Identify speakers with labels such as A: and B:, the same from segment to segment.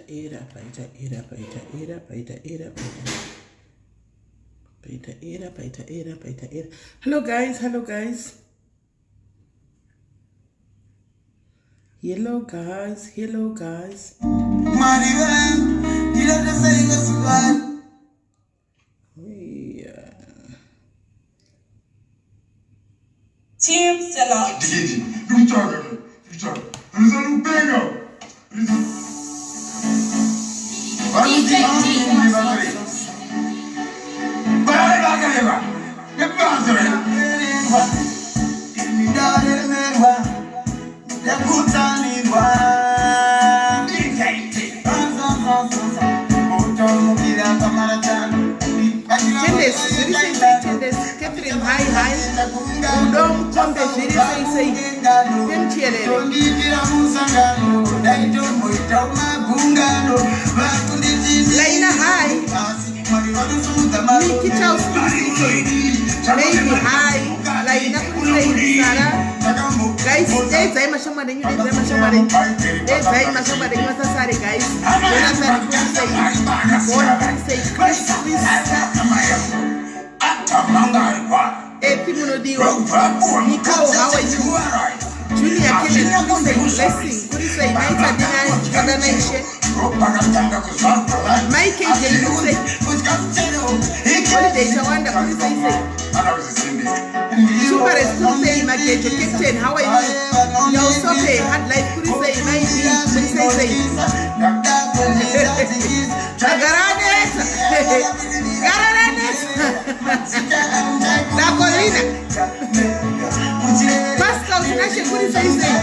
A: Paita era, paita era, paita era, paita era, paita paita era, paita era, paita era. Hello guys, hello guys. Hello guys, hello guys.
B: Mwari vangu ndinotasaiwe zuva.
A: Yeah.
C: Team Sellout.
D: Dikiti, ndikutsvaga, ndikutsvaga. Rizanupega.
C: DJ G.
B: Ndaremerwa ndakutsanirwa utomukira pamaratano.
A: Tendes, zviri sei sei Tendes, Catherine, hi hi. Rudo Mukombe, zviri sei sei. Pemchiyerere.
B: Tondiitira musangano daitomboita magungano vakunditi
A: Laina, hi.
B: asi Mwari vanosumudza
A: Nikki Charles, kuri sei sei. Lady, hi. Laina, kuri sei. Sara. Guys, daidzai mashamwari enyu, daidzai mashamwari enyu. Daidzai mashamwari enyu vasasare guys. Jonathan, kuri sei. Yvonne, kuri sei. Chris, Chris. Epi munodiwa. Nicole, how are you? Junior Kenneth, kuri sei. Blessing, kuri sei. Maita Dina, Tadanaishe. Mai KJ, kuri sei. Holiday Chawanda, kuri sei sei. Supares, kuri sei. Magejo, Captain, how are you? Nyausope, Hard Life, kuri sei. Mai B, kuri sei sei. Garanesa. Garanesa. Dakolina. Pascal, Tinashe, kuri sei sei.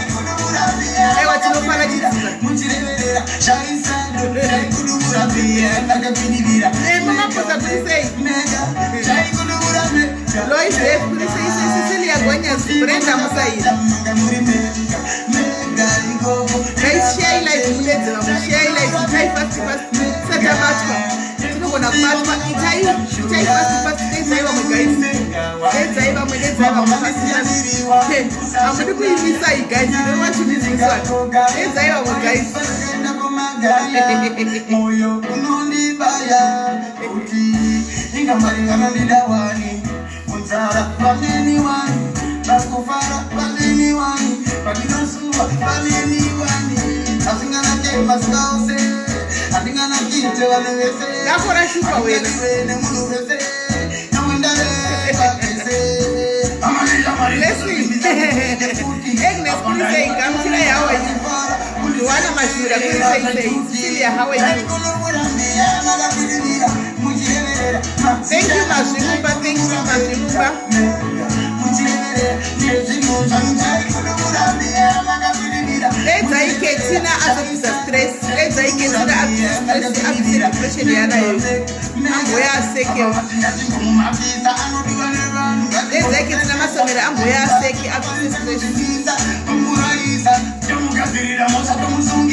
A: Aiwa, tinofara chidziva. Mamaposa, kuri sei. Lois Dave, kuri sei sei. Cecilia Gonyas, Brenda Musaira. Guys, share live mudedze vamwe. Share live. Itai fast fast. Tisati tabatwa. Tinogona kubatwa. Itai itai fast fast. Dedzai vamwe guys. Dedzai vamwe, dedzai vamwe fast fast. Hey, hamudi kuimisai guys. You don't want to miss this one. Dedzai vamwe guys.
B: Moyo unondibaya kuti inga Mwari vanondida wani, kunzara vaneni wani, vakufara vaneni wani, pandinosuwa vaneni wani, asinganake mazuva ose, handinganakite vanhu vese.
A: Dako rashupa wena.
B: Handingadiwe nemunhu wese namwendareva vese.
A: Blessing. Agnes, kuri sei. Gamuchirai, how are you? Joanna Mashura, kuri sei sei. Cecilia, how are you? Thank you, Mazvimumba. Thank you, Mazvimumba. Dedzai Ketina azobvisa stress. Dedzai Ketina abvise stress, abvise depression yaanayo. Amboya asekewo. Dedzai Ketina Masomera amboya aseke abvise stress.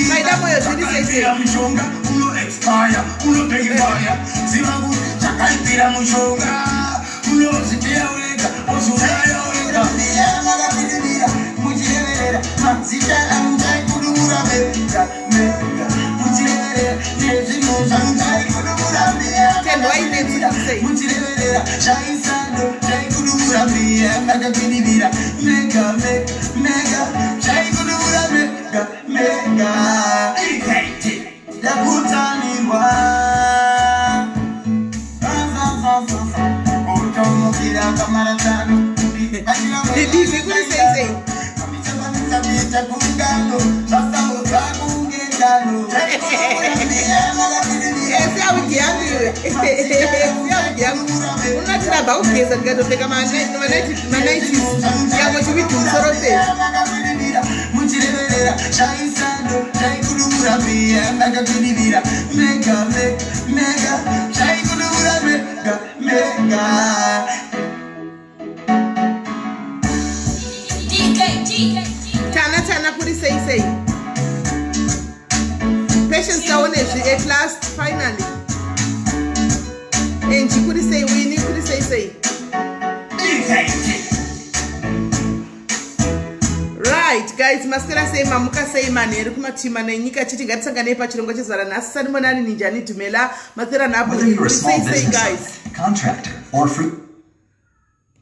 A: Maida Moyo, zviri sei sei.
D: Mushonga unoexpire, unopekipaya, ziva kuti chakaipira mushonga unozviteya wega, ozviuraya wega.
B: Mazita amuchaikudubura mega mega muchireverera nezvinhu zvamuchaikudubura.
A: Tendwai Nancy, kuri sei.
B: Muchireverera zvaisando chaikudubura mbiya ndakakwidibira mega mega mega chaikudubura mega mega ndakutsanirwa utomukira pamaratano.
A: Didi, kuri sei sei. Siya wigi yangu iwe. Siya wigi yangu. Unati ndabva kugeza ndikatopfeka manighties. Yango chiwigi musoro sei.
B: Muchireverera zvaisando chaikudubura mbiya ndakakwidibira mega mega mega chaikudubura mega mega.
C: DJ G.
A: Tana Tana, kuri sei sei. Patience Taonezvi, at last, finally. Enji, kuri sei. Winnie, kuri sei sei. Right guys. maswera sei, mamuka sei manheru kumatima nenyika chiti ngatisanganei pachirongwa chezuva ranhasi. Sanibonani, ninjani, dhumela, maswera nhapo,
B: Whether you're a
A: muri
B: small
A: sei sei
B: business
A: guys?
B: owner, contractor, or free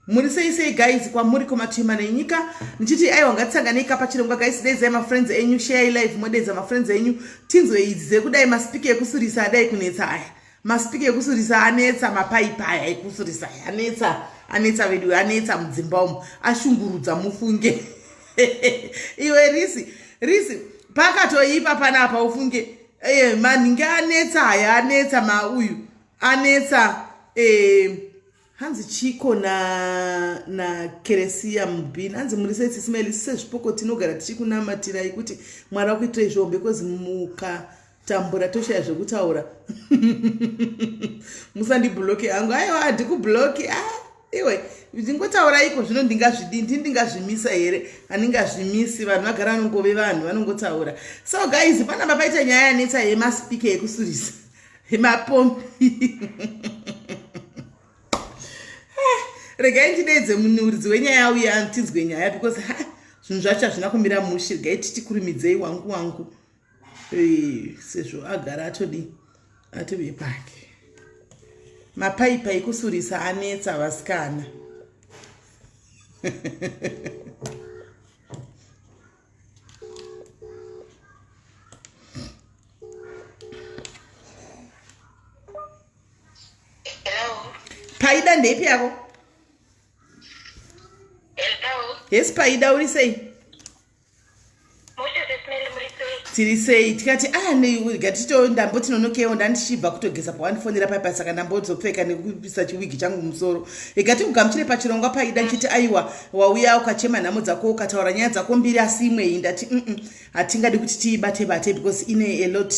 A: Muri sei sei guys kwamuri kumatima nenyika? Ndichiti aiwa, ngatisanganei ka pachirongwa guys. Deidzai mafriends enyu, share live, modeidza mafriends enyu tinzwe idzi dzekudai. Maspeaker ekusurisa adai kunetsa aya, maspeaker ekusurisa anetsa, mapaipi aya ekusurisa aya anetsa, anetsa vedu, anetsa mudzimba umu, ashungurudza mufunge. Iwe risi risi pakatoipa panapa ufunge. Manhingi anetsa aya, anetsa mauyu anetsa. Hanzi chiko na Keresia mubhini, hanzi muri sei Sismail? Sezvipoko tinogara tichikunamatirai kuti Mwari akuitirai zvihombe, because mukatambura toshaya zvekutaura. Musandibloke hangu. Aiwa, handikubloki. Ah, iwe ndingotaura iko zvino, ndingazvidi ndini ndingazvimisa here? Handingazvimisi. Vanhu vagara vanongove vanhu vanongotaura. So guys, panapa paita nyaya yanetsa yemaspeaker ekusurisa, emapombi. Regai ndideedze muridzi wenyaya uye tinzwe nyaya, because ha, zvinhu zvacho hazvina kumira mushe. Regai titikurumidzei wangu wangu. Sezvo agara atodi atove pake. Mapaipa ekusurisa anetsa vasikana.
E: Hello.
A: Paida, ndeipi yako?
E: Hello.
A: Yes, Paida, uri sei?
E: Mushe Sismail, muri sei?
A: Tiri sei. Tikati ah, gatito ndambotinonokewo, ndandichibva kutogeza pawandifonera paipa, saka ndambozopfeka nekupisa chiwigi changu mumusoro. Igati kugamuchire pachirongwa Paida. Nchiti aiwa, wauya ukachema nhamo dzako, ukataura nyaya dzako mbiri, asi imwe iyi ndati hatingadi kuti tiibate bate because ine a lot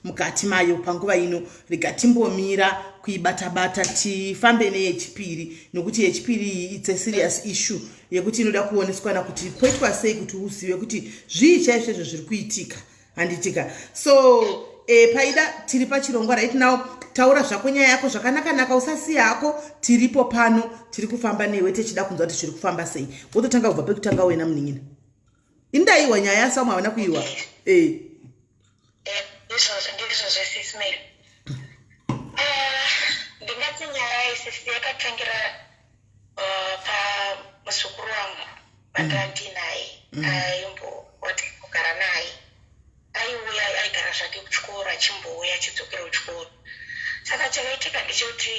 A: mukati mayo panguva ino. Rega timbomira kuibata-bata, tifambe neyechipiri, nokuti yechipiri iyi it's a serious issue yekuti inoda kuoneswana kuti poitwa sei kuti uzive kuti zvii chaizvo izvo zviri kuitika, handitika? So Paida, tiri pachirongwa right now. Taura zvako nyaya yako zvakanaka-naka, usasiya hako. Tiripo pano, tiri kufamba newe, tichida kunzwa kuti zviri kufamba sei. Wototanga kubva pekutanga wena, munin'ina. Indaiwa nyaya yasamwe havana kuiwa.
E: Ndizvozvo, ndizvozvo Sismail. Ndingati nyaya isisi yakatangira pamuzukuru wangu vandandinaye, aimbogara naye, aiuya, aigara zvake kuchikoro, achimbouya achidzokera kuchikoro. Saka chakaitika ndechekuti,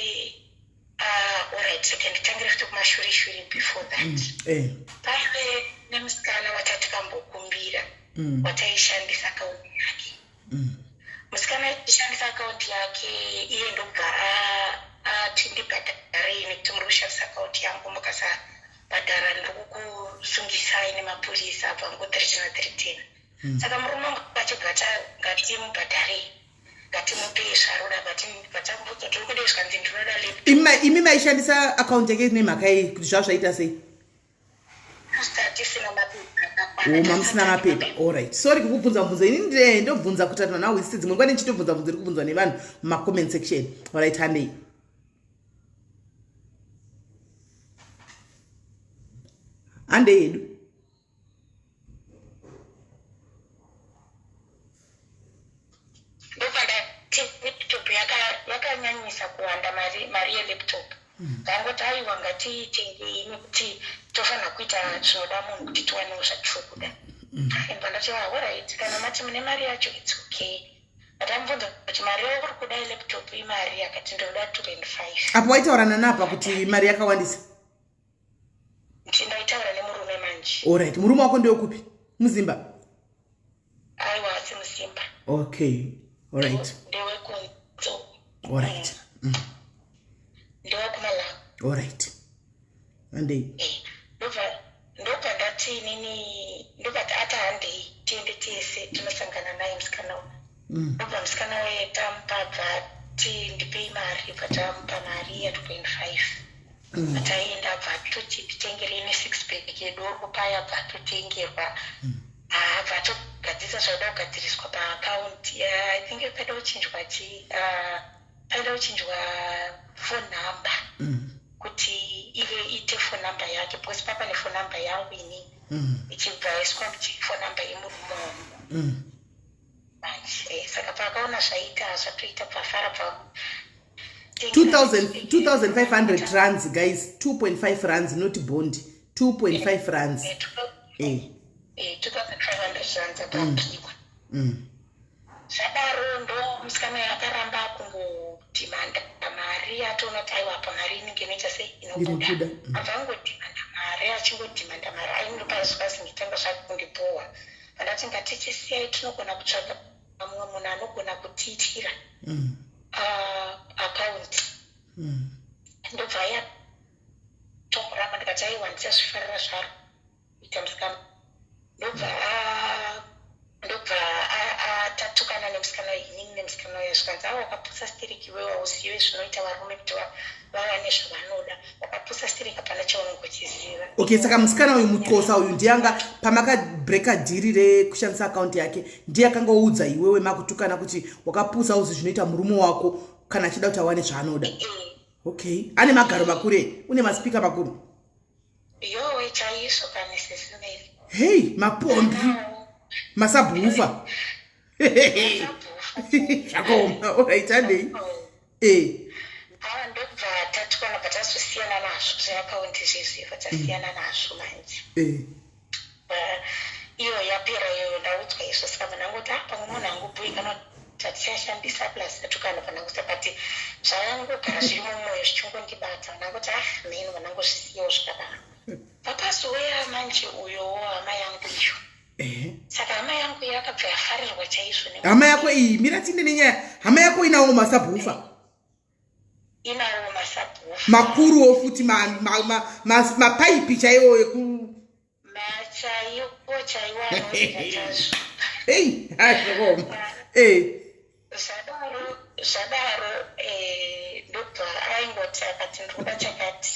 E: alright, okay, nditangire futi kumashure shure before that. Paive nemusikana watatikambokumbira, wataishandisa akaunti yake. Musikana aishandisa akaunti yake iye ndobva ati ndibhadharei nekuti muri kushandisa akaunti yangu, mukasabhadhara ndiri kukusungisai nemapurisa. Abva angothreatena threatena. Saka murume wangu achibva ati ngatimubhadharei, ngatimupei zvaroda. Vatamubvunza tiri kudei, zvikanzi ndinoda laptop.
A: Imi maishandisa akaunti yake nemhaka yei? Kuti zvava zvaita sei?
E: Tisina mapepa akakwana.
A: Oma musina mapepa. Alright, sorry kukubvunza mubvunzo. Ini ndobvunza kuti vanhu vahwisise. Dzimwe nguva ndichitobvunza bvunzo iri kubvunzwa nevanhu mumacomment section. Alright, handei. Handei yedu.
E: Ndobva ndati laptop yakanyanyisa kuwanda, mari yelaptop. Ndangoti aiwa, ngatiitengei nekuti tofanira kuita zvinoda munhu kuti tiwanewo zvatiri kuda. Ndobva ndati alright, kana mati mune mari yacho, it's okay. Ndamubvunza kuti mari yauri kuda yelaptop imari, akati ndinoda 2.5.
A: Apo waitaurana napa kuti mari yakawandisa?
E: Ndaitaura nemurume manje.
A: Alright, murume wako ndewekupi? Muzimba?
E: Aiwa, asi muzimba.
A: Okay, alright.
E: Ndewekunzo.
A: Alright.
E: Ndewekumalawi.
A: Alright, handei.
E: Ndobva ndati inini, ndobva ati handei tiende tese tinosangana naye musikana uyu. Ndobva musikana uye tamupa, bva ati ndipei mari, bva tamupa mari ya2.5. Ataenda, bva atoti titengerei ne6 pack yedoro paya, bva atotengerwa. Bva atogadzirisa zvaida kugadziriswa paakaunti. I think paida kuchinjwa chi, paida kuchinjwa phone number. Kuti kuti ive iite phone number yake, because papa nephone number yangu ini, ichibva yaiswa phone number yemurume wangu. Manje saka paakaona zvaita, zvatoita, pafara pa
A: 2500 rands, guys, 2.5 rands, not bond, 2.5 rands.
E: 2500 rands akapiwa. Zvadaro ndo musikana yakaramba kungodhimanda mari, atoona kuti aiwa, apa mari inenge inoita sei, inobuda.
A: Inobuda.
E: Abva angodhimanda mari, achingodhimanda mari, ainopazvazingitanga zvakundibohwa. Andati ngatichisiyai, tinogona kutsvaga mumwe munhu anogona kutiitira akaunti. Ndobva yatomuramba, ndikati aiwa, ndichazvifarira zvaro ita musikana. Ndobva atatukana nemusikana, inini nemusikana uyo. Zvikanzi, "Awa, wakapusa stereki iwewe, hauzive zvinoita varume kuti vawane zvavanoda. Wakapusa stereki, hapana chaunongochiziva."
A: Okay, saka musikana uyu, muxhosa uyu, ndiyanga pamakabreaka deal rekushandisa akaunti yake, ndiye akanga oudza iwewe makutukana kuti wakapusa, uzi zvinoita murume wako kana achida kuti awane zvaanoda? Okay, ane magaro makuru e, une masipika makuru?
E: Yowe, chaizvo kani, Sis Melly.
A: Hei, mapombi, masabhufa, zvakaoma. Alright, handei.
E: Ava ndobva tatukana, bva tazosiyana nazvo zveakaunti zvezvi, bva tasiyana nazvo manje. Iyo yapera iyoyo, ndaudzwa izvo. Saka bva ndangoti, ah, pamwe munhu angobhuyi kana kuti hatichashandisa, plus tatukana pandangosa, but zvangogara zviri mumwoyo zvichingondibata. Ndangoti, ah, mheno, vandangozvisiyawo zvakadaro. Papazoweya manje uyowo hama yangu iyo. Saka hama yangu iyo yakabva yafarirwa chaizvo.
A: Hama yako iyi, mira tinde nenyaya, hama yako inawo masabhufa?
E: Inawo masabhufa.
A: Makuruwo futi, mapaipi chaiwo eku
E: Machaiwo chaiwo, anoita chaizvo.
A: Ei, zvakaoma.
E: Zvadaro, ndobva aingoti, akati ndiri kuda chakati,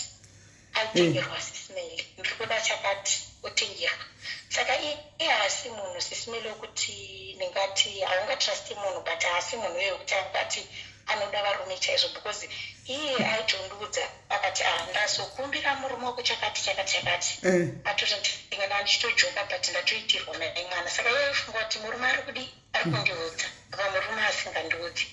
E: aitengerwa. Sis Melly, ndiri kuda chakati, otengerwa. Saka iye haasi munhu, Sis Melly, wekuti ndingati haungatrusti munhu, but haasi munhu uye wekuti angati anoda varume chaizvo, because iye aitondiudza akati, "Ah, ndazokumbira murume wako chakati, chakati, chakati." Atoti ndingana ndichitojoka, but ndatoitirwa mai mwana. Saka iye aifunga kuti murume ari kudi, ari kundiudza, apa murume asingandiudzi,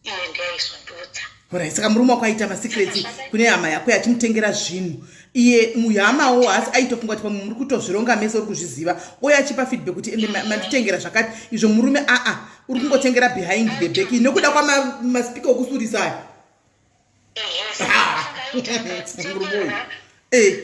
E: iye ndiye aizondiudza.
A: Alright, saka murume wako aita masecrets kune hama yako, yachimutengera zvinhu. Iye muhamawo haasi aitofunga kuti pamwe muri kutozvironga mese, uri kuzviziva, uye achipa feedback kuti ende manditengera zvakati izvo. Murume aa uri kungotengera behind the back nekuda kwamaspika okusurisa aya.
E: Ehe.
A: Murume uyu.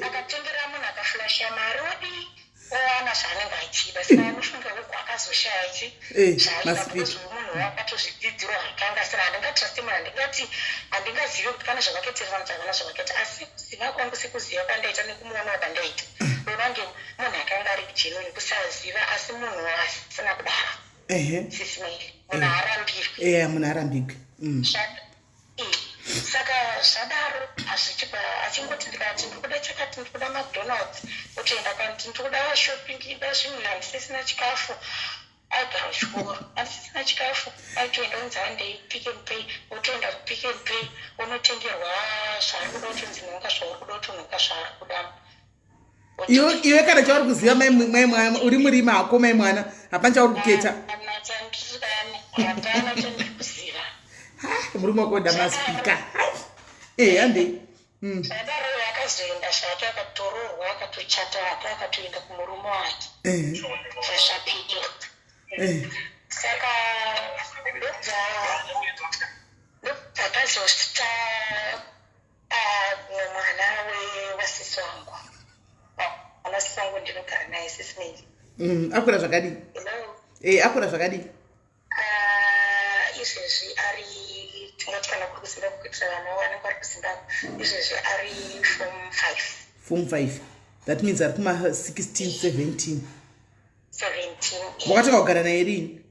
E: Akatengera munhu, akaflasha mari, odi owana zvaanenge achida. Saka anofunga uku akazoshaya chi zvaida.
A: Maspeak.
E: Because munhu wakatozvidzidzira akanga asina. Handingatrusti munhu, handingati handingazivi kuti pane zvavakaiterera, kuti havana zvavakaita, asi kuziva kwangu, sekuziva kwandaita nekumuonawo kwandaita, unange munhu akanga ari genuine. Kusaziva, asi munhu asina kudaro. Sis Melly, munhu haarambirwi.
A: Munhu arambigwi.
E: Saka zvadaro hazvichibva, achingoti ndikati ndiri kuda chakati, ndiri kuda McDonald's, otoenda. Kanti ndiri kuda shopping, ida zvinhu, handisisina chikafu, aigara kuchikoro, handisisina chikafu, aitoenda, onzi handei Pick and Pay, otoenda kuPick and Pay, onotengerwa zvaari kuda, otonzi nhonga zvauri kuda, otonhonga zvaari kuda.
A: Iwe kana chauri kuziva, mai mwana, uri murima hako, mai mwana, hapana chauri kuketa.
E: Hapana chandiri kuziva.
A: Murume wako oda masipika. Handei.
E: Zvadaro akazoenda zvake, akatororwa, akatochata hake, akatoenda kumurume wake. Zvazvapera. Saka ndobva pazosvika mumwe mwana wasisi wangu. Mwana wasisi wangu ndinogara naye, Sis Melly.
A: Akura zvakadii?
E: Hello?
A: Akura zvakadii?
E: Ah, izvezvi ari, tingati kana kuri kuZimbabwe, kuitira vana vanenge vari kuZimbabwe, izvezvi ari form 5.
A: Form 5, that means ari kuma 16, 17.
E: 17.
A: Wakatanga kugara naye rini?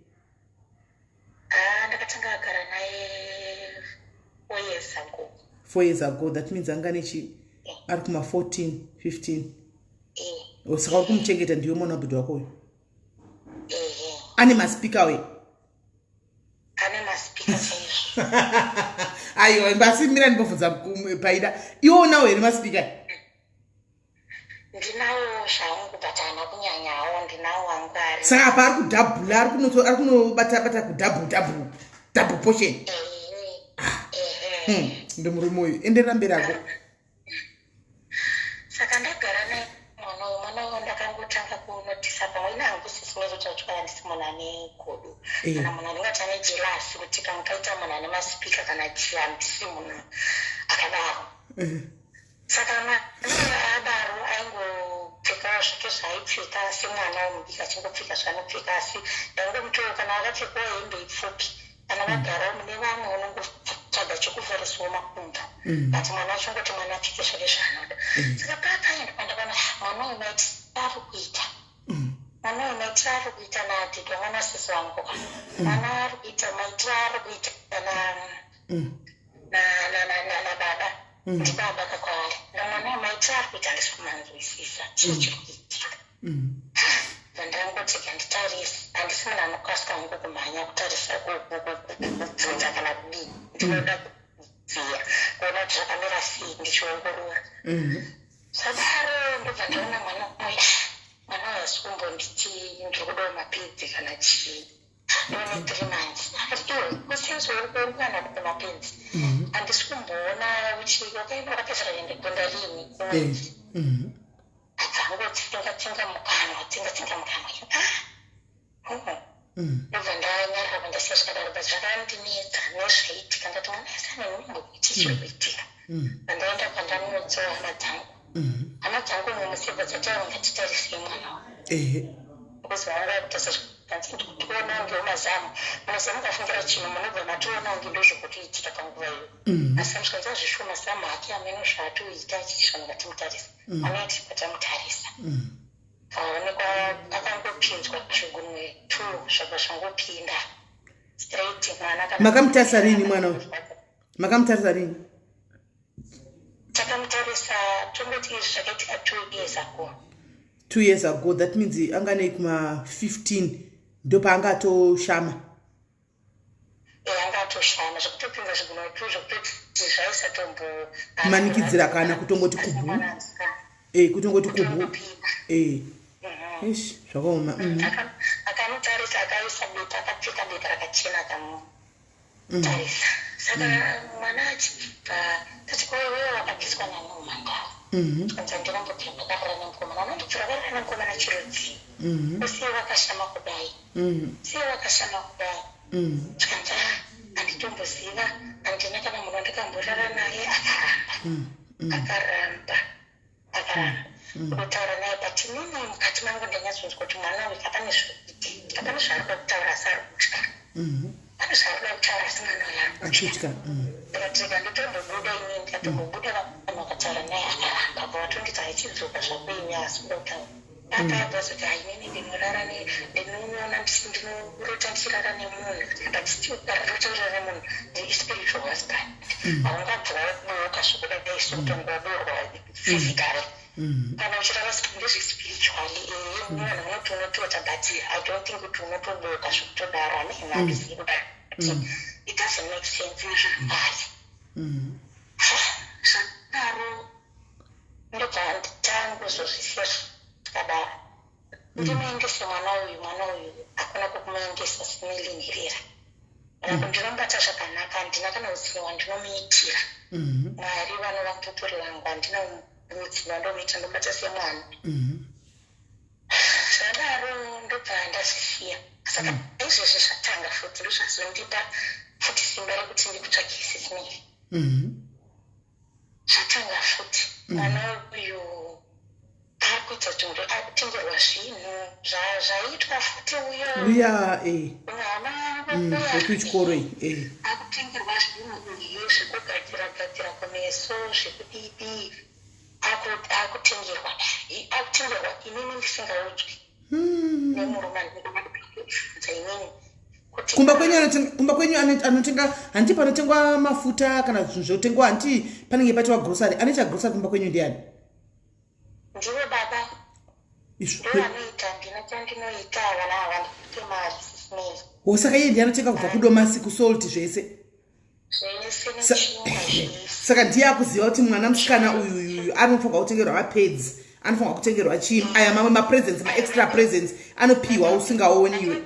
E: Ah, ndakatanga kugara naye 4 years ago.
A: 4 years ago, that means anga nechi ari kuma 14, 15.
E: Eh.
A: Oh, saka uri kumuchengeta, ndiwe mwana wabhudhi wako uyu?
E: Ehe.
A: Ane masipika we?
E: Ane masipika chaizvo.
A: Aiwa, asi mira ndimbobvunza Paida, iwe unawo here masipika?
E: Ndinawo zvangu, but haana kunyanyawo. Ndinawo wangu ari.
A: Saka apa ari kudhabhula, ari kunobata bata kudouble, double, double portion.
E: Ehe.
A: Ndomurume uyu, enderera mberi ako.
E: Saka ndagara naye mwana uyu. Mwana uyu ndakangotanga kunotisa pamwe ine hangu sisimezotaura, handisi munhu ane godo kana munhu anenge ane jealous kuti pamwe paita munhu ane masipika kana chii. Handisi munhu akadaro. Saka mwana adaro aingopfekawo zvake zvaaipfeka semwana womudiki, achingopfeka zvaanopfeka, asi ndaingomutowo kana akapfekawo hembe ipfupi, kana vagarawo mune vamwe, unongotsvaga chekuvharisawo makumbo, but mwana achingoti mwana apfeke zvake zvaanoda. Saka paakaenda pandakaona, "Ah, mwana uyu maitiro ari kuita, mwana uyu maitiro ari kuita naadhidwa, mwana sisi wangu, mwana ari kuita maitiro ari kuita na nababa, ndibaba kakwaari, namwana uyu maitiro ari kuita handisi kumanzwisisa. Chii chiri kuitika?" Ndangoti handitarisi, handisi munhu anokasika hangu kumhanya kutarisa, kubvunza kana kudii. Ndinoda kuziva, kuona kuti zvakamira sei, ndichiongorora. Zvadaro ndobva ndaona mwana uyu, mwana uyu asi kumbonditi ndiri kudawo mapedzi kana chii. Ndone 3 months akati, "Iwe kusenzi uri kuwana kuda mapedzi, handisi kumboona uchi wakaenda wakapedzera kuenda kuenda rini kumwedzi?" Abva tsinga mukanwa, tsinga tsinga mukanwa. Ah, ndobva ndanyarara, kwandasiya zvakadaro, but zvakandinetsa nezvaitika. Ndati mwana ese ane nhumbu, chii chiri kuitika? Pandaenda kwandanoudzawo hama dzangu, hama dzangu mumusebva dzataura, "Ngatitarisei mwana wa," because vanga vakutarisa zvikanzi, "Ndikutoona kunge mazamu, mazamu kafungira chinhu, munobva matoona kunge ndozvokutoitika panguva iyo." Asi zvikanzi, "Azvishuwa, mazamu ake ameno zvaatoita achizvona, ngatimutarisa." Anoiti patamutarisa aonekwa akangopinzwa zvigunwe two, zvabva zvangopinda straight mwana.
A: Makamutarisa rini mwana uyu? Makamutarisa rini?
E: Takamutarisa, tongoti izvi zvakaitika 2 years ago.
A: 2 years ago, that means anga nei kuma 15 ndopaanga atoshama.
E: Anga atoshama zvekutopinza zvigunwe two, zvekutoti zvaisatombo
A: Manikidzira kana kutongoti kubu, kutongoti kubu. Ish, zvakaoma.
E: Akamutarisa, akaisa bepa, akapfeka bepa rakachena, akamutarisa. Saka mwana achibva tati, "Koiwewe wakabviswa nani umhandara?" Kanzi, "Handinombobvira ndakarara nemukomana." "Unondibvira warara nemukomana chirudzii? Usiye wakashama kudai, siye wakashama kudai?" Zvikanzi, "Ah, handitomboziva, handina kana munhu wandakamborara naye." Akaramba, akaramba, akaramba kutaura naye. But inini mukati mangu ndanyatsonzwa kuti mwana uyu hapane zviri kuitika, hapane zvaari kuda kutaura, asi ari kutya. Pane zvaari kuda kutaura, asi mwana uyu ari kutya.
A: Achitya.
E: Ndikati rega nditombobuda inini. Ndikatombobuda, vanhu vakataura naye, akaramba. Bva vatonditi, "Haichidzoka zvako ini, asi kuda kutaura." Apa abva zoti, "Hai, inini ndinorara, ndinoona, ndinorota ndichirara nemunhu." But still karota urara nemunhu spiritual husband, haungabva waboka zvokudai sokutongoborwa physically. Kana uchirara ndezvespiritually, vanhu vanoti unotota, but I don't think kuti unotoboka zvokutodaro. Hamene, handizivi, but it doesn't make sense nezvaari. Zvakadaro ndobva nditangozozvisiya zvakadaro. Ndimuendese mwana uyu, mwana uyu hakuna kwekumuendesa. Simelinherera nako ndinomubata zvakanaka, handina kana utsinye hwandinomuitira. Mwari vanova mupupuri vangu, handina utsinye hwandomuitira, ndomubata semwana. Zvadaro ndobva ndazvisiya. Saka izvezvi zvatanga futi, ndozvazondipa futi simba rekuti ndikutsvake Sisimiri. Zvatanga futi, mwana uyu akuita kuti akutengerwa zvinhu zvaitwa futi uyo.
A: Uya.
E: Mwana.
A: Wekuchikoro iyi.
E: Akutengerwa zvinhu uyu, zvekugadzira gadzira kumeso, zvekudidi, akutengerwa, akutengerwa inini ndisingaudzwi nemurume andinobvunza inini kuti.
A: Kumba kwenyu anotenga hanti panotengwa mafuta kana zvinhu zvotengwa, hanti panenge paitwa grocery? Anoita grocery kumba kwenyu ndiani?
E: Ndivo baba.
A: Izvo.
E: Ndo vanoita, ndina chandinoita, vana havandipe mari, Sisimei.
A: Wo, saka iye ndiye anotenga kubva kudomasi, kusalt, zvese?
E: Zvese nechingwa zvese.
A: Saka ndiye akuziva kuti mwana musikana uyuyuyu anofanirwa kutengerwa mapads, anofanirwa kutengerwa chii, aya mamwe mapresents, maextra presents anopiwa usingaoni iwe.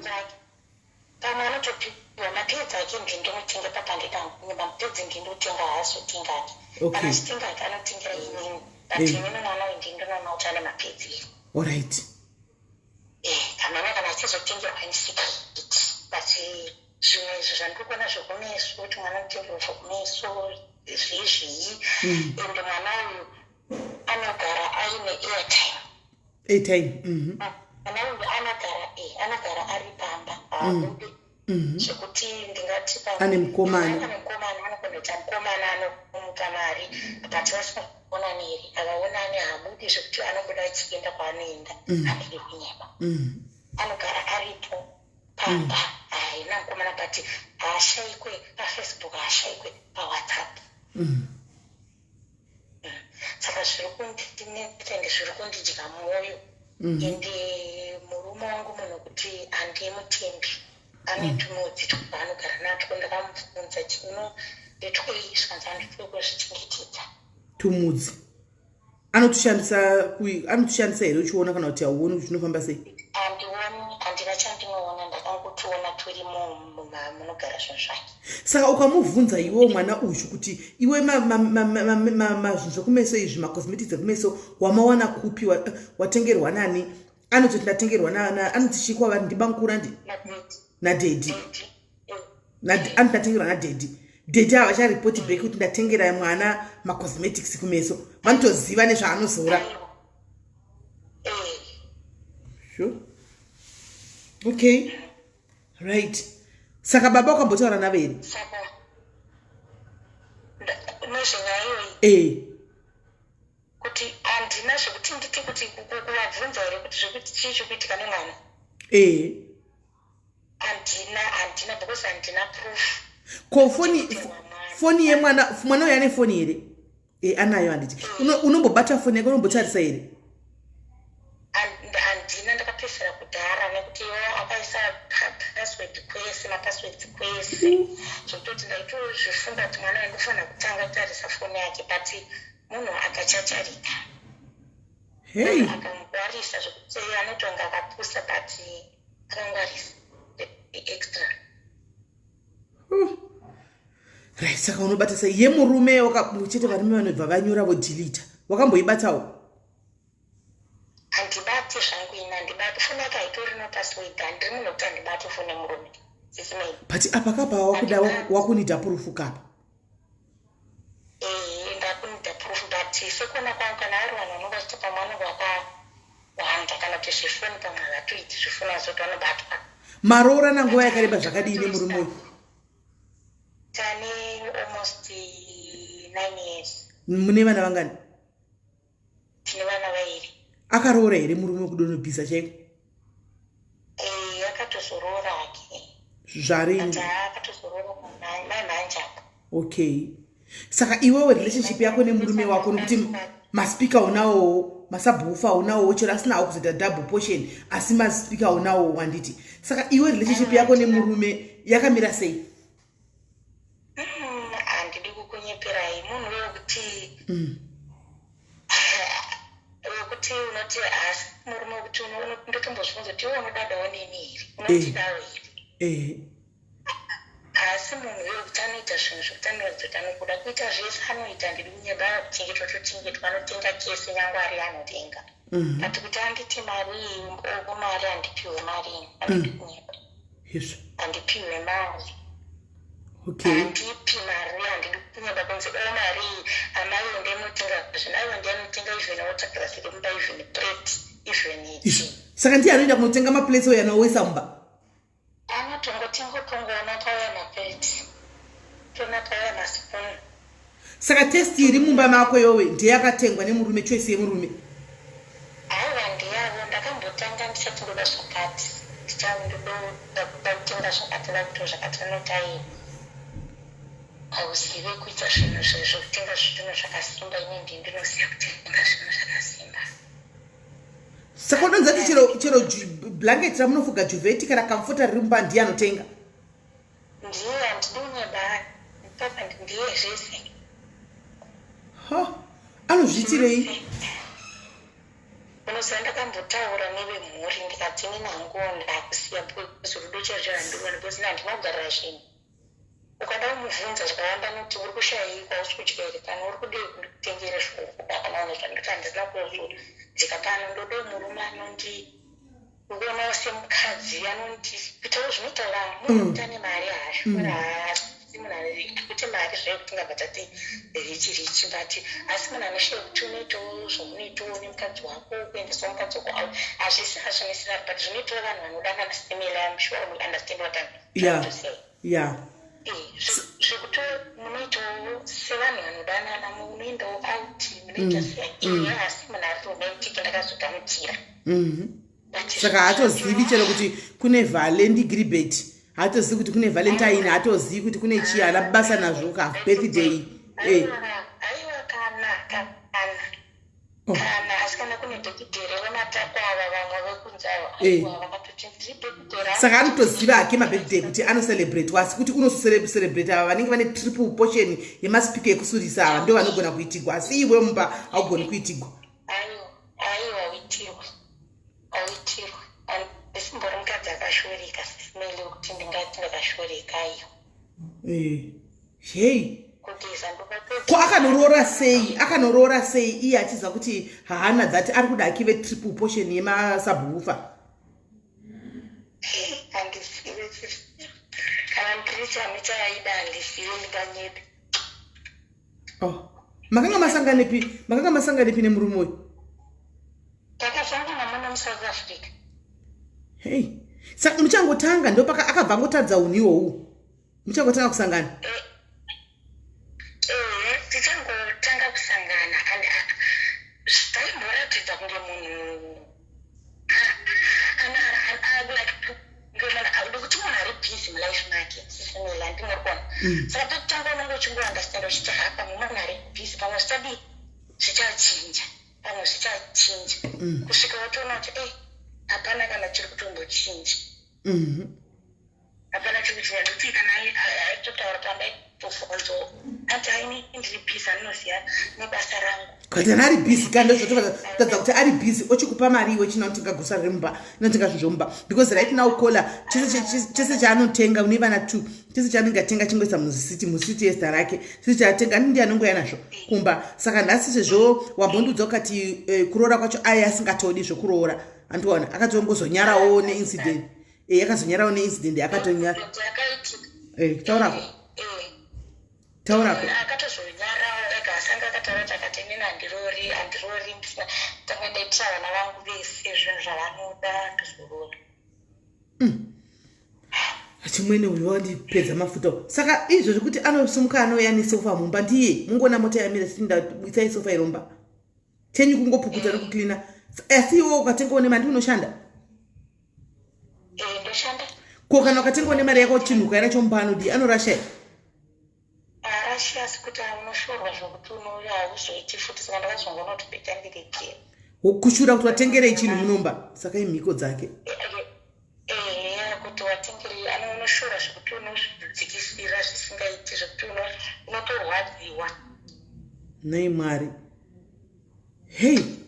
E: Pamwe anotopiwa mapads ake, ndindomutenga papandida mapads, ndindotenga, haazotenga ake. Kana achitenga ake anotengera inini, but inini mwana uyu ndindonoona kuti ane mapads here.
A: Alright.
E: Kamwana kana achizotengerwa in secret, but zvimwe izvo zvandiri kuona zvekumeso, kuti mwana anotengerwa zvekumeso zvii zvii. Ende mwana uyu anogara aine airtime.
A: Airtime.
E: Mwana uyu anogara ari pamba, haabudi zvekuti ndingati
A: Ane mukomana.
E: Ane mukomana, anogona kuita mukomana anomupa mari, but vasingaonani here, havaonani, haabudi zvekuti anobuda achienda kwaanoenda. Handidi kunyema. Anogara aripo pamba, haina mukomana, but haashayikwe paFacebook, haashayikwe paWhatsApp. Saka zviri kundinetsa ende zviri kundidya mwoyo. Ende murume wangu munhu wekuti handimutembi, ane tumudzi twaanogara natwo. Ndakamubvunza chino ndetwei, zvanzi handitwe kuzvichengetedza.
A: Tumudzi anotushandisa anotushandisa here uchiona, kana kuti hauoni kuti zvinofamba sei?
E: Handioni, handina chandinoona, ndakangotuona turi munogara zvinhu zvake.
A: Saka ukamubvunza iwewo mwana uyu kuti iwe zvinhu zvekumeso izvi, macosmetics ekumeso, wamawana kupi, watengerwa nani, anototi ndatengerwa anoti chii kwavari, ndibamukuru andi nadaddy, anoti ndatengerwa nadaddy. Daddy havacharipoti back kuti ndatengera mwana macosmetics kumeso, vanotoziva nezvaanozora. Sure, okay, right. Saka baba wakambotaura navo here?
E: Saka nezvenyaya iyoyi?
A: Ee.
E: Kuti handina zvekuti nditi kuti kuvabvunza here kuti zvekuti chii chikuitika nemwana?
A: Ee.
E: Handina, because handina proof.
A: Ko foni yemwana, mwana uyu ane foni here? E, anayo handiti? Unombobata foni yake, unombotarisa here?
E: Handina, ndakapesera kudhara nekuti iwo akaisa password kwese, mapasswords kwese, zvekutoti ndaitozvifunga kuti mwana uyu ndofanira kutanga kutarisa foni yake, but munhu akachacharika.
A: Hei.
E: Akangwarisa zvekuti anotonga akapusa, but akangwarisa extra.
A: Right, saka unobata sei yemurume? Chete varume vanobva vanyora vodhilita. Wakamboibatawo?
E: Handibati zvangu ini, handibati foni yake, haitorino password. Handiri munhu wekuti handibati foni yemurume, sisimei.
A: But apa kapa wakuda wakunida proof kapa.
E: Ee, ndakunida proof, but sekuona kwangu, kana ari vanhu vanonga vachiti pamwe vanonge vakawanda, kana kuti zvefoni pamwe havatoiti zvefoni, azoti vanobatwa.
A: Maroorana nguva yakareba zvakadii nemurume uyu?
E: Tane almost 9 years.
A: Mune vana vangani?
E: Tine vana vairi.
A: Akaroora here murume wekudonobhisa chaiko?
E: Ee, akatozoroora hake.
A: Zvarini?
E: But akatozoroora mai apa.
A: Okay, saka iwewe relationship yako nemurume wako, nokuti maspeaker unawowo, masubwoofer unawowo, chero asinawo kuzoita double portion, asi maspeaker unawowo wanditi. Saka iwe relationship yako nemurume yakamira sei?
E: Handidi kukunyeperai, munhu wekuti wekuti unoti haasi murume wekuti ndotombozvibvunza kuti iwe unodadawo neni here, unotidawo here? Haasi munhu wekuti anoita zvinhu zvekuti anoratidza kuti anokuda. Kuita zvese anoita, handidi kunyeba, kuchengetwa tochengetwa, anotenga kese, nyange ari anotenga. But kuti anditi mari iyi, oku mari, handipiwe mari ini, handidi kunyeba. Handipiwe mari. Handipi mari, handidi kunyeba, kunzi o mari iyi amai ende munotenga zvinhu. Aiwa, ndianotenga even water glass remumba, even plate, even
A: Izvo, saka ndiye anoenda kunotenga maplates oyo anowesa mumba?
E: Anotongotenga, tongoona pauya maplates, toona pauya maspoon.
A: Saka taste iri mumba mako yowe ndeyakatengwa nemurume, choice yemurume?
E: Aiwa, ndiyavo. Ndakambotanga ndichati ndoda zvakati, ndichandoda kutenga zvakati, nda kuto zvakati. Anoti aiwa, hauzive kuita zvinhu zvekutenga zvinhu zvakasimba. Ini ndi ndinoziva kutenga zvinhu zvakasimba.
A: Saka unonzi ati chero blanket ramunofuga, duvet, kana comforter riri mumba, ndiye anotenga?
E: Ndiye, handidi kunyeba. Papa ndiye zvese.
A: Ha, anozviitirei?
E: Unoziva ndakambotaura nevemhuri ndikati inini hangu ndakusiya because rudo chaizvo handiruoni because ini handina kugarira zvinhu. Ukada kumubvunza zvakawanda anoti uri kushayei kwausi kudya here kana uri kudei kunditengere zvauri kuda kana une zvandoti handina kuzodzika pano ndode murume anondi Kuonawo semukadzi anonti kuitawo zvinoita vamwe munhu kuti ane mari haashora haasi munhu ane kuti mari zvayo kuti tingabva tati richi richi but asi munhu anoshaya kuti unoitawo zvaunoitawo nemukadzi wako kuendesawo mukadzi wako out hazvisi hazvo necessary but zvinoitawo vanhu vanodanana similar I'm sure we understand what I'm trying to say.
A: Yeah.
E: Zvekuti munoitawo sevanhu vanodanana munoendawo out munoita sei iye asi munhu ari romantic ndakazogamuchira.
A: Saka haatozivi chero kuti kune valendigribet, haatozivi kuti kune valentine, haatozivi kuti kune chii, haana basa nazvo ka birthday.
E: Aiwa, kana kana.
A: Oh.
E: Kana asi kana kune bhekidhere vematako ava vamwe vekunze ava, aiwa, vakatoti ndiri bhekidhere.
A: Saka anotoziva hake mabirthday kuti anocelebratwa, asi kuti unozocelebrate ava vanenge vane triple portion yemasipika ekusurisa ava ndo vanogona kuitigwa, asi iwe mumba haugoni kuitigwa.
E: Aiwa, aiwa, auitirwa, auitirwa. Handisimbori mukadzi akashoreka, sisimele wekuti ndingati ndakashoreka, aiwa.
A: Hei.
E: Kugeza ndokapedza.
A: Ko akanoroora sei? Akanoroora sei iye achiziva kuti haana dzati ari kuda akive triple portion yemasabhufa?
E: Handizive kana ndiri chani chaaida, handizive, ndinganyebe.
A: Oh. Makanga masanganepi? Makanga masanganepi nemurume uyu?
E: Takasangana muno muSouth Africa.
A: Hei, saka muchangotanga ndopaka akabva angotadza unhu ihwohwu muchangotanga kusangana?
E: Ehe, tichangotanga kusangana and zvaimboratidza kunge munhu like nekuti munhu ari busy mulife make, sisimela ndimuri kuona. Saka pekutanga unonge uchingounderstand uchiti ha, pamwe munhu ari busy, pamwe zvichadii, zvichachinja, pamwe zvichachinja, kusvika watoona kuti e hapana kana chiri kutombochinja. Hapana chiri kuchinja nekuti kana aitotaura pandaitobvunzo ati aini ndiri busy, andinoziva nebasa rangu.
A: Kana ari busy ka, ndozvototadza kuti ari busy ochikupa mari iwe china unotenga grocery remumba, inotenga zvinhu zvomumba, because right now caller chese chaanotenga une vana two, chese chaanenge atenga chingoisa musiti musiti yezita rake, chese chaatenga ani ndiye anongoya nazvo kumba. Saka nhasi sezvo wambondiudza ukati kuroora kwacho aya asingatodi zvokuroora, andiona akatongozonyarawo neincident, akazonyarawo neincident akatonyara.
E: Yakaitika.
A: Taurako, taurako.
E: Akatozonyarawo ega asanga akataura kuti akati inini handirori, handirori ndisina tanga ndaitira vana vangu vese zvinhu zvavanoda, ndozorora.
A: Chimwene uyu wandipedza mafuta. Saka izvo zvekuti anosumuka anouya nesofa mumba, ndiye mungoona mota yamira tinda isai sofa iromba chenyu kungopukuta nekucleana, asi iwo ukatengawo nemari unoshanda?
E: Ndoshanda.
A: Ko kana ukatengawo nemari yako chinhu ukaenda chomumba anodii? Anorasha here?
E: Arashi, asi kuti unoshorwa zvokuti unouya hauzoiti futi, saka ndakazongoona kuti better ndiregere.
A: Kushura kuti watengerei chinhu munomba, saka imhiko dzake.
E: Ehe, kuti watengerei unoshora zvekuti unozvidzikisira zvisingaiti, zvekuti unotorwadziwa.
A: Nei Mwari, hei,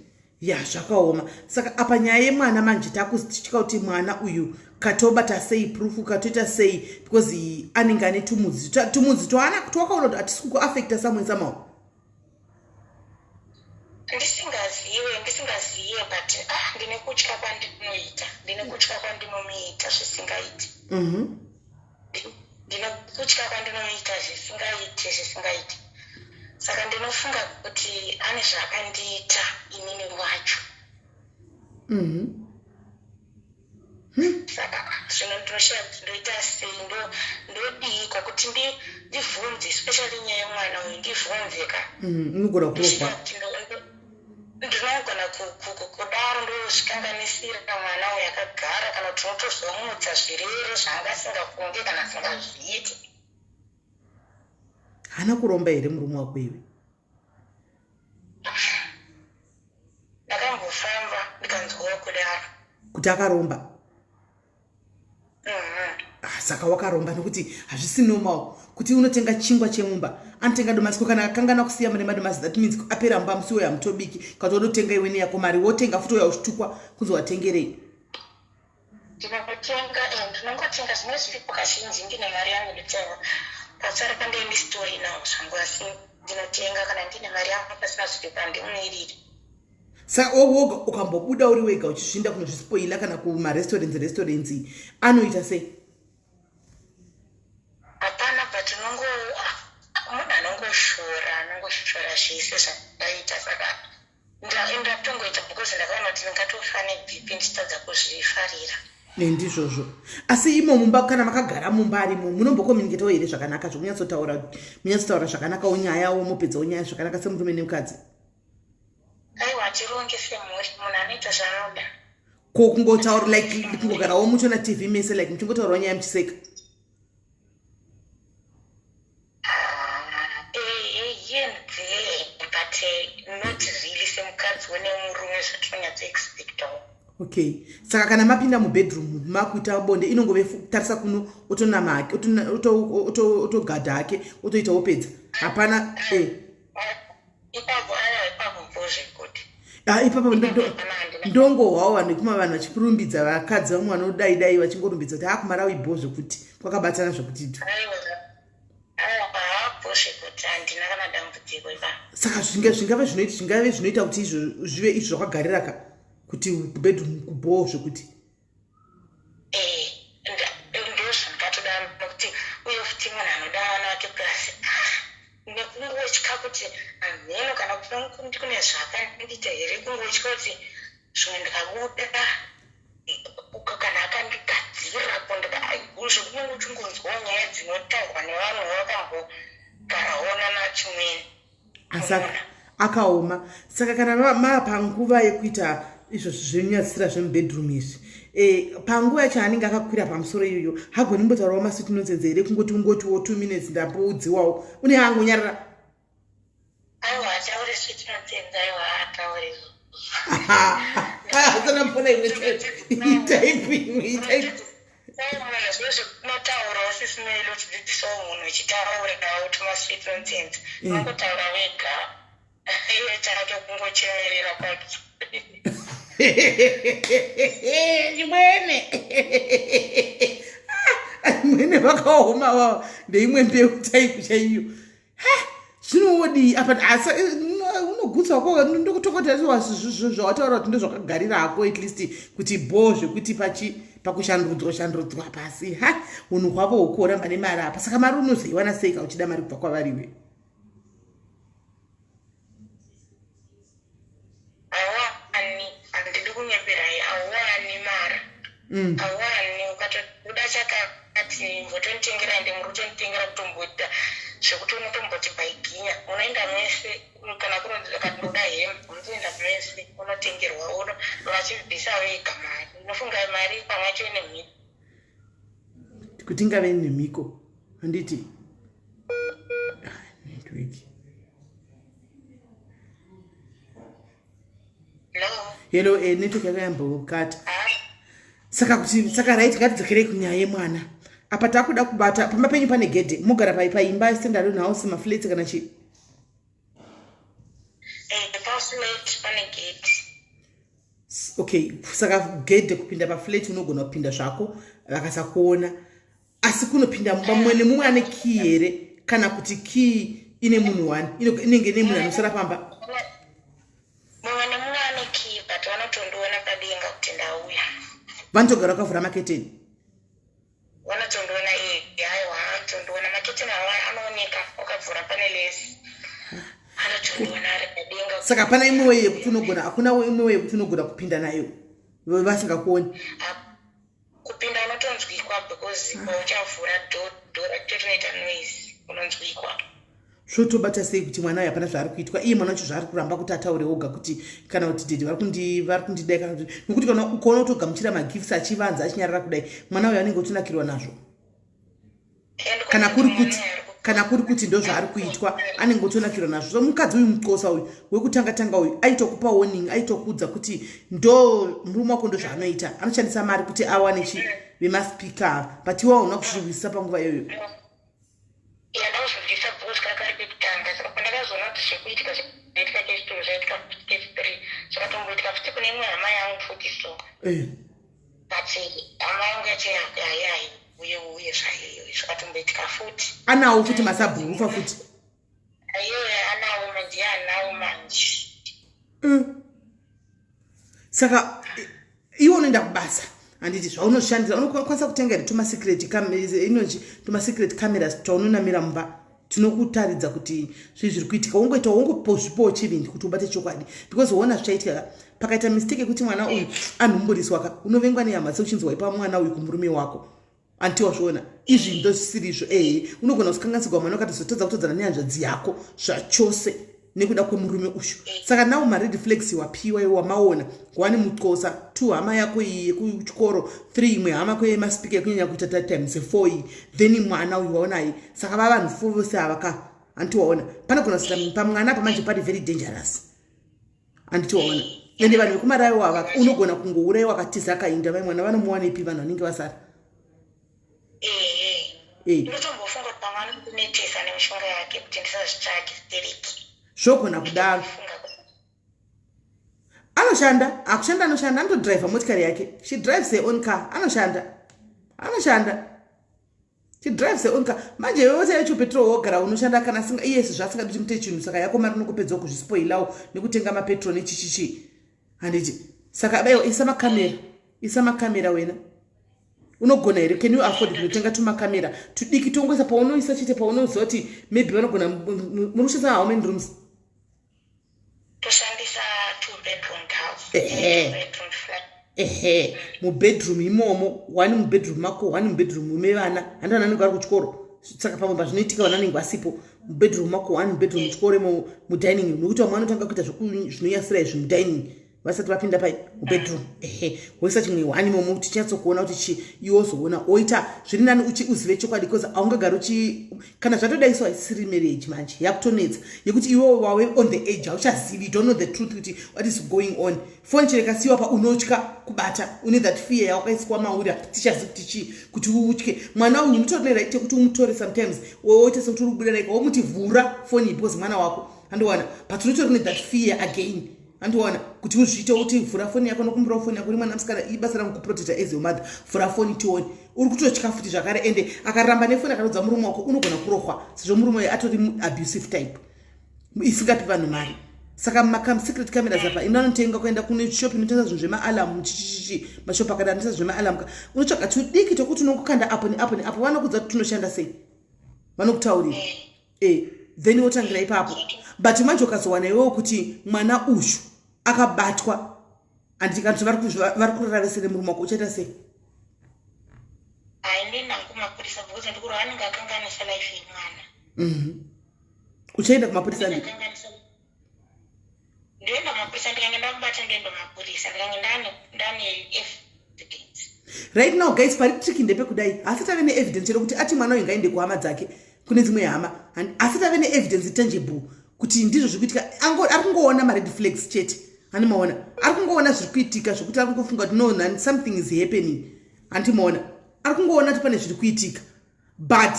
A: ya, zvakaoma. Saka apa nyaya yemwana manje takuzitya kuti mwana uyu katobata sei proof, katoita sei, because anenge ane tumudzi tumudzi twaana twakaona kuti hatisi kukuafecta samwe somehow.
E: Ndisingazive, ndisingazive, but ah, ndine kutya kwandinoita, ndine kutya kwandinomuita zvisingaiti. Ndine kutya kwandinomuita zvisingaiti, zvisingaiti. Saka ndinofunga kuti ane zvaakandiita inini wacho. Saka zvino ndinoshaya kuti ndoita sei, ndodii kuti ndibvunze, especially nyaya yemwana uyu, ndibvunze ka.
A: Unogona kurohwa.
E: Ndinoshaya kuti ndinogona kudaro ndozvikanganisira mwana uyu akagara, kana kuti unotozomutsa zvirere zvaanga asingafunge kana asingazviiti.
A: Haana kuromba here murume wako iwe?
E: Ndakambofamba ndikanzwawo kudaro.
A: Kuti akaromba?
E: Mhm.
A: Ah, saka Saka wakaromba nekuti hazvisi normal kuti unotenga chingwa chemumba, anotenga domasi. Ko kana akangana kusiya mune madomasi, that means apera mumba musi uyo hamutobiki. Kana wototenga iwe neyako mari, wotenga futi uya uchitukwa kunzi watengerei.
E: Ndinotenga, ndinongotenga zvimwe zviripo. Kazhinji ndine mari yangu nditenga, patsara pandee ndisitori nawo zvangu, asi ndinotenga kana ndine mari yangu. Pasina zviripo handimumiriri.
A: Saka woga ukambobuda uri wega uchizvinda kunozvispoila kana kumarestaurants restaurants, anoita sei?
E: Hapana, but unongo munhu anongoshora, anongoshora zvese zvandaita. Saka ndatongoita because ndakaona kuti ndingatofa neBP ndichitadza kuzvifarira.
A: Nendizvozvo. Asi imo mumba, kana makagara mumba arimo, munombokomuniketawo here zvakanaka, zvokunyatsotaura, munyatsotaura zvakanakawo nyayawo, mopedzawo nyaya zvakanaka semurume nemukadzi?
E: Aiwa, tironge semhuri. Munhu anoita zvaanoda.
A: Ko kungotaura, like kungogarawo muchiona TV mese, like muchingotaurawo nyaya muchiseka?
E: Here and there, but not really semukadzi nemurume zvatinonyatsoexpectawo.
A: Okay, saka kana mapinda mubedroom makuita bonde, inongove tarisa kuno, otonama hake, otogadha hake, otoita, wopedza, hapana eh.
E: Ipapo, aiwa, ipapo bho zvekuti.
A: Ah, ipapo ndongohwawo vanhu vekuma, vanhu vachirumbidza vakadzi vamwe vanodai dai vachingorumbidza kuti hakumarawi bho zvekuti kwakabatana zvekuti tu.
E: Aiwa, aiwa, haabho zvekuti, handina kana dambudziko ipapo.
A: Saka zvingave zvinoita kuti izvo zvive izvo zvakagarira ka kuti kubedroom kubhoo zvekuti?
E: Eh, ndozvandingatoda nokuti uye futi munhu anoda vana vake, plus nekungotya kuti hamheno kana kuti kune zvaakandiita here, kungotya kuti zvimwe ndikabuda kana akandigadzirirapo, zvekunenge uchingonzwawo nyaya dzinotaurwa nevanhu vakambogarawo nanachimweni.
A: Asi akaoma. Saka kana maa panguva yekuita izvozvi zvenyadzisira zvemubedroom izvi, panguva yacho anenge akakwira pamusoro iyoyo, hagoni kumbotaurawo masweet nonsense here, kungoti ungotiwo 2 minutes ndamboudziwawo, une angonyarara?
E: Aiwa, atauri sweet nonsense, aiwa, atauri.
A: Asana mpona imwe type, imwe type.
E: Zvinotaurawo sisimeli, uchidzidzisawo munhu uchitaurawo tumasweet nonsense. Unongotaura wega, iye chake kungochemerera kwake.
A: Imwene, imwene vakaoma vava, ndeimwe mbeu type chaiyo. Zvinowodii apa? Asi unogutsa ko ndokutokota zvawataura kuti ndozvakagarirako, at least kuti bho zvekuti pachi pakushandudzwa shandudzwa pasi ha unhu hwavo hwokuoramba nemari apa. Saka mari unozoiwana sei ka uchida mari kubva kwavariwe?
E: Hawani, handidi kunyeperai, hawani mari. Hawani. Ukatobuda chakati mbotonditengera, ende muri kutonditengera, kutomboita zvekuti unotomboti bhaiginya, unoenda mese. Kana kunoda hembe, unotoenda mese unotengerwa, uno vachibvisa vega mari. Unofunga mari pamwe yacho ine mhiko.
A: Kuti ingave nemhiko, handiti? Ah, network.
E: Hello?
A: Hello, network yakayambokata.
E: Ah.
A: Saka kuti, saka right, ngatidzokerei kunyaya yemwana. Apa takuda kubata pamba penyu pane gedhe, mogara pai? Paimba, standalone house, maflats kana chii?
E: Paflat pane gate.
A: Okay, saka gedhe kupinda paflat unogona kupinda zvako vakasakuona, asi kunopinda mumba mumwe nemumwe ane key here, kana kuti key ine munhu one, inenge ine munhu anosara pamba?
E: Mumwe nemumwe ane key, but vanotondiona padenga kuti ndauya.
A: Vanotogara vakavhura maketeni?
E: Vanotondiona, aiwa, anotondiona. Maketeni awa anooneka wakavhura, pane lesi, anotondiona ari padenga.
A: Saka hapana imwe way yekuti unogona, hakuna imwe way yekuti unogona kupinda nayo vasingakuoni?
E: Kupinda unotonzwikwa, because pauchavhura door racho rinoita noise, unonzwikwa.
A: Zvotobata sei kuti mwana uyu hapana zvaari kuitwa, iye mwana wacho zvaari kuramba kuti ataure oga kuti kana kuti daddy vari kundidai, kana kuti, nokuti kana ukaona kutogamuchira magifts achivanza, achinyarara kudai, mwana uyu anenge otonakirwa nazvo.
E: And
A: Kana kuri kuti ndo zvaari kuitwa, anenge otonakirwa nazvo. So mukadzi uyu, muxhosa uyu wekutanga tanga uyu, aitokupa warning, aitokuudza kuti ndo murume wako, ndo zvaanoita, anoshandisa mari kuti awane chi. Vemaspika ava, but iwe hauna kuzvihwisisa panguva iyoyo.
E: Yandakuzvinzwisisa because kanga kari kekutanga. Saka pandakazoona kuti zvekuitika zvaitika kechitwo, zvaitika futi kechithree, zvakatomboitika futi kune imwe hama yangu futi. So but hama yangu yacho yayai uye uye zvaiyo zvakatomboitika futi.
A: Anawo futi masubwoofer futi?
E: Iye anawo manje, anawo manje.
A: Saka iwe unoenda kubasa, handiti? Zvaunoshandisa, unokwanisa kutenga here tumasecret, inonzi tumasecret cameras twaunonamira mumba tinokutaridza kuti zvii zviri kuitika? Wongoita, wongozvipowo chivindi kuti ubate chokwadi, because uona zvichaitika ka, pakaita mistake yekuti mwana uyu anhumburiswa ka, unovengwa nehama, seuchinzi waipa mwana uyu kumurume wako. Anti wazviona izvi ndo zvisiri ehe, unogona kusikanganisirwa mwana, ukatozotadza kutodzana nehanzvadzi yako zvachose nekuda kwemurume uyu. Saka nawo mared flags wapiwa iwe wamaona: one, muxhosa; two, hama yako iyi yekuchikoro; three, imwe hama kwemaspika yekunyanya kuita times four iyi; then mwana uyu waonai. Saka va vanhu four vose ava ka, handiti waona panogona kusita pamwana apa manje pari very dangerous, handiti waona? Ende vanhu vekumarayiwa ava, unogona kungourayiwa akatiza akainda. Vai mwana vanomuwanepi vanhu vanenge vasara?
E: Ehe. Ndotombofunga kuti pamwe anokunetesa nemishonga yake kuti ndisazvitsvage stereki.
A: Zvogona kudaro. Anoshanda akushanda, anoshanda, anotodhiraivha motikari yake. She drives her own car. Anoshanda, anoshanda. She drives her own car. Manje iwe wote yacho petrol wogara unoshanda kana singa iye sezvo asingadi kuti mute chinhu, saka yako mari unokupedzawo kuzvispoilawo nekutenga mapetrol nechichichi, handiti? Saka baiwa, isa makamera, isa makamera wena. Unogona here? Can you afford kunotenga tumakamera tudiki tongoisa paunoisa chete paunoziva kuti maybe vanogona? Muri kushandisa how many rooms?
E: Toshandisa two bedroom house.
A: Ehe.
E: Bedroom flat.
A: Ehe, mubedroom imomo, one mubedroom mako, one mubedroom mevana. Handi vana vanenge vari kuchikoro? Saka pamwe pazvinoitika vana vanenge vasipo, mubedroom mako one, mubedroom muchikoro imo, mudining room, nekuti vamwe vanotanga kuita zvinonyasira izvi mudining vasati vapinda pai mubedroom. Ehe, woisa chimwe one imomo kuti chinyatsokuona kuti chi iwe wozoona oita zviri nani uzive chokwadi, because haungagari uchi kana zvatodaiswa isiri marriage manje yakutonetsa yekuti iwe wawe on the edge, hauchazivi, you don't know the truth kuti what is going on. Foni chero ikasiyiwa pa, unotya kubata, une that fear yawakaiswa mauri, tichazivi kuti chii kuti utye. Mwana uyu mutori right yekuti umutore sometimes, woita sekuti uri kubuda naika, womuti vhura foni because mwana wako, andiwana? But unotori nethat fear again, andiwana, kuti uzviite kuti vhura foni yako, nokumbirawo foni yako uri mwana musikana, ibasa rangu kuprotecta as your mother, vhura foni tione. Uri kutotya futi zvakare. Ende akaramba nefoni akatodza murume wako, unogona kurohwa, sezvo murume uyu atori abusive type isingapi vanhu mari. Saka masecret cameras apa ino anotenga kuenda kune shop inotengesa zvinhu zvemaalarm, chichichichi, mashopu akada anotengesa zvemaalarm ka, unotsvaga tudiki tokuti unongokanda apo neapo neapo, vanokudza kuti tunoshanda sei, vanokutaurira. Then wotangira ipapo. But manje ukazowana iwewo kuti mwana uyu akabatwa, handiti, kana kuti vari kurara vese nemurume wako, uchaita sei?
E: Haindi nangu mapurisa because ndikuri anenge akanganisa life yemwana.
A: Uchaenda kumapurisa?
E: Akanganisa. Ndoenda kumapurisa ndikange ndamubata, ndoenda kumapurisa ndikange ndane evidence.
A: Right now guys, pari tricky ndepekudai, asi tave neevidence chero kuti ati mwana uyu ngaende kuhama dzake, kune dzimwe hama, asi tave neevidence tangible kuti ndizvo zviri kuitika. Ari kungoona mared flags chete, hani maona? Ari kungoona zviri kuitika zvokuti ari kungofunga kuti no, something is happening, hanti maona? Ari kungoona kuti pane zviri kuitika, but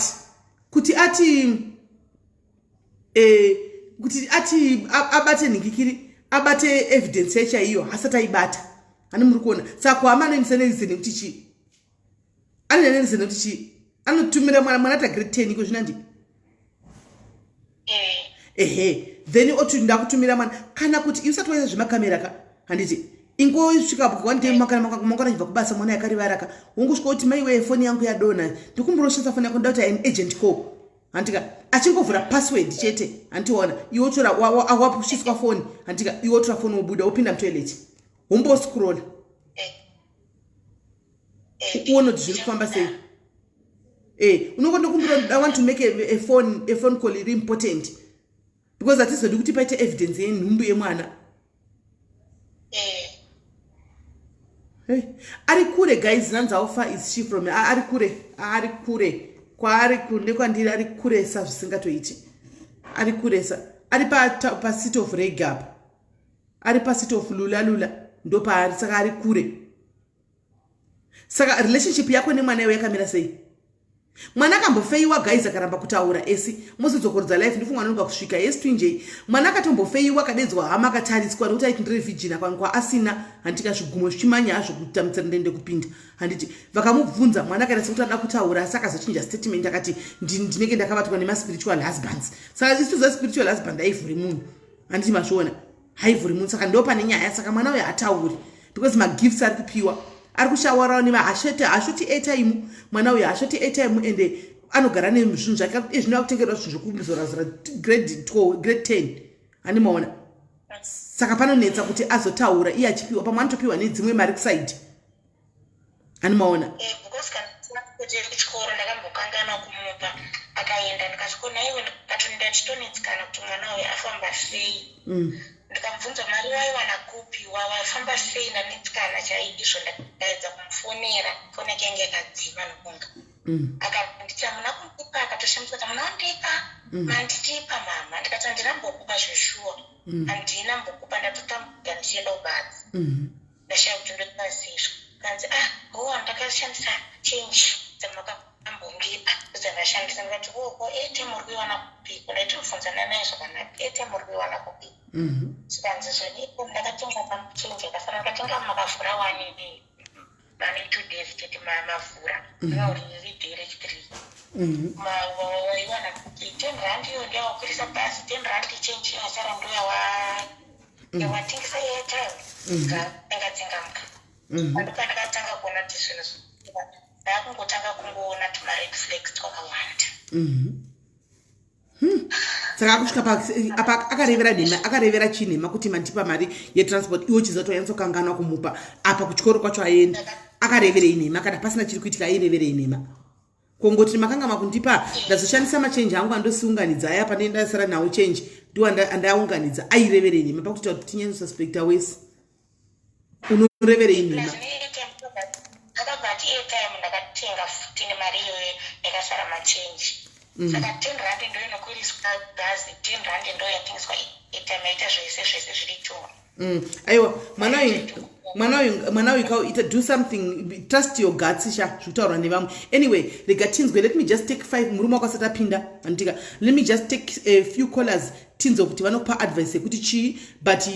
A: kuti ati kuti ati abate nhingikiri, abate evidence yachaiyo, hasati aibata, hani muri kuona? Saka kuhama anoendesa nereason yekuti chii? Anoenda nereason yekuti chii? Anotumira mwana, mwana ata grade 10 iko zvinandi. Ehe, then oti ndakutumira mwana, kana kuti usati waisa zvemakamera ka, handiti? Ingosvika one day mangwana achibva kubasa, mwana yakarivara ka, wongosvika kuti, "Maiwe, foni yangu yadonha, ndikumbiroshandisa foni yako, nda kuti an urgent call," handika? Achingovhura password chete, handiona, iwe wotora, wapushiswa foni, handika? Iwe wotora foni, wobuda, wopinda mutoilet, womboscrolla uone kuti zviri kufamba sei. Unongondokumbira, "I want to make a phone call iri important," because hatizodi kuti paite evidence yenhumbu yemwana. Hey, ari kure guys. Nanzi, "How far is she from?" Ari kure, ari kure kwaari kune kwandiri, ari kuresa zvisingatoiti, ari kuresa, ari pacity of Reg apa, ari pacity of Lula Lula, ndopaari. Saka ari kure. Saka relationship yako nemwana iwe yakamira sei? Mwana akambofeiwa guys, akaramba kutaura esi mozodzokorodza life. Ndifunga anonoka kusvika yes twinjei. Mwana akatombofeiwa, akadedzwa hama, akatariswa nekuti aiti ndiri virgin, akawanikwa asina. Handiti kazvigumo zvichimanya hazvo kuita mutserendende kupinda. Handiti vakamubvunza, mwana akaita sekuti ada kutaura, asi akazochinja statement akati ndinenge ndakabatwa nemaspiritual husbands. Saka isu zespiritual husband haivhuri munhu, handiti mazviona, haivhuri munhu. Saka ndo pane nyaya. Saka mwana uyo hatauri because magifts ari kupiwa, ari kushawarawo nevahashete, hashoti airtime. Mwana uyo hashoti airtime, ende anogara nezvinhu zvake ezvino akutengerwa zvinhu zvekuzorazora grade 12, grade 10, handimaona. Saka panonetsa kuti azotaura iye achipiwa, pamwe anotopiwa nedzimwe mari kusaidi, handimaona.
E: Eh, because kana kuti kuchikoro ndakambokanganwa kumupa, akaenda, ndikasvikona iwe, ndikatoenda ndichitonetsekana kuti mwana uyu afamba sei. Ndikamubvunza, mari waiwana kupi, wafamba sei? Ndanetsekana chaizvo. Ndakaedza kumufonera, foni yake yange yakadzima nokunga. Akanditi hamuna kundipa, akatoshamiswa kuti hamuna kundipa. Mandipa mama? Ndikati handina mbokupa zveshuwa, handina mbokupa, ndatotambura ndichienda kubasa. Ndashaya kuti ndoita sei. Kanzi, ah, ho, ndakashandisa change dzamakambondipa, dzandashandisa. Ndikati, oko airtime uri kuiwana kupiko? Ndaitomubvunzana naye zvakanaka, airtime uri kuiwana kupi? Zvikanzi zvonipo ndakatenga pachange yakafanana, ndakatenga makavhura wani mane 2 days chete mavhura, uri riri day rechithree. Waiwana kuti R10 iyo ndeyawakwirisa bhazi, R10 change yasara ndoyawa yawatengesa airtime, tsenga tsengamuka. Ndopandakatanga kuona kuti zvinhu, ndakungotanga kungoona tumared flags twakawanda.
A: Saka akusvika apa akarevera nhema, akarevera chii nhema? Kuti mandipa mari yetransport, iwe uchiziva kuti wanyatsokanganwa kumupa. Apa kuchikoro kwacho aenda, akareverei nhema? Kana pasina chiri kuitika, aireverei nhema? Kongoti makanga makundipa, ndazoshandisa machenji angu andosiunganidza aya, pane ndasara nawo chenji ndiwo andaunganidza. Aireverei nhema pakutoita kuti tinyatsosuspecta wese? Unoreverei nhema?
E: Plus neairtime, akabva ati airtime ndakatenga futi nemari iyoyo yakasara machenji. Saka R10 ndo inokwiriswa bhazi, R10 ndo yatengeswa airtime, yaita zvese zvese zviri two.
A: Aiwa, mwana uyu, mwana uyu, mwana uyu kau ita, do something, trust your guts sha, zvekutaurwa nevamwe. Anyway, rega tinzwe. Let me just take five, murume wako asati apinda, handitika? Let me just take a few callers, tinzwe kuti vanokupa advice yekuti chii. But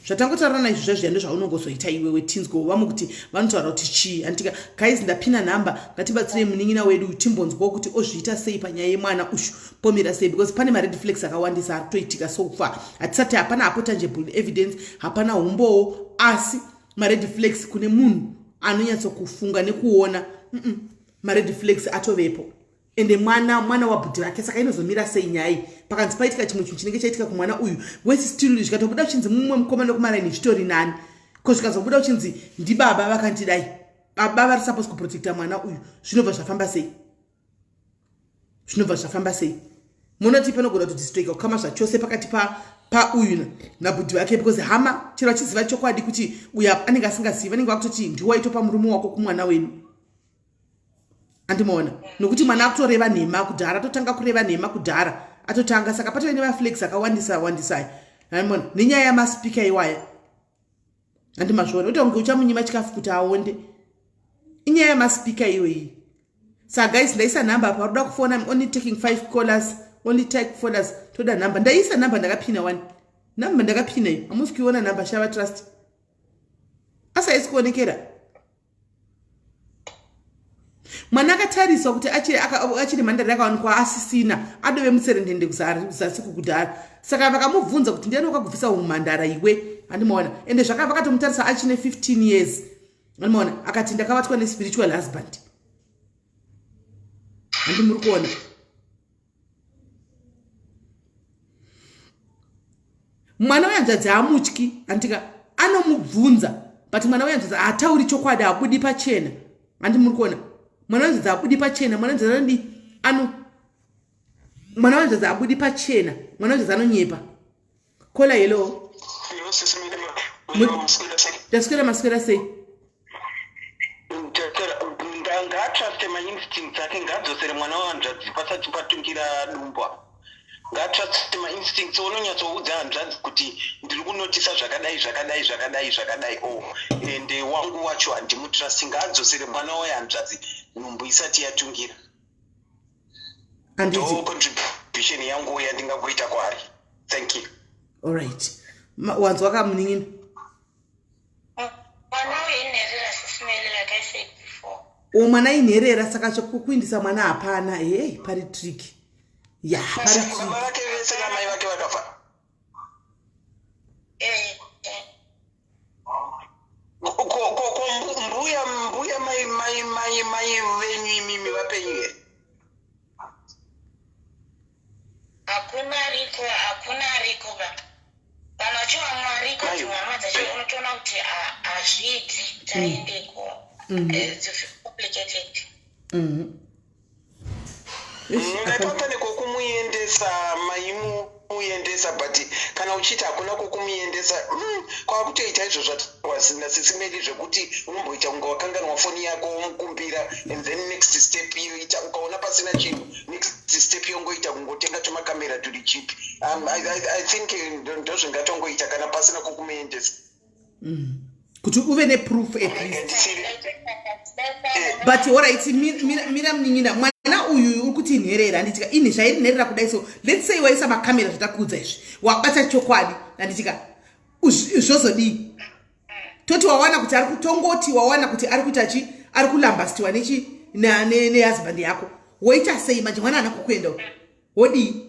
A: zvatangotaurana izvo zvazviya ndozvaunongozoita iwewe. Tinzwewo vamwe kuti vanotaura kuti chii, handitika? Guys, ndapina nhamba, ngatibatsirei munin'ina wedu, timbonzwawo kuti ozviita sei panyaya yemwana ushu, pomira sei, because pane mared flags akawandisa ari kutoitika so far. Hatisati, hapana hapo tangible evidence, hapana umbowo, asi mared flags kune munhu anonyatsokufunga nekuona, mared flags atovepo. Ende mwana, mwana wabhudhi vake, saka inozomira sei nyaya iyi pakanzi paitika chimwe chinhu chinenge chaitika kumwana uyu wesi? Still zvikatobuda uchinzi mumwe mukomana wekumaraini, zvitori nani ko zvikazobuda uchinzi ndibaba vakandidai, baba vari suppose kuprotecta mwana uyu, zvinobva zvafamba sei? Zvinobva zvafamba sei? Munoti panogona kutodistroika kukama zvachose pakati pauyu nabhudhi vake, because hama chero achiziva chokwadi kuti uyu anenge asingazivi, vanenge vakutoti ndiwaitopa murume wako kumwana wedu, andimaona? Nokuti mwana akutoreva nhema kudhara, atotanga kureva nhema kudhara, atotanga. Saka patove nemaflags akawandisa wandisai, andimaona, nenyaya yamaspika iwaya, handimazviona kuti kunge uchamunyima chikafu kuti aonde, inyaya yamaspika iyo iyi. Saka guys, ndaisa nhamba apa, uda kufona. I'm only taking five callers, only take callers. Toda nhamba, ndaisa nhamba, ndakapina one nhamba, ndakapina iyo, hamusi kuiona nhamba. Shava Trust, asi haisi kuonekera. Mwana akatariswa kuti achiri mhandara, yakawanikwa asisina, adove mutserendende kuzasi kukudhara. Saka vakamubvunza kuti ndiani wakakubvisa umhandara iwe, handimaona? Ende zvaka vakatomutarisa achine 15 years, handimaona? Akati ndakabatwa nespiritual husband, handi muri kuona? Mwana wehanzvadzi haamutyi, handika? Anomubvunza, but mwana wehanzvadzi haatauri chokwadi, haabudi pachena, handi muri kuona? Mwana wehanzvadzi haabudi pachena. Mwana wehanzvadzi anodi ano, mwana wehanzvadzi haabudi pachena, mwana wehanzvadzi anonyepa. Caller, hello. Ndaswera, maswera sei?
F: Ngaatruste mainstincts ake, ngaadzosere mwana wahanzvadzi pasati patungira dumbwa. Ngaatruste mainstincts, unonyatsoudza hanzvadzi kuti ndiri kunotisa zvakadai, zvakadai, zvakadai, zvakadai. O oh, and wangu wacho handimutrust. Ngaadzosere mwana wehanzvadzi nhumbu isati yatungira. Ndo contribution yangu yandingagoita kwaari. Thank you.
A: Alright, wanzwa kamunin'ina?
E: Mwana uinherera, sisimele, like I said before.
A: O, mwana inherera, saka chekukuindisa mwana hapana. Hey, pari trick ya, pari trick.
F: Baba vake vese namai vake vakafa?
E: Eh, eh.
F: Ko mbuya mai venyu imimi vapenyu here?
E: Hakuna ariko, hakuna ariko ba. Vanhu vacho vamwe variko, dzimwe hama dzacho unotoona kuti hazviiti kuti aendeko. It's complicated.
F: Mungaipa pane kwokumuendesa, maimuendesa, but kana uchiti hakuna kwokumuendesa, kwakutoita izvo zvataurwa nasisimeli, zvekuti unomboita kunge wakanganwa foni yako, womukumbira, and then next step yoita, ukaona pasina chinhu, next step yongoita kungotenga tumakamera turi cheap. I think ndozvingatongoita kana pasina kwokumuendesa.
A: Kuti uve neproof at least. But alright, mira munin'ina, mwana uyu uri kuti inherera, handitika? Ini zvairi nherera kudai, so let's say waisa makamera, zvatakuudza izvi, wabata chokwadi, handitika? Zvozodii? Toti wawana kuti ari, tongoti wawana kuti ari kuita chi, ari kulambastiwa nechi nehusband yako, woita sei manje? Mwana haana kukuenda, wodii?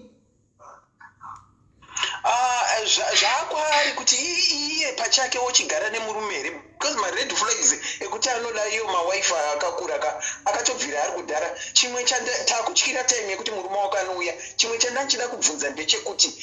F: Ah, zvaakwaari kuti iye pachake wochigara nemurume here, because mared flags ekuti anoda iyo mawife akakura ka akatobvira ari kudhara. Chimwe takutyira time yekuti murume wako anouya. Chimwe chandanchida kubvunza ndechekuti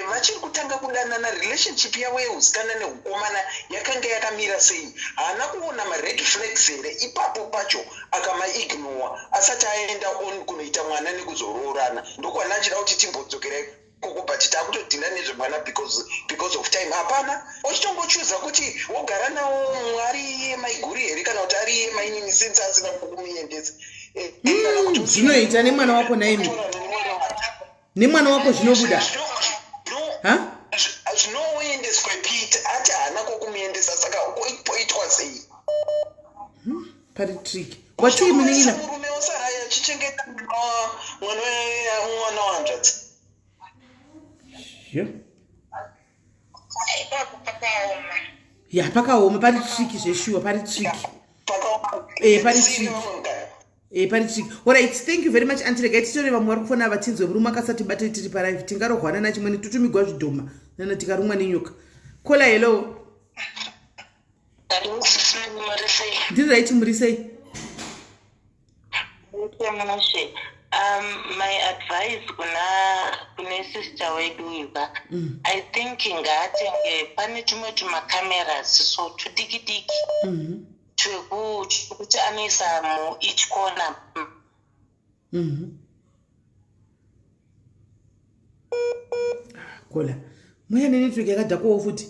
F: vachiri kutanga kudanana, relationship yavo yeusikana neukomana yakanga yakamira sei? Haana kuona mared flags here ipapo pacho, akamaignora asati aenda on kunoita mwana nekuzoroorana? Ndokwana achida kuti timbodzokera ikoko, but takutodhila nezvemwana because of time. Hapana uchitongochuza kuti wogara nawo mwari iye maiguru here, kana kuti ari iye mainini, since asina kumuendesa. Kana kuti
A: Zvinoita nemwana wako naimi, nemwana wako zvinobuda. Ha?
F: Zvinoendeswe pete ati haana kwokumuendesa, saka poitwa sei?
A: Pari trick watii, munin'ina?
F: Murume osarai achichengeta mwana wahanzvadzi.
E: Ipapo pakaoma.
A: Ya, pakaoma, pari trick zveshuwa, pari trick. Pari trick. Pari trick. Alright, thank you very much, aunty. Regai titore vamwe vari kufona vatinzwe. Murume akasati batei tiri palive, tingarohwana nachimwene, totumigwa zvidhoma nana tikarumwa nenyoka. Caller, hello. Ndiri right, muri sei?
G: Mushe, my advice kuna kune sister wedu uyu ka, I think ngaatenge pane tumwe tumacameras so tudiki diki twekuti anoisa mueach corner.
A: Caller, muya nenetwork yakadhakwawo futi.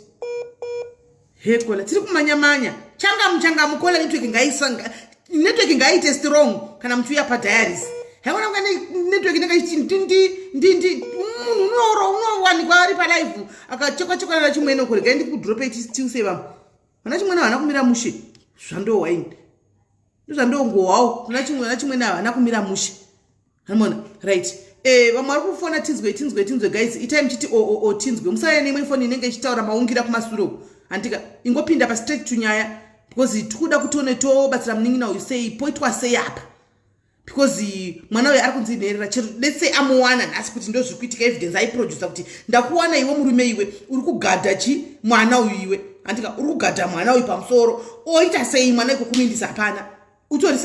A: He, caller, tiri kumanyamanya. Changamu, changamu, caller. Network ngaisanga, network ngaiite strong kana muchiuya padiaries. Haikona kunga network inenge ichiti ndindi ndindi, munhu unoro unowanikwa ari palive akachekwa chekwa nana chimwene uko. Regai ndikudrope tiuse vamwe. Vana chimwene havana kumira mushe, zvandowaini ndozvandongowawo. Kuna chimwe, vana chimwene havana kumira mushe, hanimona? Right, vamwe vari kufona, tinzwe, tinzwe, tinzwe. Guys, itai muchiti o o o, tinzwe. Musauya neimwe foni inenge ichitaura maungira kumasure uko, handika? Ingopinda pastraight tunyaya, because tikuda kuti one tobatsira munin'ina uyu sei, poitwa sei apa, because mwana uyu ari kunzi nherera. Chero let's say amuwana nhasi kuti ndo zviri kuitika, evidence aiprodusa kuti ndakuwana iwe murume, iwe uri kugadha chi mwana uyu iwe, handika? Uri kugadha mwana uyu pamusoro, oita sei mwana iko? Kumuindisa hapana.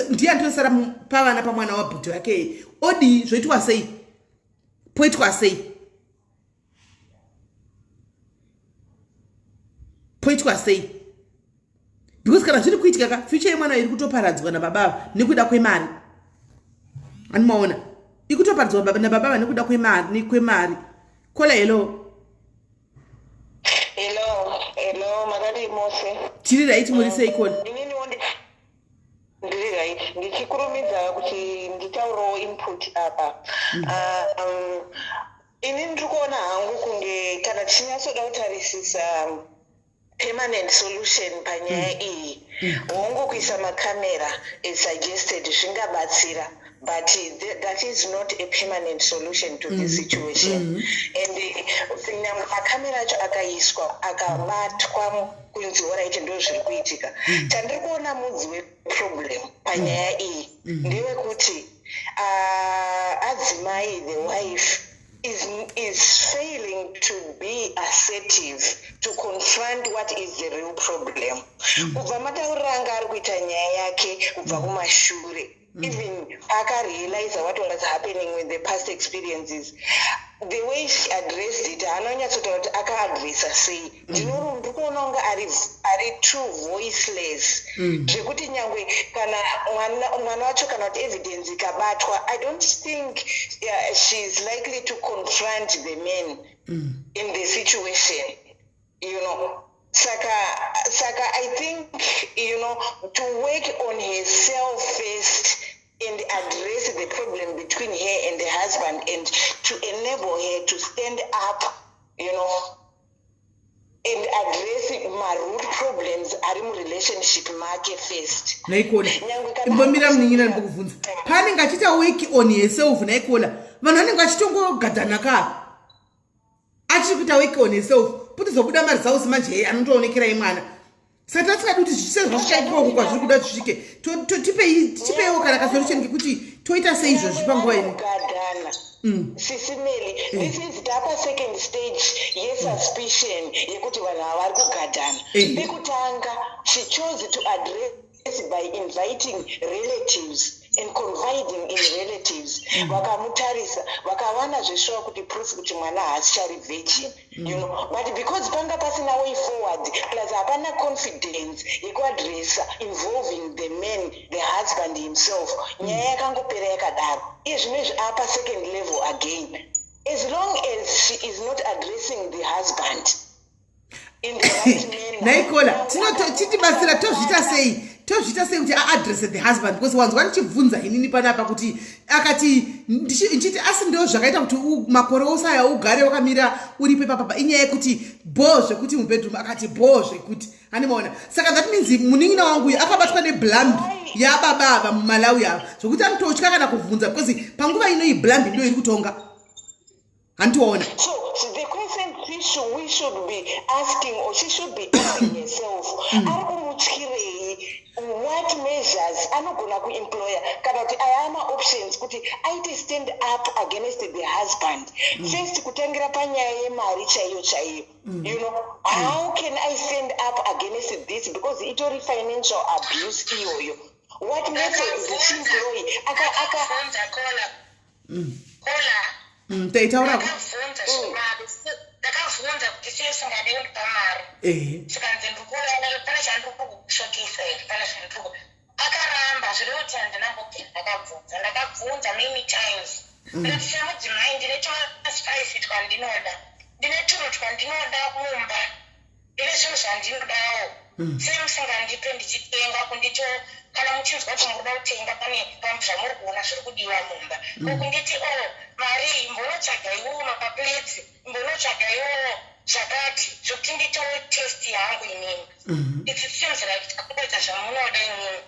A: Ndiye anotosara pavana pamwana wabhuti wake, odii? Zvoitwa sei? Poitwa sei? Poitwa sei? Because kana zviri kuitika ka, future yemwana iri kutoparadzwa nababa nekuda kwemari. Animaona ikutoparadzwa nababa nekuda kwemari. Caller, hello.
G: Hello, hello, makadii mose?
A: Tiri right, muri sei, caller?
G: Ininiwo ndiri right. Ndichikurumidza kuti nditaurewo input apa.
F: Ini ndiri kuona hangu kunge kana tichinyatsoda kutarisisa permanent solution panyaya iyi, hongu, kuisa makamera as suggested zvingabatsira, but that is not a permanent solution to this situation. And nyangwe makamera acho akaiswa, akabatwa kunzi alright, ndo zviri kuitika, chandiri kuona mudzi weproblem panyaya iyi ndewekuti adzimai, the wife, is failing to be assertive, to confront what is the real problem. Kubva matauriro anga ari kuita nyaya yake kubva kumashure, even akarealize what was happening with the past experiences, the way she addressed it, haana kunyatsotaura kuti akaadresa sei. Ndiri kuona kunge ari too voiceless, zvekuti nyangwe kana mwana wacho kana kuti evidence ikabatwa, I don't think she is likely to confront the man in the situation. Saka I think to work on herself first and address the problem between her and the husband and to enable her to stand up and address maroot problems ari murelationship make first.
A: Naikola.
F: Nyangwe kana-
A: Imbomira, munin'ina, ndimbokubvunza. Paanenge achiita work on herself, naikola, vanhu vanenge vachitongogadhana ka. Achiri kuita work on herself, potozobuda maresults manje, hei, anotoonekera mwana. Saka tasingadi kuti zvichise zvasvika ikoko kwazviri kuda zvisvike. Tipeiwo kana kasolution kekuti toita sei izvozvi panguva ino.
F: Kugadhana, sisimeli, this is tapa second stage yesuspicion yekuti vanhu ava vari kugadhana. Pekutanga she chose to address by inviting relatives and confiding in relatives. Vakamutarisa, vakawana zveshuwa kuti proof kuti mwana haasichari virgin, but because panga pasina way forward, plus hapana confidence yekuadresa involving the man, the husband himself, nyaya yakangopera yakadaro. Iye zvino izvi apa second level again. As long as she is not addressing the husband in the right manner.
A: Naikola, chitibatsira, tozviita sei? Tozviita sei kuti aadresse the husband? Because wanzwa ndichibvunza inini panapa kuti akati ndichiti asi ndo zvakaita kuti makore ose aya ugare wakamira uripo ipapapa, inyaya yekuti bho zvekuti mubedroom, akati bho zvekuti handimaona. Saka that means munin'ina wangu uyu akabatwa neblambi yababa ava muMalawi ava, zvokuti anototya kana kubvunza, because panguva ino iblambi ndo iri kutonga, handitiwaona?
F: So the question we should be asking, or she should be asking herself, ari kumutyirei? What measures anogona kuemploya, kana kuti aya maoptions kuti aite stand up against the husband first, kutangira panyaya yemari chaiyo chaiyo? How can I stand up against this? Because itori financial abuse iyoyo. What methods does she employ? Aka
E: Ndakabvunza, Kola. Kola.
A: Taitaurako.
E: Ndakabvunza zvemari. Ndakabvunza kuti sei usingade kundipa mari. Chikanzi ndikuona pane chandiri kukushokisa here, pane zvandiri. Akaramba, zvireva kuti handina mbobvira ndakabvunza. Ndakabvunza many times. Ndikati semudzimai ndine tumaspice twandinoda, ndine tunhu twandinoda kumba, ndine zvinhu zvandinodawo. Sei musingandipe ndichitenga? Kundito kana muchinzwa kuti muri kuda kutenga, pane zvamuri kuona zviri kudiwa mumba, ko kunditi, "O, mari iyi, imbonotsvaga iwowo maplates, imbonotsvaga iwowo zvakati," zvokuti nditewo taste yangu inini. It seems like takungoita zvamunoda inini.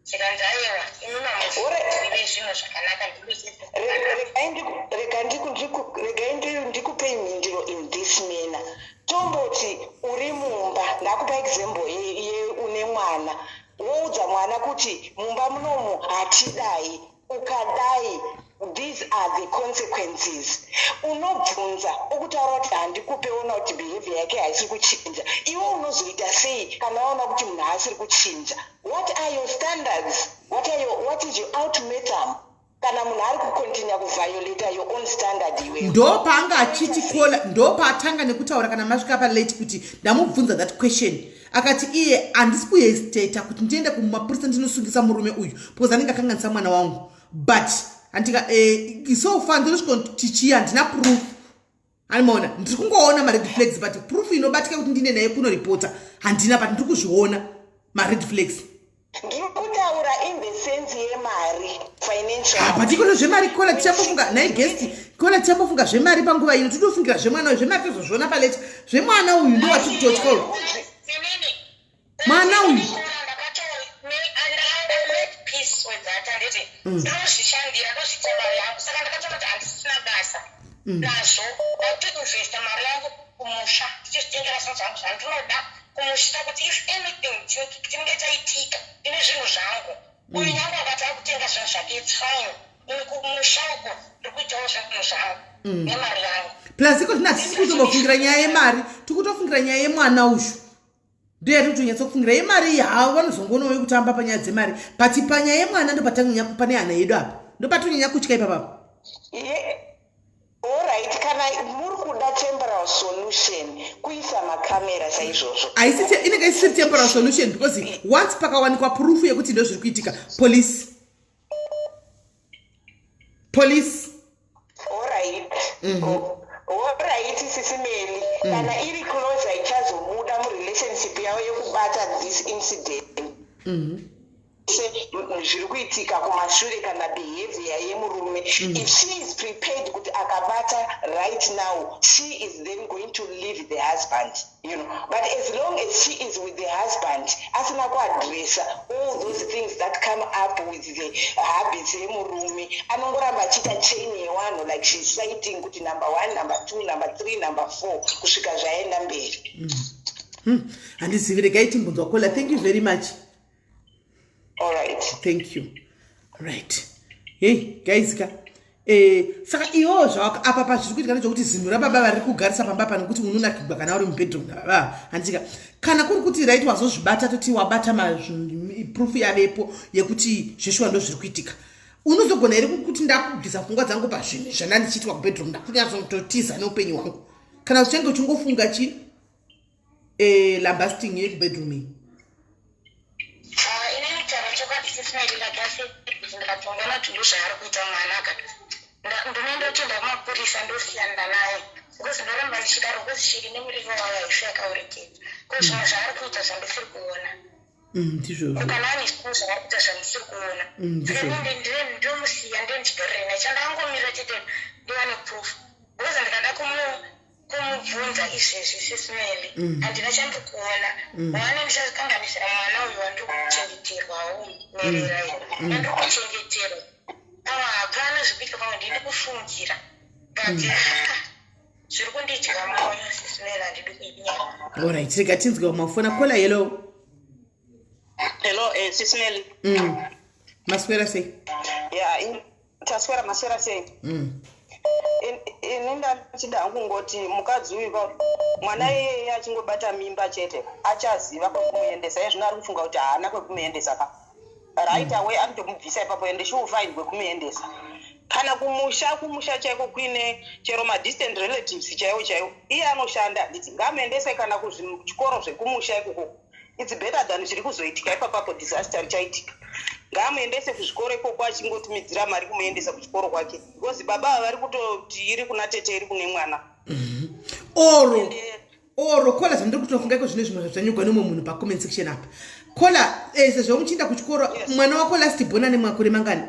E: Zikanzi aiwa, imi mamuzive zvinhu zvakanaka.
F: Regai ndikupei mhinduro in this manner. Tomboti uri mumba, ndakupa example ye une mwana, woudza mwana kuti mumba munomu hatidai, ukadai these are the consequences. Unobvunza, okutaura kuti handikupe. Ona kuti behavior yake haisiri kuchinja, iwe unozoita sei kana waona kuti munhu haasiri kuchinja? What are your standards? What is your ultimatum kana munhu ari kucontinue kuviolata your own standard iwewe?
A: Ndo paanga achiti, Kola, ndo paatanga nekutaura kana masvika palate, kuti ndamubvunza that question, akati iye handisi kuhesitata kuti ndiende kumapurisa ndinosungisa murume uyu, because anenge akanganisa mwana wangu. But handika so far ndinosvika tichii, handina proof, animaona. Ndiri kungoona mared flags, but proof inobatika kuti ndine naye kunoripota handina, but ndiri kuzviona mared flags.
F: Ndiri kutaura in the sense yemari, financial.
A: Ah, but ikono zvemari kola tichambofunga nhai guest kola tichambofunga zvemari panguva ino tinofungira zvemwana uyu zvemari tozozviona paleta zvemwana uyu ndo watiri kutotya uyu mwana uyu
E: ndinozvishandira ndozviita mari yangu saka ndakatoona kuti handisina basa nazvo ndakutoinvesta mari yangu kumusha ndichizvitengera zvinhu zvangu zvandinoda kumusha kuti if anything chinenge chaitika ndine zvinhu zvangu uyu nyange akati akutenga zvinhu zvake its fine ini kumusha uko ndiri kuitawo zvinhu zvangu nemari yangu.
A: Plus iko zvino hatisi kutombofungira nyaya yemari, tikutofungira nyaya yemwana uyu ndiyo yatiri kutonyatsokufungira yemari iyi. Havo vanozongonawo yekutamba panyaya dzemari, but panyaya yemwana ndopatanyanya pane hana yedu apa, ndopatonyanya kutya ipapapa.
F: Alright, kana muri kuda temporal solution, kuisa makamera saizvozvo.
A: Haisi inenge isiri temporal solution because once pakawanikwa proof yekuti ndo zviri kuitika, police, police.
F: Alright. Alright, Sisi Meli, kana iri closer ichazobuda murelationship yavo yekubata this incident, zviri kuitika kumashure kana behavior yemurume, if she is prepared kuti akabata right now, she is then going to leave the husband. But as long as she is with the husband asina kuadressa all those things that come up with the habits yemurume, anongoramba achiita chain yewanhu like she's citing kuti number one, number two, number three, number four, kusvika zvaenda mberi.
A: Handizivi, regai timbunzwa kola. Thank you very much.
F: All right.
A: Thank you. Right, hey guys ka, saka iwowo zvawaka apa pazviri kuitika ndezvokuti zinhu rababa vari kugarisa pamba pano kuti unonakigwa kana uri mubedroom nababa, handika? Kana kuri kuti right, wazozvibata, toti wabata proof yavepo yekuti zveshuwa ndo zviri kuitika, unozogona here kuti ndakubvisa pfungwa dzangu pazvinhu zvanda ndichiitwa kubedroom, ndakunyatsototiza neupenyu hwangu, kana uchange uchingofunga chi lambasting yekubedroom iyi?
E: Ah, inini kutaura chokwadi, Sisi Meli, ndakasi kuti ndikatongoona kuti ndozvaari kuita mwana ka, ndinoenda kutoenda kumapurisa, ndosiyana naye because ndoramba ndichidaro because shiri nemurivo wayo haifi yakaurekedza ko zvimwe zvaari kuita zvandisiri kuona.
A: Ndizvozvo.
E: Kana ane zvimwe zvaari kuita zvandisiri kuona,
A: Ndizvozvo.
E: ndomusiya ndendigarire naye. Chandangomira chete ndiwane proof because ndikada kumubvunza izvezvi, Sisi Meli, handina chandiri kuona. Wane ndichakanganisira mwana uyu wandiri kuchengeterwawo, nherera iyi yandiri kuchengeterwa. Pamwe hapana zvekuita, pamwe ndini kufungira, but ah, zviri kundidya mwoyo, Sisi Meli, handidi kuinyama.
A: Alright, rega tinzwe mafona. Kola, hello.
H: Hello, Sisi Meli.
A: Maswera sei?
H: Yeah, taswera, maswera sei? Ini ndachida hangu kungoti mukadzi uyu mwana iyeye achingobata mimba chete achaziva kwekumuendesa. Iye zvino ari kufunga kuti haana kwekumuendesa ka. Right away anotomubvisa ipapo and she will find kwekumuendesa, kana kumusha, kumusha chaiko kuine chero madistant relatives chaiwo chaiwo. Iye anoshanda, handiti? Ngaamuendese kana kuzvikoro zvekumusha ikoko. It's better than zviri kuzoitika ipapapo, disaster richaitika. Ngaamuendese kuzvikoro ikoko, achingotumidzira mari kumuendesa kuchikoro kwake, because baba ava vari kutoti iri kuna tete, iri kune mwana.
A: Oro kola, zvandiri kutofunga iko zvine zvimwe zvanyogwa nemumwe munhu pacomment section apa. Kola, sezvo muchienda kuchikoro, mwana wako last born ane makore mangani?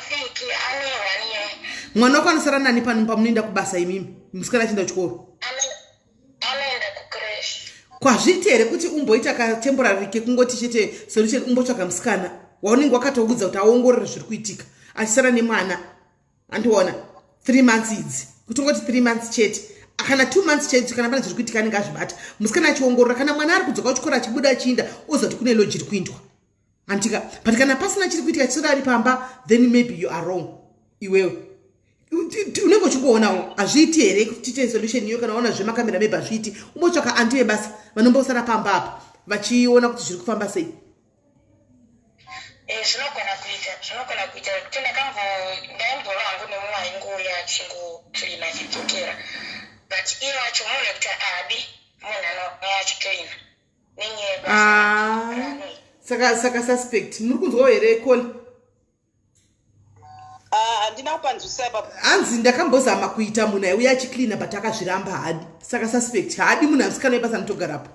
E: Mudiki ane 1 year.
A: Mwana wako anosara nani pano pamunoenda kubasa imimi, musikana achienda kuchikoro?
E: Anoenda kucreche.
A: Kwazviiti here kuti umboita katemporary kekungoti chete solution, umbotsvaga musikana waunenge wakatoudza kuti aongorore zviri kuitika, achisara nemwana, andiona 3 months idzi, kutongoti 3 months chete kana 2 months chete, kana pane zviri kuitika anenge azvibata, musikana achiongorora, kana mwana ari kudzoka kuchikoro achibuda achiinda, ozoti kune lodge iri kuindwa, handika? But kana pasina chiri kuitika, chisori ari pamba, then maybe you are wrong iwewe unenge uchingoonawo. Hazviiti here kuti tiite solution iyo? Kana waona zvemakamera, maybe hazviiti, umbotsvaka aunty vebasa vanombosara pamba apa vachiona kuti zviri kufamba sei.
E: Zvinogona kuita, zvinogona kuita kuti ndakambo ndaimbova hangu nemumwe aingouya achingocleana achidzokera, but iye wacho munhu ekuti haadi munhu anouya achicleana nenyaya yebasa
A: Ah,
E: raanoita.
A: Saka suspect muri kunzwawo here, Kola?
H: Ah, handina kupanzwisisa ipapo.
A: Hanzi ndakambozama kuita munhu aiuya achicleana, but akazviramba, haadi. Saka suspect haadi munhu asikana webasa anotogarapo.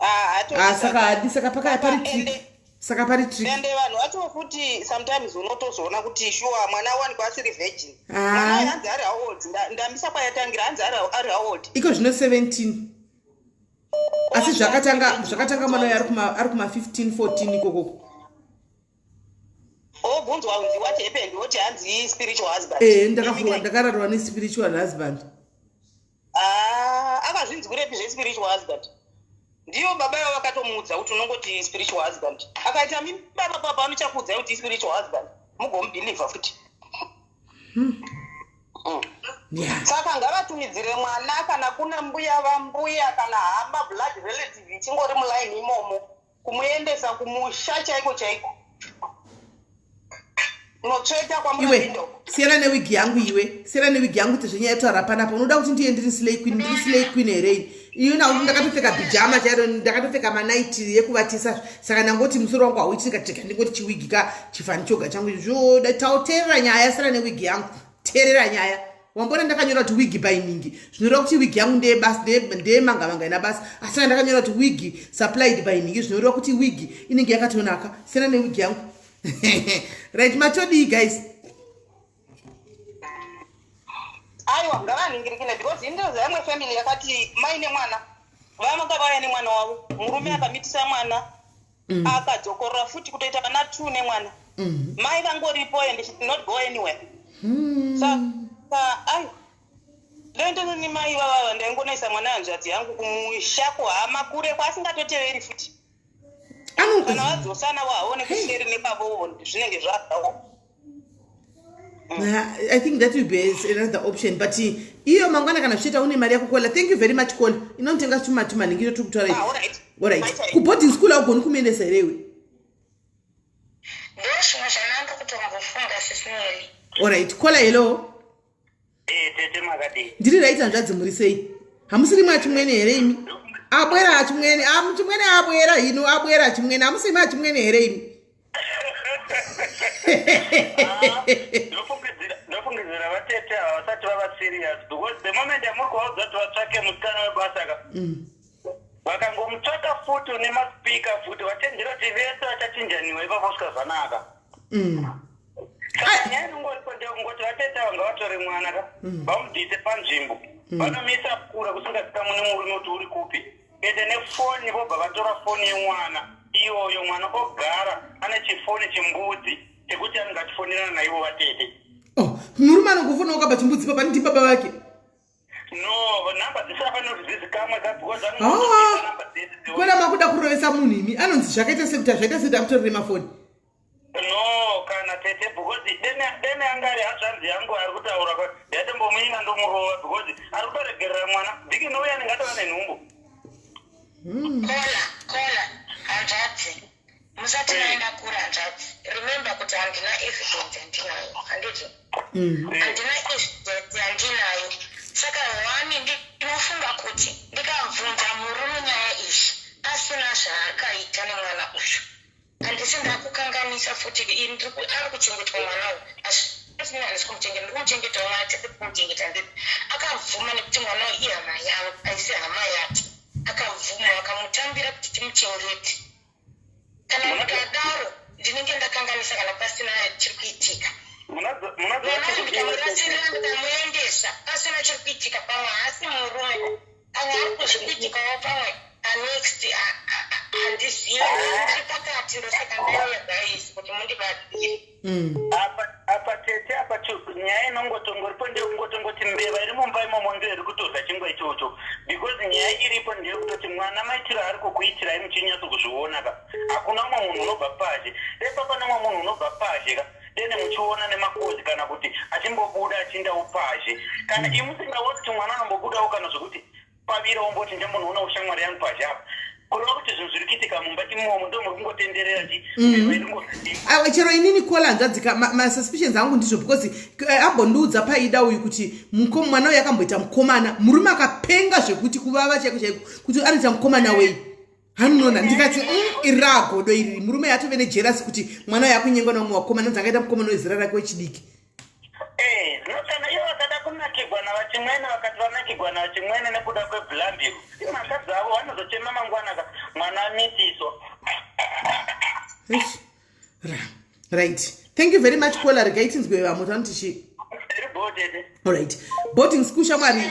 H: Ah,
A: ah, saka hadi saka pakaya pari trick saka pari trick
H: ende vanhu vacho futi sometimes unotozoona kuti shuwa mwana awanikwa asiri virgin
A: Ah.
H: mwana uyu hanzi ari how old ndamisa kwayatangira hanzi ari how old
A: iko zvino 17 asi zvakatanga zvakatanga mwana uyu ari kuma 15 14 ikokoko
H: obvunzwa kunzi what happened woti hanzi spiritual husband
A: ee ndakafuwa ndakararwa nespiritual husband
H: Ah, akazvinzwirepi zvespiritual husband ndiyo baba yavo vakatomuudza kuti unongoti spiritual husband akaita mimba baba anochakuudzai kuti spiritual husband mugomubhilivha futi
A: Yeah.
H: Saka ngavatumidzire mwana kana kuna mbuya vambuya kana hama blood relative ichingori mulaini imomo kumuendesa kumusha chaiko chaiko unotsveta
A: Iwe
H: kwamurapinda uko.
A: siyana newigi yangu iwe siyana newigi yangu kuti zvenyaya yataura panapa unoda kuti ndiye ndiri slay queen ndiri slay queen here ini iyo nakuti ndakatopfeka bijama chairo ndakatopfeka manaiti yekuvatisa saka ndangoti musoro wangu hauiti ndikateka ndingoti chiwigi ka chifani choga changu zvoda tauteerera nyaya siyana newigi yangu teerera nyaya wambona ndakanyora kuti wigi by ningi zvinoreva kuti wigi yangu ndeyebasa ndeyemanga ina basa asi kana ndakanyora kuti wigi supplied by ningi zvinoreva kuti wigi inenge yakatonaka siyana newigi yangu right matodii guys
H: Aiwa ngavanhingirikine because indoza yamwe family yakati mai nemwana vamanga vauya nemwana wavo murume akamitisa mwana akadzokorora futi kutoita vana two nemwana mai vangoripo and she did not go anywhere saka aiwa ndendinoni mai vavava ndaingonoisa mwana hanzvadzi yangu kumusha kuhama kure kwaasingatoteveri futi kana vadzosana waone kuseri nepavovo zvinenge zvabvawo
A: I think that will be another option but eh, iyo mangwana kana zvichiita une mari yako kola thank you very much kola inonotenga chuma nhingi tiri kutaura
H: Ah, alright.
A: alright kuboarding school haugoni kumuendesa here iwe
E: Ndozvimwe zvandanga kutombofunga sisineli.
A: Alright kola hello
I: Eh, tete makadii?
A: Ndiri right hanzvadzi muri sei hamusiri mwachimwene here imi abwera achimwene amuchimwene abwera hino abwera achimwene hamusiri achimwene here imi
I: Ndofungidzira vatete ava vasati vava serious because the moment yamuri kuvaudza kuti vatsvake musikana webasa ka vakangomutsvaka futi une maspika futi vachenjera kuti vese vachachinjaniwa ipapo kusvika zvanaka Saka nyaya inongoripo ndeyekungoti vatete ava ngavatore mwana ka vamubvise panzvimbo vanomisa kure kusingazikamwi nemurume kuti uri kupi ende nefoni vobva vatora foni yemwana iyoyo mwana ogara ane chifoni chimbudzi chekuti anenge achifonerana naivo vatete
A: Oh, murume anongofona wakabva chimbudzi papa ndi baba vake
I: no nhamba dzisafanira kuti dzizikamwe ka because
A: Ah.
I: anongobvisa nhamba dzese dziwo
A: Kona makuda kurovesa munhu imi anonzi zvakaita sekuti hazvaita sekuti akutorere mafoni
I: no kana tete because dene dene anga ari hazvanzi yangu ari kutaura kwa ndaitombomuinga ndomurova because ari kutoregerera mwana vhiki inouya ndingatova nenhumbu
E: Kola, kola, hanzvadzi. Musati maenda kure hanzvadzi. Remember kuti handina evidence yandinayo. Handiti? Handina evidence yandinayo. Saka one ndinofunga kuti ndikabvunza murume nyaya iyi asina zvaakaita nemwana uyu. Handisi ndakukanganisa futi ini ndiri ku- ari kuchengetwa mwana uyu. Asi ini handisi kumuchengeta, ndiri kumuchengeta mwana tiri kumuchengeta ndiri. Akabvuma nekuti mwana uyu ihama yangu, haisi hama yake. Akabvuma akamutambira kuti timuchengete. Kana ndikadaro ndinenge ndakanganisa kana pasina chiri kuitika. Mwana uyu ndikamurasirira ndikamuendesa pasina chiri kuitika pamwe haasi murume pamwe ari kuzvikuitikawo pamwe anext handizivi ndiri pakati ndosaka ndauya guys kuti mundibatsire.
I: Apa apa tete apa nyaya inongotongoripo ndeyekungotongoti mbeva iri mumba imomo ndiyo iri kutodya chingwa ichocho because nyaya iripo ndeyekutoti mwana maitiro aari kukuitirai muchinyatso kuzviona ka hakuna umwe munhu unobva pazhe dai papa nemumwe munhu unobva pazhe ka dene muchiona nemakozi kana kuti achimbobuda achiendawo pazhe kana imi musingaoni kuti mwana anombobudawo kana zvekuti pavira womboti ndambonoona ushamwari yangu pazhe apa kureva kuti zvinhu zviri kuitika mumba imomo ndo muri kungotenderera chi
A: Aiwa, chero inini kola hanzvadzika masuspicions angu ndizvo because eh, ambondiudza paida uyu kuti mwana uyu akamboita mukomana murume akapenga zvekuti kuvava chaiko chaiko kuti anoita mukomana wei hanunona ndikati iri raagodo iri murume yatove nejerasi kuti mwana uyu akunyengwa nevamwe vakomana nzi angaita mukomana wezera rake wechidiki
I: Eh, zvino kana ivo vakada kunakirwa Vanakigwa navachimwene vakati vanakigwa navachimwene nekuda kweblambiru. Imhaka dzavo vanozochema mangwana ka mwana amitiswa.
A: Eish. Right, thank you very much, caller. Regai tinzwe vamwe vanoti chii.
I: Iri bho, tete.
A: Alright, boarding school shamwari.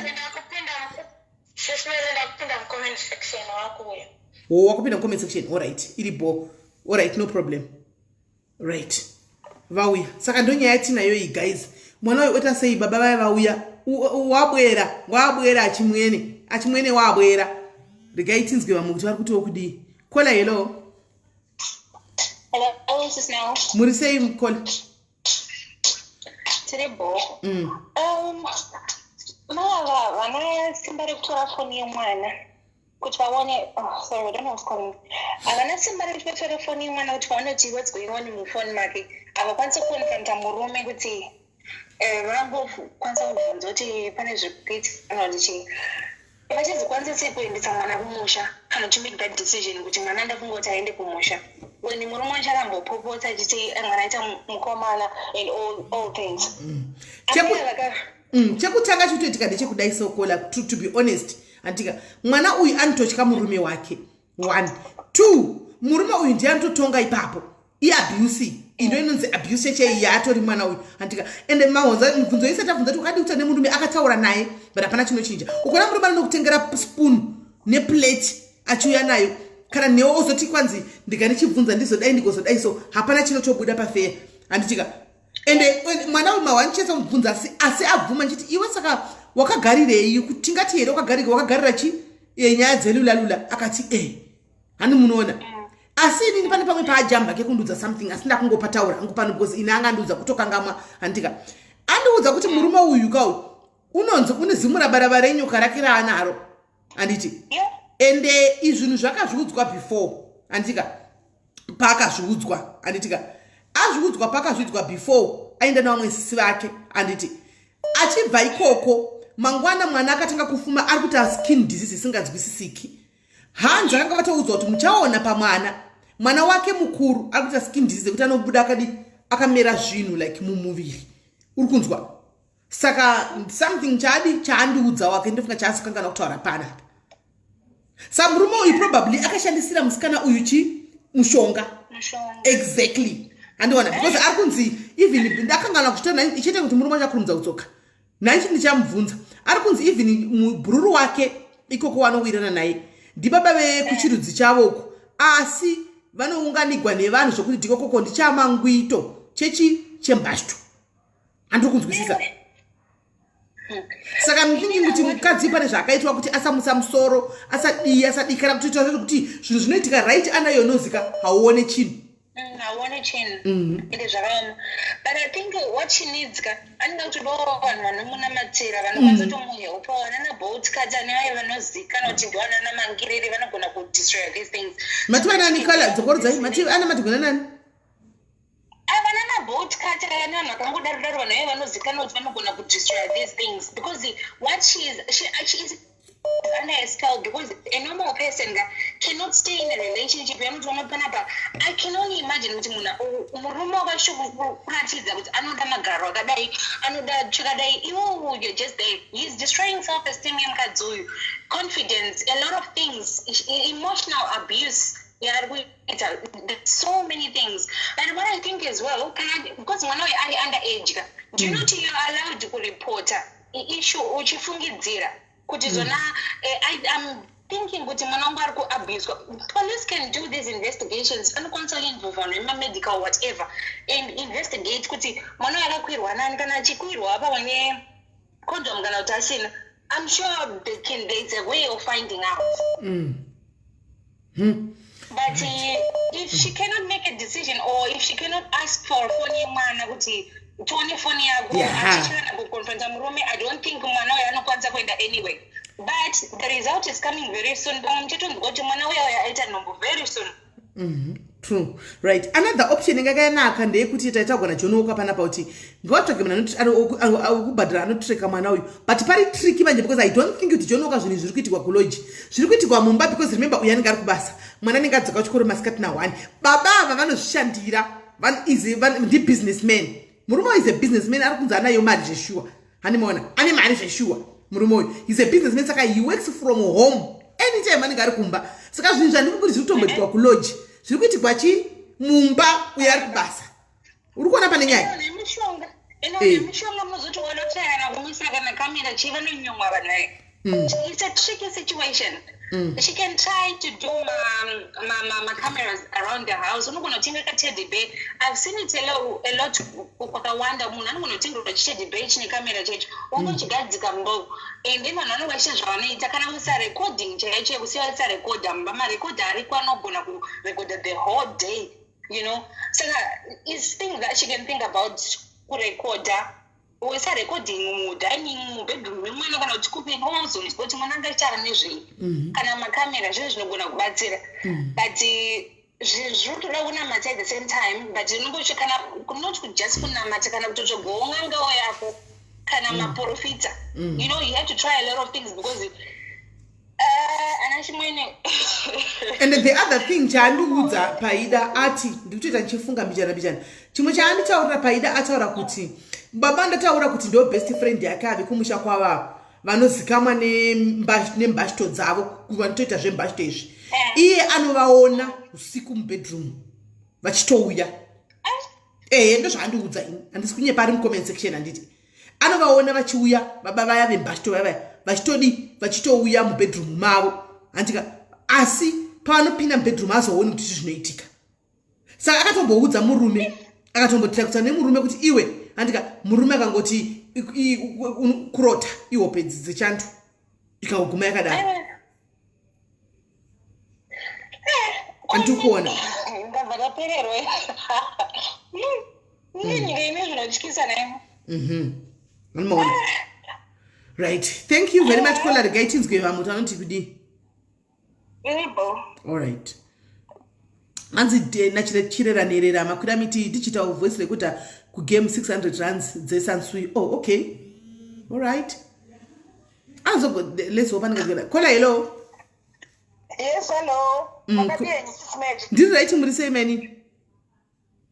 E: Sis Melly, ndakupinda mucomment section wakuuya.
A: Oh, wakupinda mucomment section. Alright, iri bho. Alright, no problem. Right, vauya. Saka ndonyaya yatinayo iyi, guys. Mwana uyu oita sei? Baba vaya vauya, wabwera, wabwera achimwene, achimwene wabwera. Regai tinzwe vamwe kuti vari kutiwo kudii. Caller, hello.
E: Hello, Sis Now.
A: Muri sei, caller?
E: Tiri bho. Mava vana simba rekutora foni yemwana kuti vaone. Oh, sorry, I don't know who's calling. Havana simba rekuti vatore foni yemwana kuti vaone kuti what's going on mufoni make. Havakwanisi kuconfronta murume kuti vangokwanisa kubvunza kuti pane zviri kuitika kana kuti chii. Vachizokwanisa sei kuendesa mwana kumusha kana to make that decision kuti mwana ndakungoti aende kumusha when murume wacho akambopopota achiti mwana aita mukomana and all things?
A: Chekutanga chikutoitika ndechekudai so, caller, to be honest, andika mwana uyu anototya murume wake. One, two, murume uyu ndiye anototonga ipapo. Iabuse ino inonzi abuse chechei yaatori mwana uyu, andika. Ende mahonza mibvunzo isati abvunza kuti wakadi kuta nemurume, akataura naye, but hapana chinochinja. Ukona murume anokutengera spoon neplate achiuya nayo, kana newe ozoti kwanzi ndikanichibvunza ndizodai, ndigozodai, so hapana chinotobuda pafeya, handitika? Ende mwana uyu mahwanichesa mubvunza, asi abvuma nchiti iwe saka wakagarirei? Tingati here wakagarira chi nyaya dzelulalula? Akati e hani munoona. Asi inini pane pamwe paajamba kekundudza something, asi ndakungopataura hangu pano because ini angandiudza kutokangamwa, handika? Andiudza kuti murume uyu kau unonzi une zimurabaraba renyoka rake raanaro, handiti? Ende izvinhu zvakazviudzwa before, handika? Paakazviudzwa, handitika? Azviudzwa, paakazviudzwa before aenda nevamwe sisi vake, handiti? Achibva ikoko mangwana mwana akatanga kufuma ari kuita skin disease isinganzwisisiki. Hanzi akanga vatoudzwa kuti muchaona pamwana, mwana wake mukuru ari kuita skin disease yekuti anobuda akadi akamera zvinhu like mumuviri, uri kunzwa? Saka something chaadi chaandiudza wake ndofunga chaasukangana kutaura panapa. Sa murume uyu probably akashandisira musikana uyu chi mushonga. Exactly, handiona, because ari kunzi even ndakangana kuchita ichiita kuti murume achakurumidza kudzoka naichi ndichamubvunza. Ari kunzi even mubhururu wake ikoko wanowirirana naye ndibaba vekuchirudzi chavoko, asi vanounganigwa nevanhu zvokuti ndikokoko ndichamangwito chechi chembashto, handiri kunzwisisa. Saka I'm thinking kuti mukadzi pane zvaakaitwa kuti asamutsa musoro, asadii, asadii, kana kutoita zvekuti zvinhu zvinoitika right anayo nozika hauone chinhu.
E: Hauone chinhu. Ende zvakaoma, but I think what she needs ka, anoda kuti dowo vanhu vanomunamatira, vanokwanisa kutomuhelpa, vanana boltkata nevaya vanozikanwa kuti ndivanana mangiriri vanogona kudestroy these things.
A: Mati vanani kala dzokorodzai mati ana matigona nani?
E: Vanana boltkata nevanhu vakangodaro daro, vanhu vaya vanozikanwa kuti vanogona kudestroy these things, because what she is, she is under a spell, because a normal person cannot stay in a relationship yanoti vanopanapa. I can only imagine kuti munhu murume wakashokuratidza kuti anoda magaro akadai, anoda chakadai, iwo you're just there. He is destroying self esteem yemukadzi uyu, confidence, a lot of things, emotional abuse yaari kuita. There's so many things. But what I think as well, kana because mwana uyu ari under age ka, do you know kuti you're allowed kuripota issue uchifungidzira kuti zona I'm thinking kuti mwana wangu ari kuabuswa? Police can do these investigations. Vanokwanisa kuinvolve vanhu vemamedical whatever and investigate kuti mwana uyu akakwirwa nani, kana achikwirwa apa wane condom kana kuti asina. I'm sure there's a way of finding out. But if she cannot make a decision or if she cannot ask for foni yemwana kuti tione foni yako, achichana kuconfronta murume, I don't think mwana uyu anokwanisa kuenda anyway. But the result is coming very soon. Pamwe muchitonzwa kuti mwana uya uya aita nhumbu very soon.
A: True. Right, another option ingakanaka ndeyekuti taitagwa naJohn Walker panapa kuti ngavatsvage munhu akubhadhara anotreka mwana uyu. But pari tricky manje, because I don't think kuti John Walker zvinhu zviri kuitikwa kulodge zviri kuitikwa mumba, because remember, uyu anenge ari kubasa, mwana anenge adzoka kuchikoro masikati na1. Baba ava vanozvishandira, ndibusinessman. Murume is a businessman, ari kunzi anayo mari zveshuwa. Handimaona ane mari zveshuwa murume uyu. He's a businessman, saka he works from home anytime anenge ari kumba. Saka zvinhu zvandiri kuti zviri kutomboitikwa kulodge zviri kuitikwa chi mumba uyo ari kubasa. Uri kuona pane nyaya?
E: Mishonga mishonga munozoti wanotayara kumisa kana kamera chii, vanonyumwa vanhu aya. It's a tricky situation. She can try to do ma cameras around the house. Unogona kutenga kateddy bear. I've seen it a lot kwakawanda. Munhu anogona kutengerwa chiteddy bear chine kamera checho, ungochigadzika mumba, and then vanhu vanenge vachiita zvavanoita. Kana kuisa recording chaicho, yekusiya vaisa recorder mumba, marecorder ariko anogona kurecorda the whole day. Saka is things that she can think about, kurekodha, uisa recording mudining, mubedroom memwana, kana kuti kupi, wozonzwa kuti mwana angachara nezvei. Kana makamera, zvinhu zvinogona kubatsira, but zviri kutoda kunamata at the same time. But unongocho kana not just kunamata, kana kutotsvagowo n'angawo yako kana maprofita. You have to try a lot of things because ana chimwene.
A: And the other thing chaandiudza Paida, ati ndikutoita ndichifunga mbichana mbichana, chimwe chaanditaurira Paida, ataura kuti baba ndataura kuti ndo best friend yake, ave kumusha kwavavo vanozikamwa nembashito dzavo, vanotoita zvembashito izvi. Iye anovaona usiku mubedroom vachitouya. Ehe, ndozvaandiudza ini, handisi kunyepa, ari mucomment section. Handiti anovaona vachiuya baba vaya vembashito vaya vaya vachitodi, vachitouya mubedroom mavo, handika? Asi pavanopinda mubedroom azooni kuti izvi zvinoitika. Saka akatomboudza murume, akatombotirakutsa nemurume kuti iwe, handika? Murume akangoti kurota ihope dzechantu, ikaguma yakadaro. Handiri kuona.
E: Ndabva ndapererwa. Nyika ine zvinotyisa naimo.
A: Anomaona. Right, thank you very much, caller. Regai tinzwe vamwe kuti vanoti kudii.
E: Iribo.
A: Allright, hanzi nachirera nerera makwira miti digital voice recorder kugame 600 rands dzesansui. Oh, okay, allright. Azogo, let's hope anenge. Caller, hello.
H: Yes, hello. Makadini, Sis Magic?
A: Ndiri right, muri sei mani?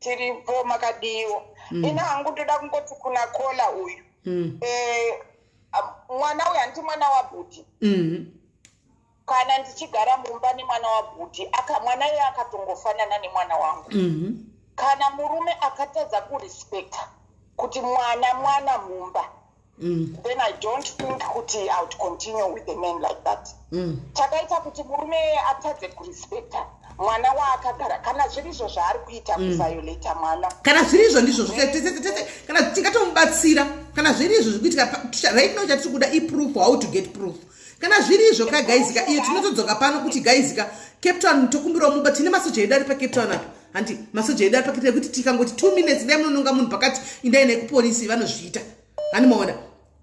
H: Tiripo, makadiwo? Ina hangu ndoda kungoti kuna caller uyu, mwana uyu handiti mwana wabhuti? Kana ndichigara mumba nemwana wabhuti, aka mwana iye akatongofanana nemwana wangu. Kana murume akatadza kurespekta kuti mwana mwana mumba, then I don't think kuti I would continue with a man like that. Takaita kuti murume atadze kurespekta mwana waakagara, kana zvirizvo zvaari kuita, kuviolata mwana.
A: Kana zviri izvo, ndizvo tese, kana tingatomubatsira. Kana zviri izvo zvikuitika right now, chatiri kuda iproof, how to get proof. Kana zviri izvo kagaizika, iyo tinotodzoka pano kuti gaizika, Cape Town tokumbirawo mumba. Tine masoja edu ari paCape Town apa, handi? Masoja edu ari paCape Town, ekuti tikangoti 2 minutes, dai munononga munhu pakati, indai naye kupolisi, vanozviita. Hani maona,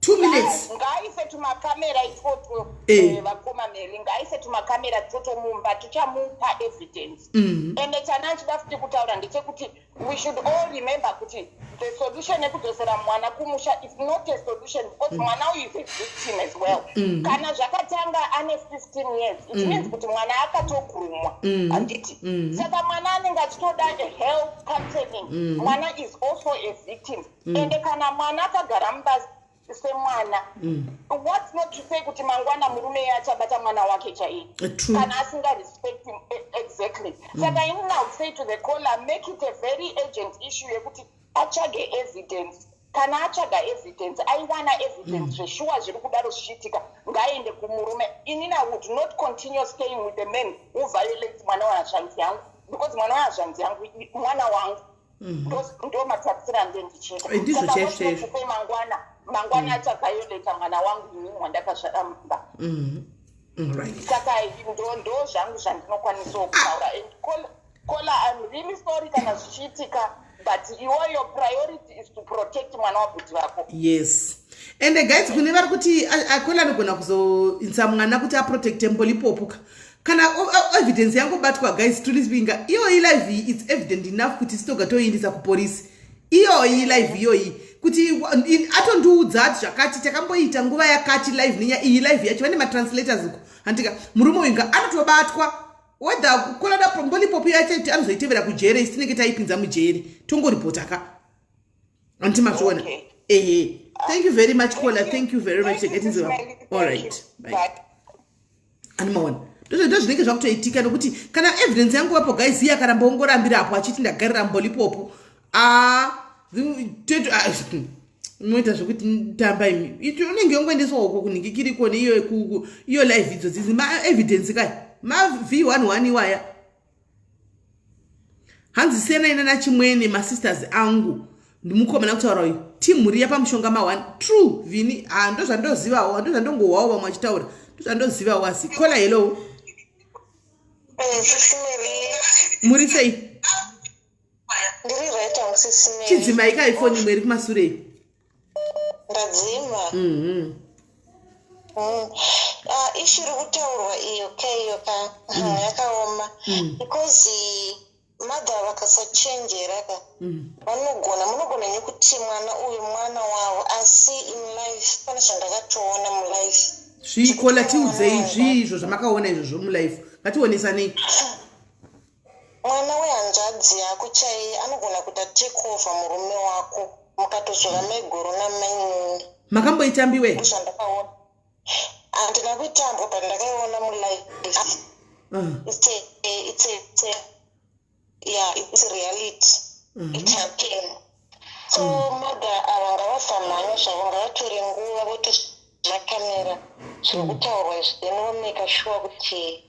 A: 2 minutes.
H: Ngaaise tumakamera itwotwo. Vakoma Mary, ngaaise tumakamera twoto mumba, tichamupa evidence. Ende chana achida futi kutaura ndechekuti we should all remember kuti the solution yekudzosera mwana kumusha is not a solution, because mwana uyu is a victim as well. Kana zvakatanga ane 15 years, it means kuti mwana akatogurumwa, handiti? Saka mwana anenge achitoda a health counseling. Mwana is also a victim. Ende kana mwana akagara mumba semwana, what's not to say kuti mangwana murume iye achabata mwana wake chaiye?
A: True.
H: Kana asingarespect him, exactly. Saka ini I would say to the caller, make it a very urgent issue yekuti atsvage evidence. Kana atsvaga evidence, aiwana evidence zveshuwa zviri kudaro zvichiitika, ngaaende kumurume. Inini I would not continue staying with a man who violates mwana wehazvanzi yangu, because mwana wehazvanzi yangu mwana wangu. Ndo matarisiro ande ndichiita.
A: Ndizvo
H: Saka
A: chaizvo
H: what's not
A: chaizvo.
H: to say mangwana mangwana achaviolata mwana wangu inini wandakazvara mumba?
A: Right.
H: Saka ndo zvangu zvandinokwanisawo kutaura. And caller, I'm really sorry kana zvichiitika, but iwoyo priority is to protect mwana wabhuti vako.
A: Yes, and guys, kune vari kuti acaller anogona kuzoinsa mwana kuti aprotecte mbolipopuka, kana evidence yangobatwa, guys, truly speaking, iyoyi live iyi, it's evident enough kuti sitoga toiindisa kupolisi iyoyi live iyoyi, kuti atondiudza ati zvakati takamboita nguva yakati live nenya iyi live yacho, vane matranslators uko, handika? Murume uyu nga anotobatwa, whether caller mbolipopo yacho anozoitevera kujere, isi tinenge taipinza mujere, tongoripota ka, handiti mazviona?
H: Okay.
A: Ehe. Thank you very much, caller. Thank you very much. Tikatinzi all right, bye. Animaona ndozvinenge zvakutoitika nokuti kana evidence yangu vapo guys, iye akaramba ongorambira apo achiti ndagarira mbolipopo, a unoita zvekuti tamba imi iti unenge yongoendeswa uko kunhingikiriko neiyo iyo live idzo dzidzi maevidence kai ma v11 iwaya. Hanzi siyanai nana chimwene, masisters angu, ndimukomana kutaura uyu, timhuri yapamushonga ma1. True, vini. Ha, ndozvandozivawo, ndozvandongohwawo vamwe vachitaura, ndozvandozivawo. Asi caller, hello. Muri sei?
E: Ndiri right hangu, Sisi Mary.
A: Chidzimai kaifoni imwe iri kumasure.
E: Ndadzima. Ah, issue iri kutaurwa iyo kaiyo ka yakaoma because mother vakasachenjera ka vanogona, munogona nekuti mwana uyu mwana wavo, asi in life pane zvandakatoona mulife.
A: Zvikola, tiudzei zviizvo zvamakaona izvozvo mulife, ngationesanei.
E: Mwana wehanzvadzi yako chaiye anogona kuita take over murume wako, mukatozora maiguru namainini.
A: Makamboitambiwe?
E: Ndozvandakaona, handina kuitambwa, but ndakaiona mulife. It's a yeah, it's a reality. It happened. So mother ava ngavasamhanya zvavo, ngavatore nguva voto makamera zviri kutaurwa izvi, then vomake sure kuti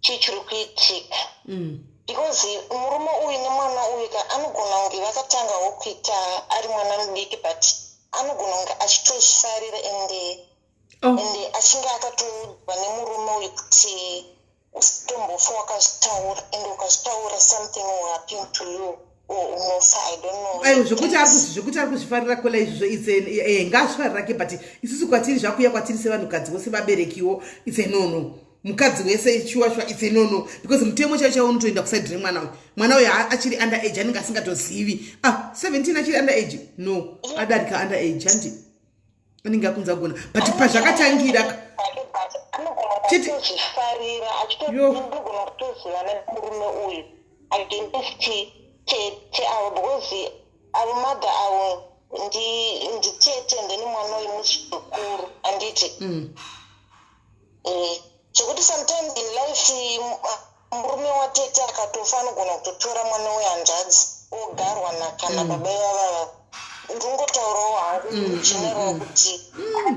E: chii chiri kuitika because murume uyu nemwana uyu ka anogona kunge vakatangawo kuita ari mwana mudiki, but anogona kunge achitozvifarira ende ende achinge akatoudzwa nemurume uyu kuti usitombofa wakazvitaura, ende ukazvitaura something will happen to you or unofa, I don't know.
A: Aiwa, zvekuti ari kuzvifarira caller izvozvo, it's ngaazvifarira ke, but isusu kwatiri zvakuya kwatiri sevanhukadzi vose vaberekiwo, it's a no no. Mukadzi wese shuwa shuwa, it's a no no, because mutemo chaiwo chaiwo unotoenda kuside remwana uyu. Mwana uyu achiri under age, anenge asingatozivi. Ah, 17 achiri under age? No, adarika under age, handi anenge akunzi agona, but pazvakatangira
E: Anogona kutozvifarira, achitogona kutoziva nemurume uyu against tete avo, because avo mother avo nditete, then mwana uyu muzukuru, handiti? Zvekuti sometimes in life murume watete akatofa, anogona kutotora mwana wehanzvadzi ogarwa nakana baba ivavava. Ndingotaurawo hangu general kuti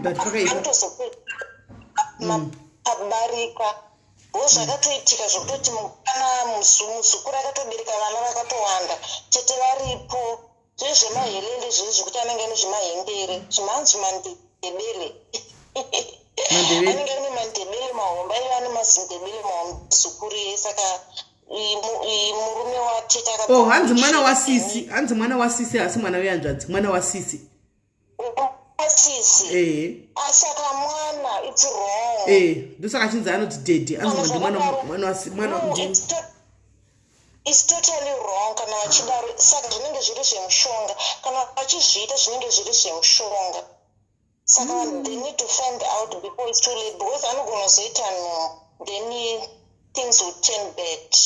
A: But pakaipa.
E: Anotozopabarika bo zvakatoitika zvekutoti kana muzukuru akatobereka vana vakatowanda, tete varipo, zviri zvemahelele, zviri zvekuti anenge ane zvimahembere zvimanzi mandebele.
A: Mandebele.
E: Anenge ane mandebele mahombe, aiva ane mazindebele mahombe zukuru iye, saka murume watete
A: Oh, hanzi mwana wasisi, hanzi mwana wasisi, asi mwana wehanzvadzi, mwana wasisi.
E: Wasisi.
A: Ehe.
E: Saka mwana, it's wrong.
A: Ndosaka achinzi anoti daddy, anzi mwana mwana wasi mwana.
E: No,
A: Ndi
E: it's totally wrong kana vachidaro. Saka zvinenge zviri zvemushonga kana vachizviita, zvinenge zviri zvemushonga, saka they need to find out before it's too late, because anogona kuzoita nhumbu, then things will turn bad.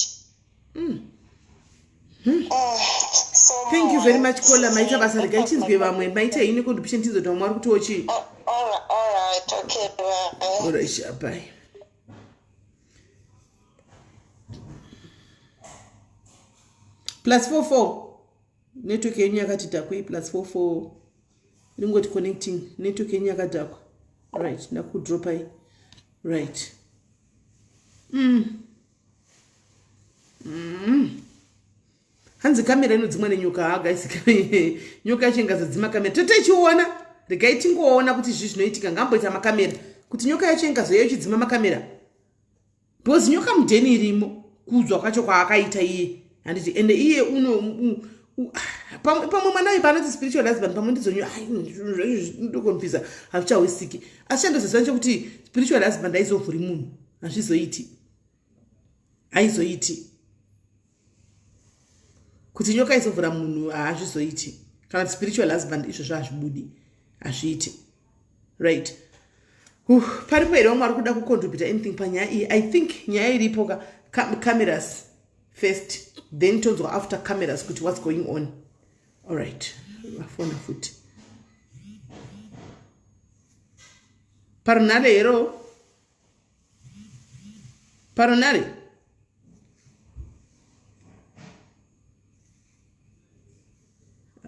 E: So
A: Thank you very much, caller, maita basa. Regai tinzwe vamwe. Maita ini contribution, tinzwe kuti vamwe vari kutiwo chii.
E: All right, okay, bye.
A: Alright, bye. +44, network yenyu yakati dhakwi. +44 iringoti connecting, network yenyu yakadhakwa. Right, ndakudropai. Right. Hanzi kamera inodzimwa nenyoka. Ha guys, nyoka yacho ingazodzima kamera totoichiona. Regai tingoona kuti zvii zvinoitika. Ngamboita makamera kuti nyoka yacho ingazoya ichidzima makamera, because nyoka mudheni irimo. Kuudzwa kwacho kwaakaita iye, handiti? Ende iye uno pamwe mwana uyu paanoti spiritual husband, pamwe ndizondokonfisa, hazvichawisiki. Asi chandoziva nchekuti spiritual husband haizovhuri munhu, hazvizoiti, haizoiti kuti nyoka izovhura munhu, haazvizoiti. Kana kuti spiritual husband, izvozvo hazvibudi, hazviiti. Right. Paripo here vamwe vari kuda kucontributa anything panyaya iyi? I think nyaya iripo ka cameras first, then tonzwa after cameras kuti what's going on. Alright, vafona futi. Parunhare hero parunhare.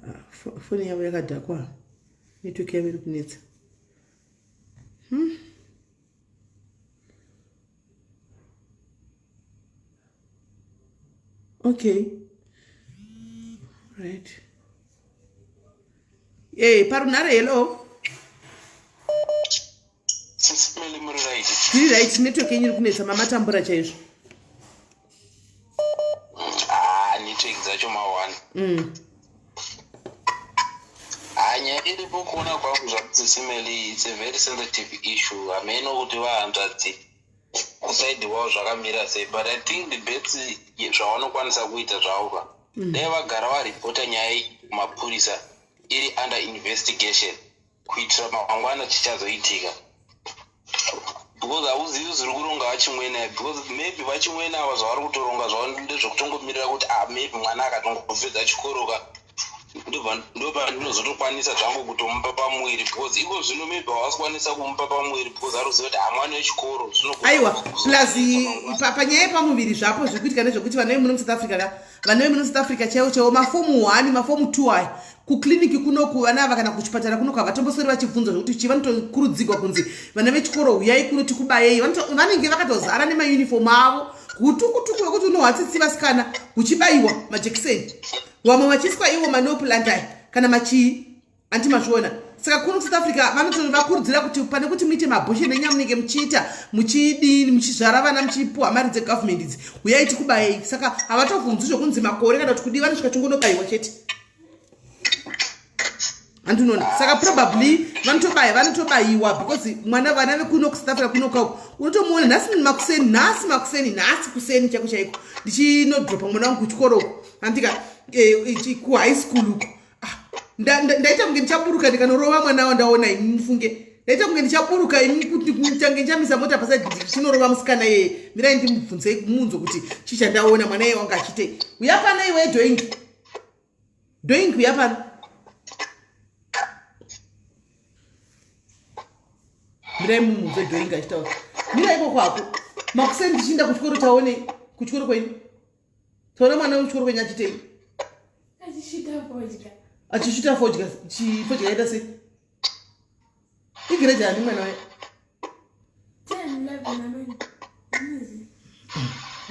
A: Ah, foni yavo yakadhakwa network yavo iri kunetsa. Okay, right. Hey, parunhare hello. Tiri right, network yenyu iri kunetsa mamatambura chaizvo.
F: Ah, network dzacho ma1. Ah, nyaya iripo kuona kwangu zvakudzisimeli, it's a very sensitive issue. Hameno kuti vahanzvadzi kusaidi wavo zvakamira sei, but I think the best zvavanokwanisa kuita zvavo ka, dai vagara varipota nyaya iyi kumapurisa iri under investigation, kuitira mangwana chichazoitika, because hauzivi zviri kuronga vachimwene, because maybe vachimwene ava zvavari kutoronga zvavo ndezvekutongomirira kuti, ah, maybe mwana akatongopedza chikoro ka, ndopa ndinozotokwanisa zvangu kutomupa pamuviri, because iko zvino maybe havasi kumupa pamuviri because ari kuziva kuti hamwana wechikoro.
A: Aiwa, plus panyaya yepamuviri zvapo zviri kuitika ndezvekuti vana vemuno muSouth Africa ka, vana vemuno muSouth Africa chaivo chaivo, mafomu 1, mafomu 2 aya, kukliniki kunoku vana ava kana kuchipatara kunoku havatombosweri vachibvunzwa zvekuti chii. Vanotokurudzigwa kunzi vana vechikoro huyai kuno tikubayei. Vanenge vakatozara nemayunifomu avo, hutukutuku wekuti unohwatsitsi vasikana, huchibayiwa majekiseni, vamwe vachiiswa iwo maNeoplan aya kana machii, anti mazviona. Saka kuno kuSouth Africa vanotovakurudzira kuti pane kuti muite mabhoshe nenyaya munenge muchiita muchidini, muchizvara vana muchipuwa mari dzegovernment idzi, uyai tikubayei. Saka havatobvunzwi zvokunzi makore kana kuti kudii, vanosvika chingonobayiwa chete, handinoona. Saka probably vanotobaya, vanotobayiwa because mwana, vana vekuno kuSouth Africa kunokauko unotomuona nhasi makuseni, nhasi makuseni, nhasi kuseni chaiko chaiko ndichinodropa mwana wangu kuchikoro uko, handika kuhigh school uko. Ah, ndaita kunge ndichaburuka ndikanorova mwana wandaona imi. Mufunge ndaita kunge ndichaburuka imi kuti tange ndichamisa mota pasaidi ndichinorova musikana yeye. Mirai ndimubvunzei munzo kuti chii chandaona mwana iye wanga achitei. Uya pano iwe doing doing, uya pano. Mirai mumubve doing achitaura. Mirai ikoko hako. Makuseni ndichiinda kuchikoro, taonei kuchikoro kwenyu, taona mwana wekuchikoro kwenyu achitei? Achisvita fodya. Fodya yaita sei? Igrade ani mwana waye?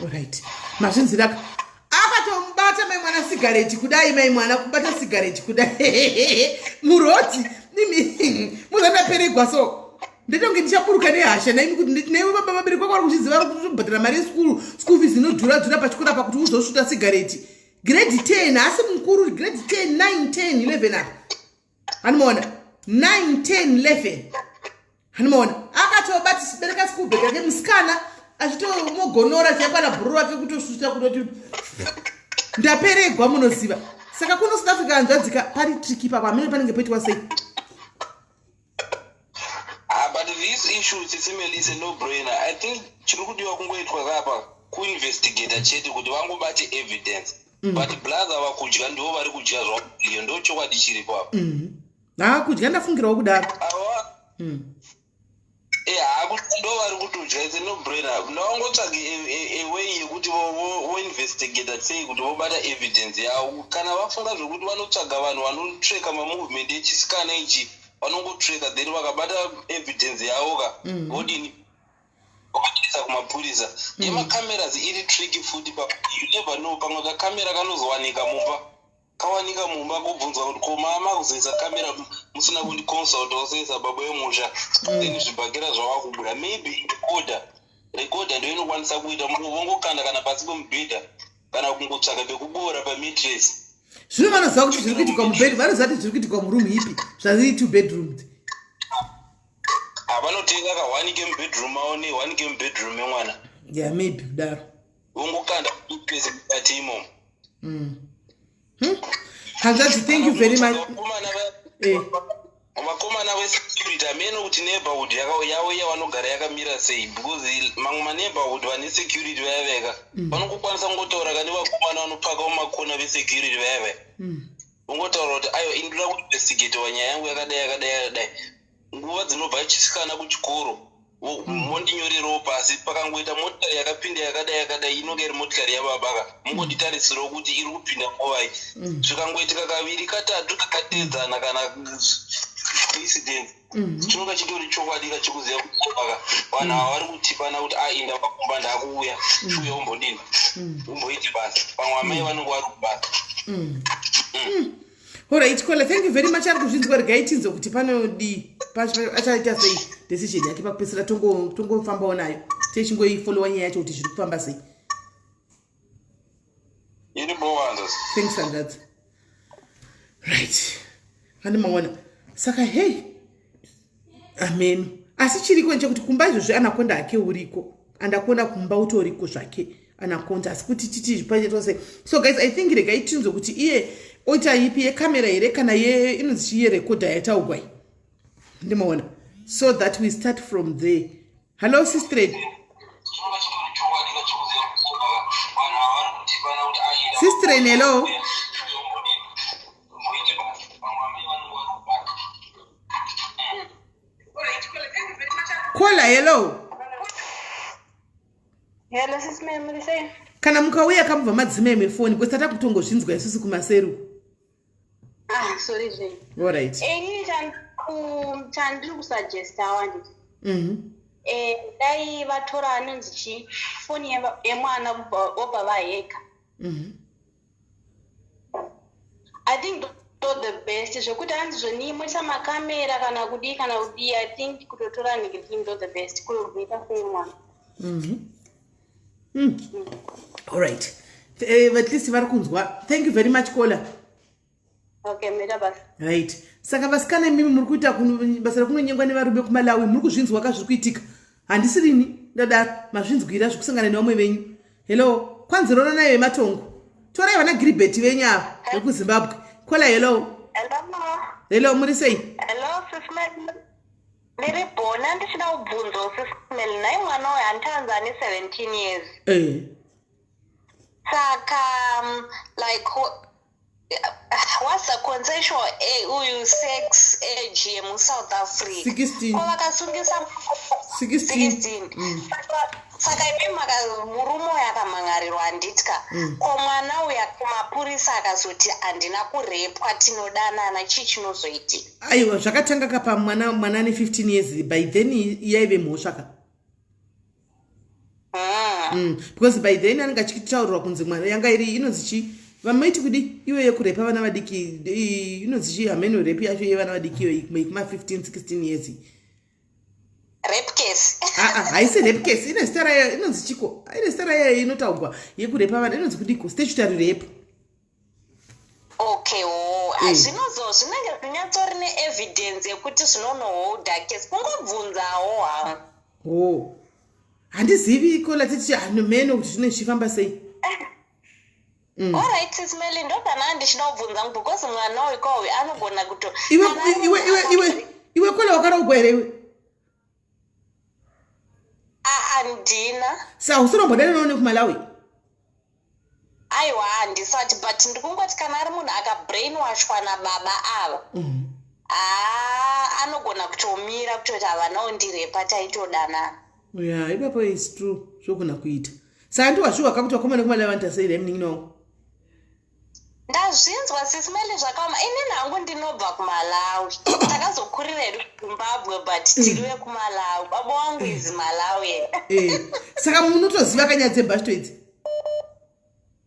A: Alright, mazvinziraka. Akatomubata mai mwana sigareti kudai, mai mwana kubata sigareti kudai muroti imi muzandaperegwa. So ndetonge ndichaburuka nehasha naimi kuti naiwe baba vabereki vako vari kuchiziva vari kutobhadhara mari yeschool, school fees inodhura dhura pachikoro apa, kuti uzosvuta sigareti grade 10. Asi mukuru grade 10, 9, 10, 11 apa, hanimaona, 9, 10, 11, hanimaona. Akatobati bereka school bag yake musikana achitomogonora chaikwana bhuru rake kutosvuta kutoti ndaperegwa, munoziva. Saka kuno South Africa hanzvadzika pari tricky ipapo, hamene panenge poitwa sei.
F: Ah, but this issue, Tsitsimeli, is a no-brainer. I think chiri kudiwa kungoitwa kapa kuinvestigata chete kuti vangobate evidence. But brother vakudya ndivo vari kudya zvavo, iyo ndo chokwadi chiripo apa.
A: Ha, kudya ndafungirawo kudaro.
F: Ava hakuti ndo vari kutodya, it's a no-brainer. Ndavangotsvage a way yekuti voinvestigata sei kuti vobata evidence yavo. Kana vafunga zvokuti vanotsvaga vanhu vanotreka mamovement echisikana ichi, vanongotreka, then vakabata evidence yavo ka, vodini, voisa kumapurisa. Yemacameras iri tricky futi pa you never know, pamwe kakamera kanozowanika mumba, kawanika mumba, kubvunzwa kuti ko mama kuzoisa kamera musina kundiconsult wasoisa baba vemusha, then zvibhakera zvava kubuda. Maybe recorder, recorder ndo inokwanisa kuita vongokanda kana pasi pemubhedha kana kungotsvaka pekubora pamattress.
A: Zvino vanoziva kuti zviri kuitikwa mubed, vanoziva kuti zviri kuitikwa muroom ipi, zvaziri two bedrooms.
F: Havanotenga ka one kemubedroom mavo ne one kemubedroom yemwana.
A: Yeah, maybe kudaro.
F: Vongokanda mattress mukati imomo.
A: Hanzvadzi, thank you very much.
F: Vakomana vesecurity, hameno kuti neighborhood yavo yavanogara yakamira sei, because mamwe maneighborhood vane security vaya veka vanongokwanisa kungotaura kane vakomana vanopaka mumakona vesecurity vaya vaya, vongotaura kuti aiwa, indoda kuinvestigatiwa nyaya yangu yakadai yakadai yakadai. Nguva dzinobva chisikana kuchikoro, mondinyorerawo pasi. Pakangoita motikari yakapinda yakadai yakadai, inonge iri motikari yababa ka, mungonditarisirawo kuti iri kupinda nguvai. Zvikangoitika kaviri katatu kakateedzana kana coincidence, chinonga chitori chokwadi kachikuziva kuti baba vanhu ava vari kutipana kuti ainda pakumba, ndakuuya, chiuya umbodini, umboite basa. Pamwe amai vanonge vari kubasa.
A: Alright caller, thank you very much. Ari kuzvinzwa, regai tinzwe kuti panodii, achaita sei decision yake pakupedzisira. Tongofambawo nayo, techingoifollowa nyaya yacho kuti zviri kufamba sei.
F: Iri bowanza.
A: Thanks, hanzvadzi. Right, handi maona. Saka hei, ameno. Asi chiriko nchekuti kumba izvozvi Anaconda hake uriko, Anaconda kumba utoriko zvake Anaconda. Asi kuti titi pachaitwa sei? So guys, I think regai tinzwe kuti iye oita ipi, yekamera here kana ye inonzi chii, yerekodha yataugwai, ndimaona, so that we start from there. Hello, sister. Sister, hello. Caller, hello.
J: Hello, sis Mary, muri sei?
A: Kana mukauya kamubva madzimai mefoni, because tata kutongozvinzwa isusu kumaseru.
J: Ah, sorry zvenyu.
A: Alright.
J: Inini chandiri kusuggesta wanditi. Dai vatora anonzi chi foni yemwana, vobva vaheka. I think ndo the best, zvekuti hanzi zvoni moisa makamera kana kudii kana kudii. I think kutotora nhingi ndo the best, kuita sei mwana.
A: Alright, at least vari kunzwa. Thank you very much, caller.
J: Okay, mira basa.
A: Right, saka vasikana, imimi muri kuita basa rekunonyengwa nevarume kuMalawi, muri kuzvinzwa ka zviri kuitika? Handisirini ndadaro, mazvinzwira zvekusangana nevamwe venyu. Hello, kwanzi rona nayo yematongo, torai vana Giribheti venyu ava vekuZimbabwe. Caller, hello.
E: Hello.
A: Hello, muri sei?
E: Hello, sis Mel. Ndiri bona, ndichida kubvunzawo, sis Mel. Nhai, mwana uyu handitanzi ane 17 years. Saka like what's the consensual uyu sex age yemuSouth Africa?
A: 16.
E: Ko vakasungisa
A: 16.
E: 16. Saka imi murume uyu akamhan'arirwa, handitya? Ko mwana uyu kumapurisa akazoti handina kurepwa, tinodanana, chii chinozoitika?
A: Aiwa, zvakatanga kapa mwana ane 15 years. By then yaive mhosva ka. Because by then anenge achitaurirwa kunzi mwana yanga iri inonzi chi vamaiti kudi iwe yekurepa vana vadiki, inonzi chi, hameno rape yacho yevana vadiki iyo kuma 15 16 years.
E: Rape case?
A: Aa, haisi rape case, ine zita rayo, inonzi chiko, ine zita rayo inotaurwa yekurepa vana, inonzi kudiko, statutory rape.
E: Okay, oh. Zvinozo zvinenge zvinyatsori neevidence yekuti zvinonoholda case? Kungobvunzawo hangu.
A: Oh, handizivi caller, titi hanomeno kuti zvinenge zvichifamba sei.
E: Alright, sis Meli, ndokana ndichida kubvunza because mwana uyu kauyu anogona kuto
A: Iwe
E: kana ari
A: iwe
E: munhu
A: iwe iwe iwe caller, wakarogwa here iwe?
E: Ah, handina.
A: Sa usinombodananawo nekuMalawi?
E: Aiwa, handisati, but ndikungoti kana ari munhu akabrainwashwa nababa ava, haa, anogona kutomira kutoti havanawo ndirepa, taitodanana.
A: Ya, ipapo is true, zvogona kuita. Saka ndiwazviwa kakuti vakomana kuMalawi vanoita sei rai, munin'ina wangu?
E: Ndazvinzwa, sis Meli, zvakaoma. Inini hangu ndinobva kuMalawi, takazokurira hedu kuZimbabwe, but tiri vekuMalawi. Baba wangu is Malawian.
A: Saka munotoziva kanyaya dzembashito idzi?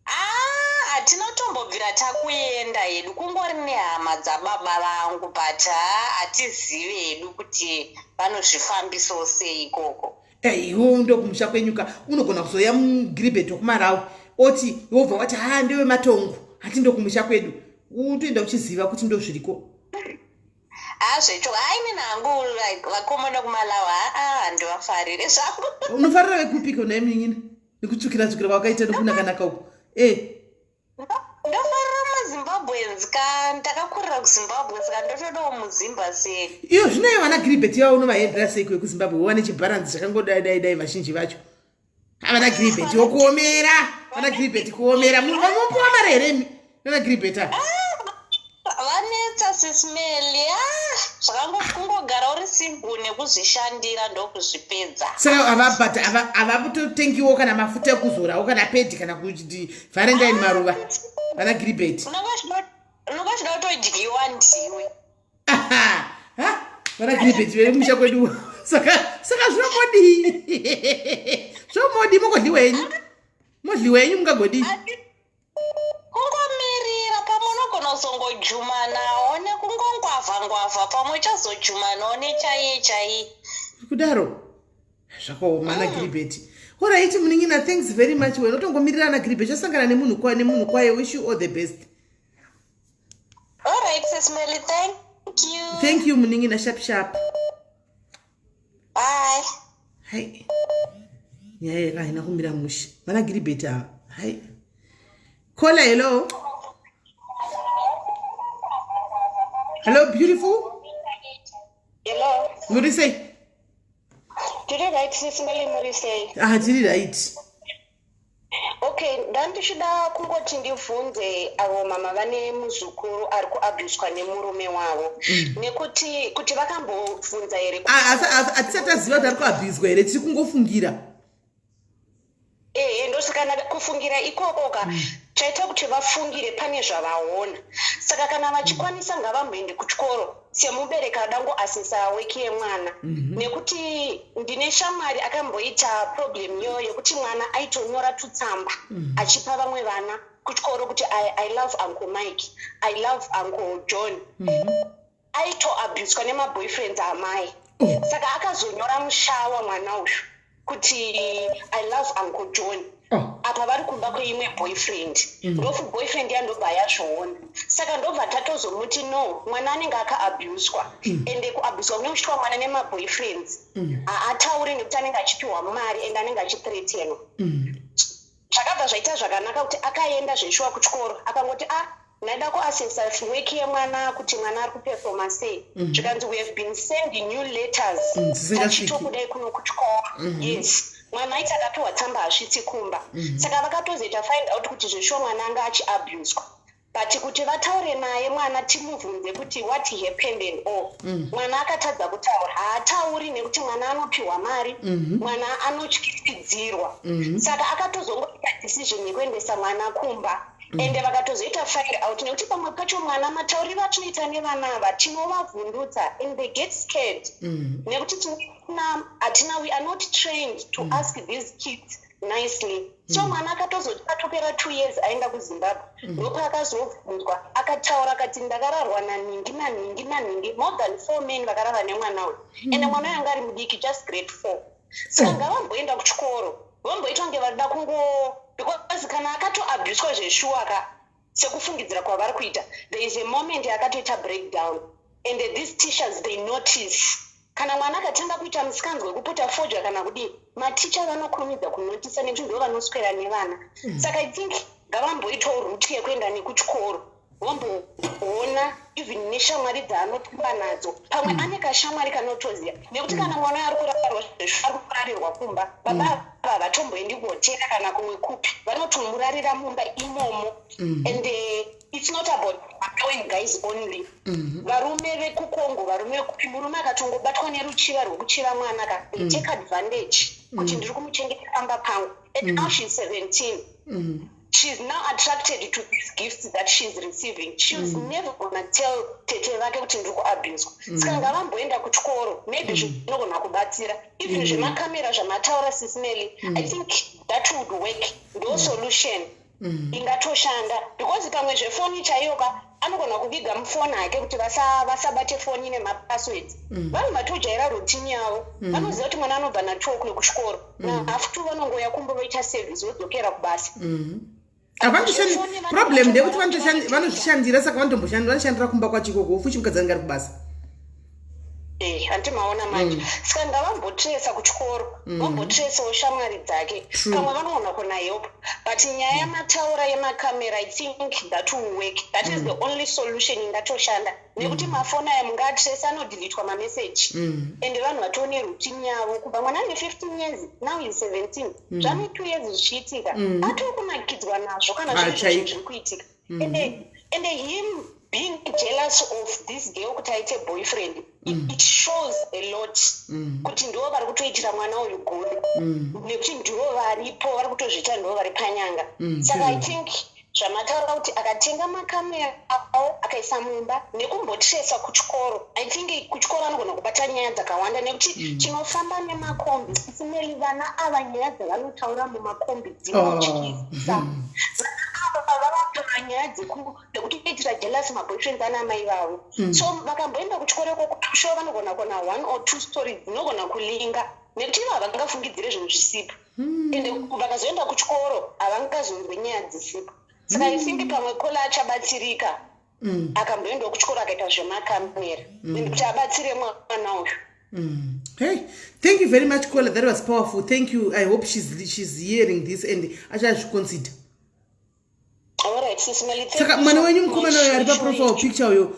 E: Ah, hatina kutombobvira takuenda hedu, kungori nehama dzababa vangu, but haa, hatizivi hedu kuti vanozvifambisawo sei ikoko.
A: Iwo ndokumusha kwenyuka, unogona kuzoya mugiribheti wekuMarawi oti wobva wati ha, ndewe matongo, hati ndokumusha kwedu, utoenda uchiziva kuti ndozviriko.
E: Hazvecho, haini hangu like vakomana kuMalawi, haa, handivafariri zvangu.
A: Unofarira vekupiko naye, munin'ina, nekutsvukira tsvukira kwakaita nekunakanaka uko?
E: Ndofarira maZimbabweans ka, ndakakurira kuZimbabwe, saka ndotodawo muZimba sei.
A: Iyo zvino vana Giribheti vavo unovaendera seiko vekuZimbabwe? Wane chibharanzi chakangodai dai dai, vazhinji vacho havana Giribheti wokuomera, vana Giribheti kuomera, mupuwa mari here imi nana Giribheti ava?
E: Vanetsa, sis Meli. Zvakangogara uri.
G: Single nekuzvishandira ndokuzvipedza.
A: Saka havabhadha, havakutotengiwo kana mafuta ekuzorawo kana pedi kana kuti Valentine maruva, vana Giribeti?
G: Unonga chida kutodyiwa ndiwe.
A: Aha, ha, vana Giribeti vemusha kwedu. Saka zvinomodii? Zvomodii? Mongodliwa henyu, modliwa henyu, mungagodii?
G: Kungomirira, pamwe unogona kuzongojumanawo nekungongwavha ngwavha, pamwe uchazojumanawo nechaiye chaiye.
A: Kudaro zvakaoma, ana Giribeti. Alright, munin'ina, thanks very much. Wena utongomirira ana Giribeti asangana nemunhu kwa nemunhu kwaye. Wish you all the best.
G: Alright, Sis Melly, thank you.
A: Thank you, munin'ina. Sharp sharp.
G: Bye.
A: Hai, nyaya yaka haina kumira mushe, vana Giribeti ava. Hai, caller, hello, hello, beautiful.
E: Hello.
A: Muri sei?
E: Tiri right, Sis Melly, muri sei?
A: Ah, tiri right.
H: Okay, ndandichida kungoti ndibvunze avo mama vane muzukuru ari kuabuswa nemurume wavo nekuti kuti vakambobvunza here?
A: Ah, asi hatisati taziva kuti ari kuabhuzwa here, tiri kungofungira.
H: Ehe, ndosaka kufungira ikoko ka chaita kuti vafungire pane zvavaona. Saka kana vachikwanisa, ngavamboende kuchikoro semubereki adangoasesa work yemwana, nekuti ndine shamwari akamboita problem iyoyo yekuti mwana aitonyora tutsamba achipa vamwe vana kuchikoro kuti I love Uncle Mike, I love Uncle John." Aitoabuswa nemaboyfriends amai. Saka akazonyora mushawa mwana uyu kuti, "I love Uncle John." Apa vari kumba kweimwe boyfriend. Ndofu boyfriend yandobva yazviona. Saka ndobva tatozomuti, "No, mwana anenge akaabuswa." Ende kuabuswa kune kuchitwa mwana nemaboyfriends, haatauri nekuti anenge achipiwa mari ende anenge achithreatenwa. Zvakabva zvaita zvakanaka kuti akaenda zveshuwa kuchikoro, akangoti, "A, ndaida kuasesa work yemwana, kuti mwana ari kupefoma sei." Zvikanzi, "We have been sending you letters
A: Dzisingasviki.
H: tachitokudai kuno kuchikoro." Yes, mwana aiti akapiwa tsamba hasvitsi kumba. Saka vakatozoita find out kuti zveshuwa mwana anga achiabuswa, but kuti vataure naye mwana, timubvunze kuti what happened and all, mwana akatadza kutaura. Haatauri nekuti mwana anopiwa mari, mwana anotyisidzirwa. Saka akatozongoita decision yekuendesa mwana kumba, ende vakatozoita find out nekuti pamwe pacho mwana, matauriro atinoita nevana ava, tinovavhundutsa and they get scared, nekuti hatina, we are not trained to ask these kids nicely. So mwana akatozoti atopera 2 years aenda kuZimbabwe, ndopaakazobvunzwa, akataura akati, "Ndakararwa naningi, naningi, naningi." More than four men vakarara nemwana uyu, ende mwana uyu anga ari mudiki, just grade 4. Saka ngavamboenda kuchikoro, vamboita kunge varida kungo, because kana akatoabuswa zveshuwa ka, sekufungidzira kwavari kuita, there is a moment yakatoita breakdown, and these teachers, they notice. Kana mwana akatanga kuita musikanzwa wekuputa fodya kana kudii, maticha vanokurumidza kunotisa nekuti ndo vanoswera nevana. Saka I think ngavamboitawo route yekuenda nekuchikoro, vamboona even neshamwari dzaanotamba nadzo. Pamwe ane kashamwari kanotoziva, nekuti kana mwana ari kurarwa zveshuwa, ari kurarirwa kumba, baba ava havatomboendi kuhotera kana kumwe kupi, vanotomurarira mumba imomo. And it's not about Malawian guys only. Varume vekuCongo, varume vekupi, murume akatongobatwa neruchiva rwekuchiva mwana ka, they take advantage kuti ndiri kumuchengeta pamba pangu. And now she's 17. She's now attracted to these gifts that she's receiving. She's never gonna tell tete vake kuti ndiri kuabuswa. Saka ngavamboenda kuchikoro, maybe zvinogona kubatsira. Even zvemakamera zvamataura, Sis Melly, I think that would work. Ndo solution ingatoshanda, because pamwe zvefoni chaiyo ka, anogona kuviga mufoni hake kuti vasabate foni nemapasswords. Vanhu vatojaira routine yavo, vanoziva kuti mwana anobva na2 o'clock kuchikoro, na2:30 vanongoya kumba, voita service, vodzokera kubasa.
A: Havanotoshandi. Problem ndeyekuti vanozvishandira, saka vanoshandira kumba kwacho ikoko, fuchi mukadzi anenge ari kubasa.
H: Hanti maona manje? Saka ngavambotresa kuchikoro, vambotresawo shamwari dzake. Pamwe vanoona kuna help. But nyaya yamataura yemakamera, I think that will work. That is the only solution ingatoshanda, nekuti mafoni aya mungatresa, anodhilitwa mameseji, ende vanhu vatone routine yavo. Kubva mwana ane 15 years, now is 17, zvane 2 years zvichiitika, atokunakidzwa nazvo kana
A: Ah,
H: zviri
A: chaiko.
H: zviri kuitika. Ende him
E: Being jealous of this girl kuti aite boyfriend, it shows a lot kuti ndivo vari kutoitira mwana uyu godo, nekuti ndivo varipo vari kutozviita, ndivo vari panyanga. Saka I think zvamataura kuti akatenga makamera awo akaisa mumba nekumbotresa kuchikoro, I think kuchikoro anogona kubata nyaya dzakawanda, nekuti tinofamba nemakombi isimeli. Vana ava, nyaya dzavanotaura mumakombi dzinotyisa. Vana ava vavataura nyaya dzekutoitira jealous maboyfriends ana mai vavo. So vakamboenda kuchikoro ikoko, sure vanogona kuona one or two stories dzinogona kulinga, nekuti ivo havangafungidzire zvinhu zvisipo. Ende vakazoenda kuchikoro havangazonzwe nyaya dzisipo. Saka I think pamwe caller achabatsirika akamboendawo kuchikoro akaita zvemakamera and kuti abatsire mwana uyu.
A: Hey, thank you very much, caller. That was powerful. Thank you. I hope she's hearing this and achazviconsider.
E: Alright, Sis Melly, thank
A: Saka
E: you
A: mwana
E: so
A: wenyu mukomana uyo ari
E: much.
A: paprofile picture uyo,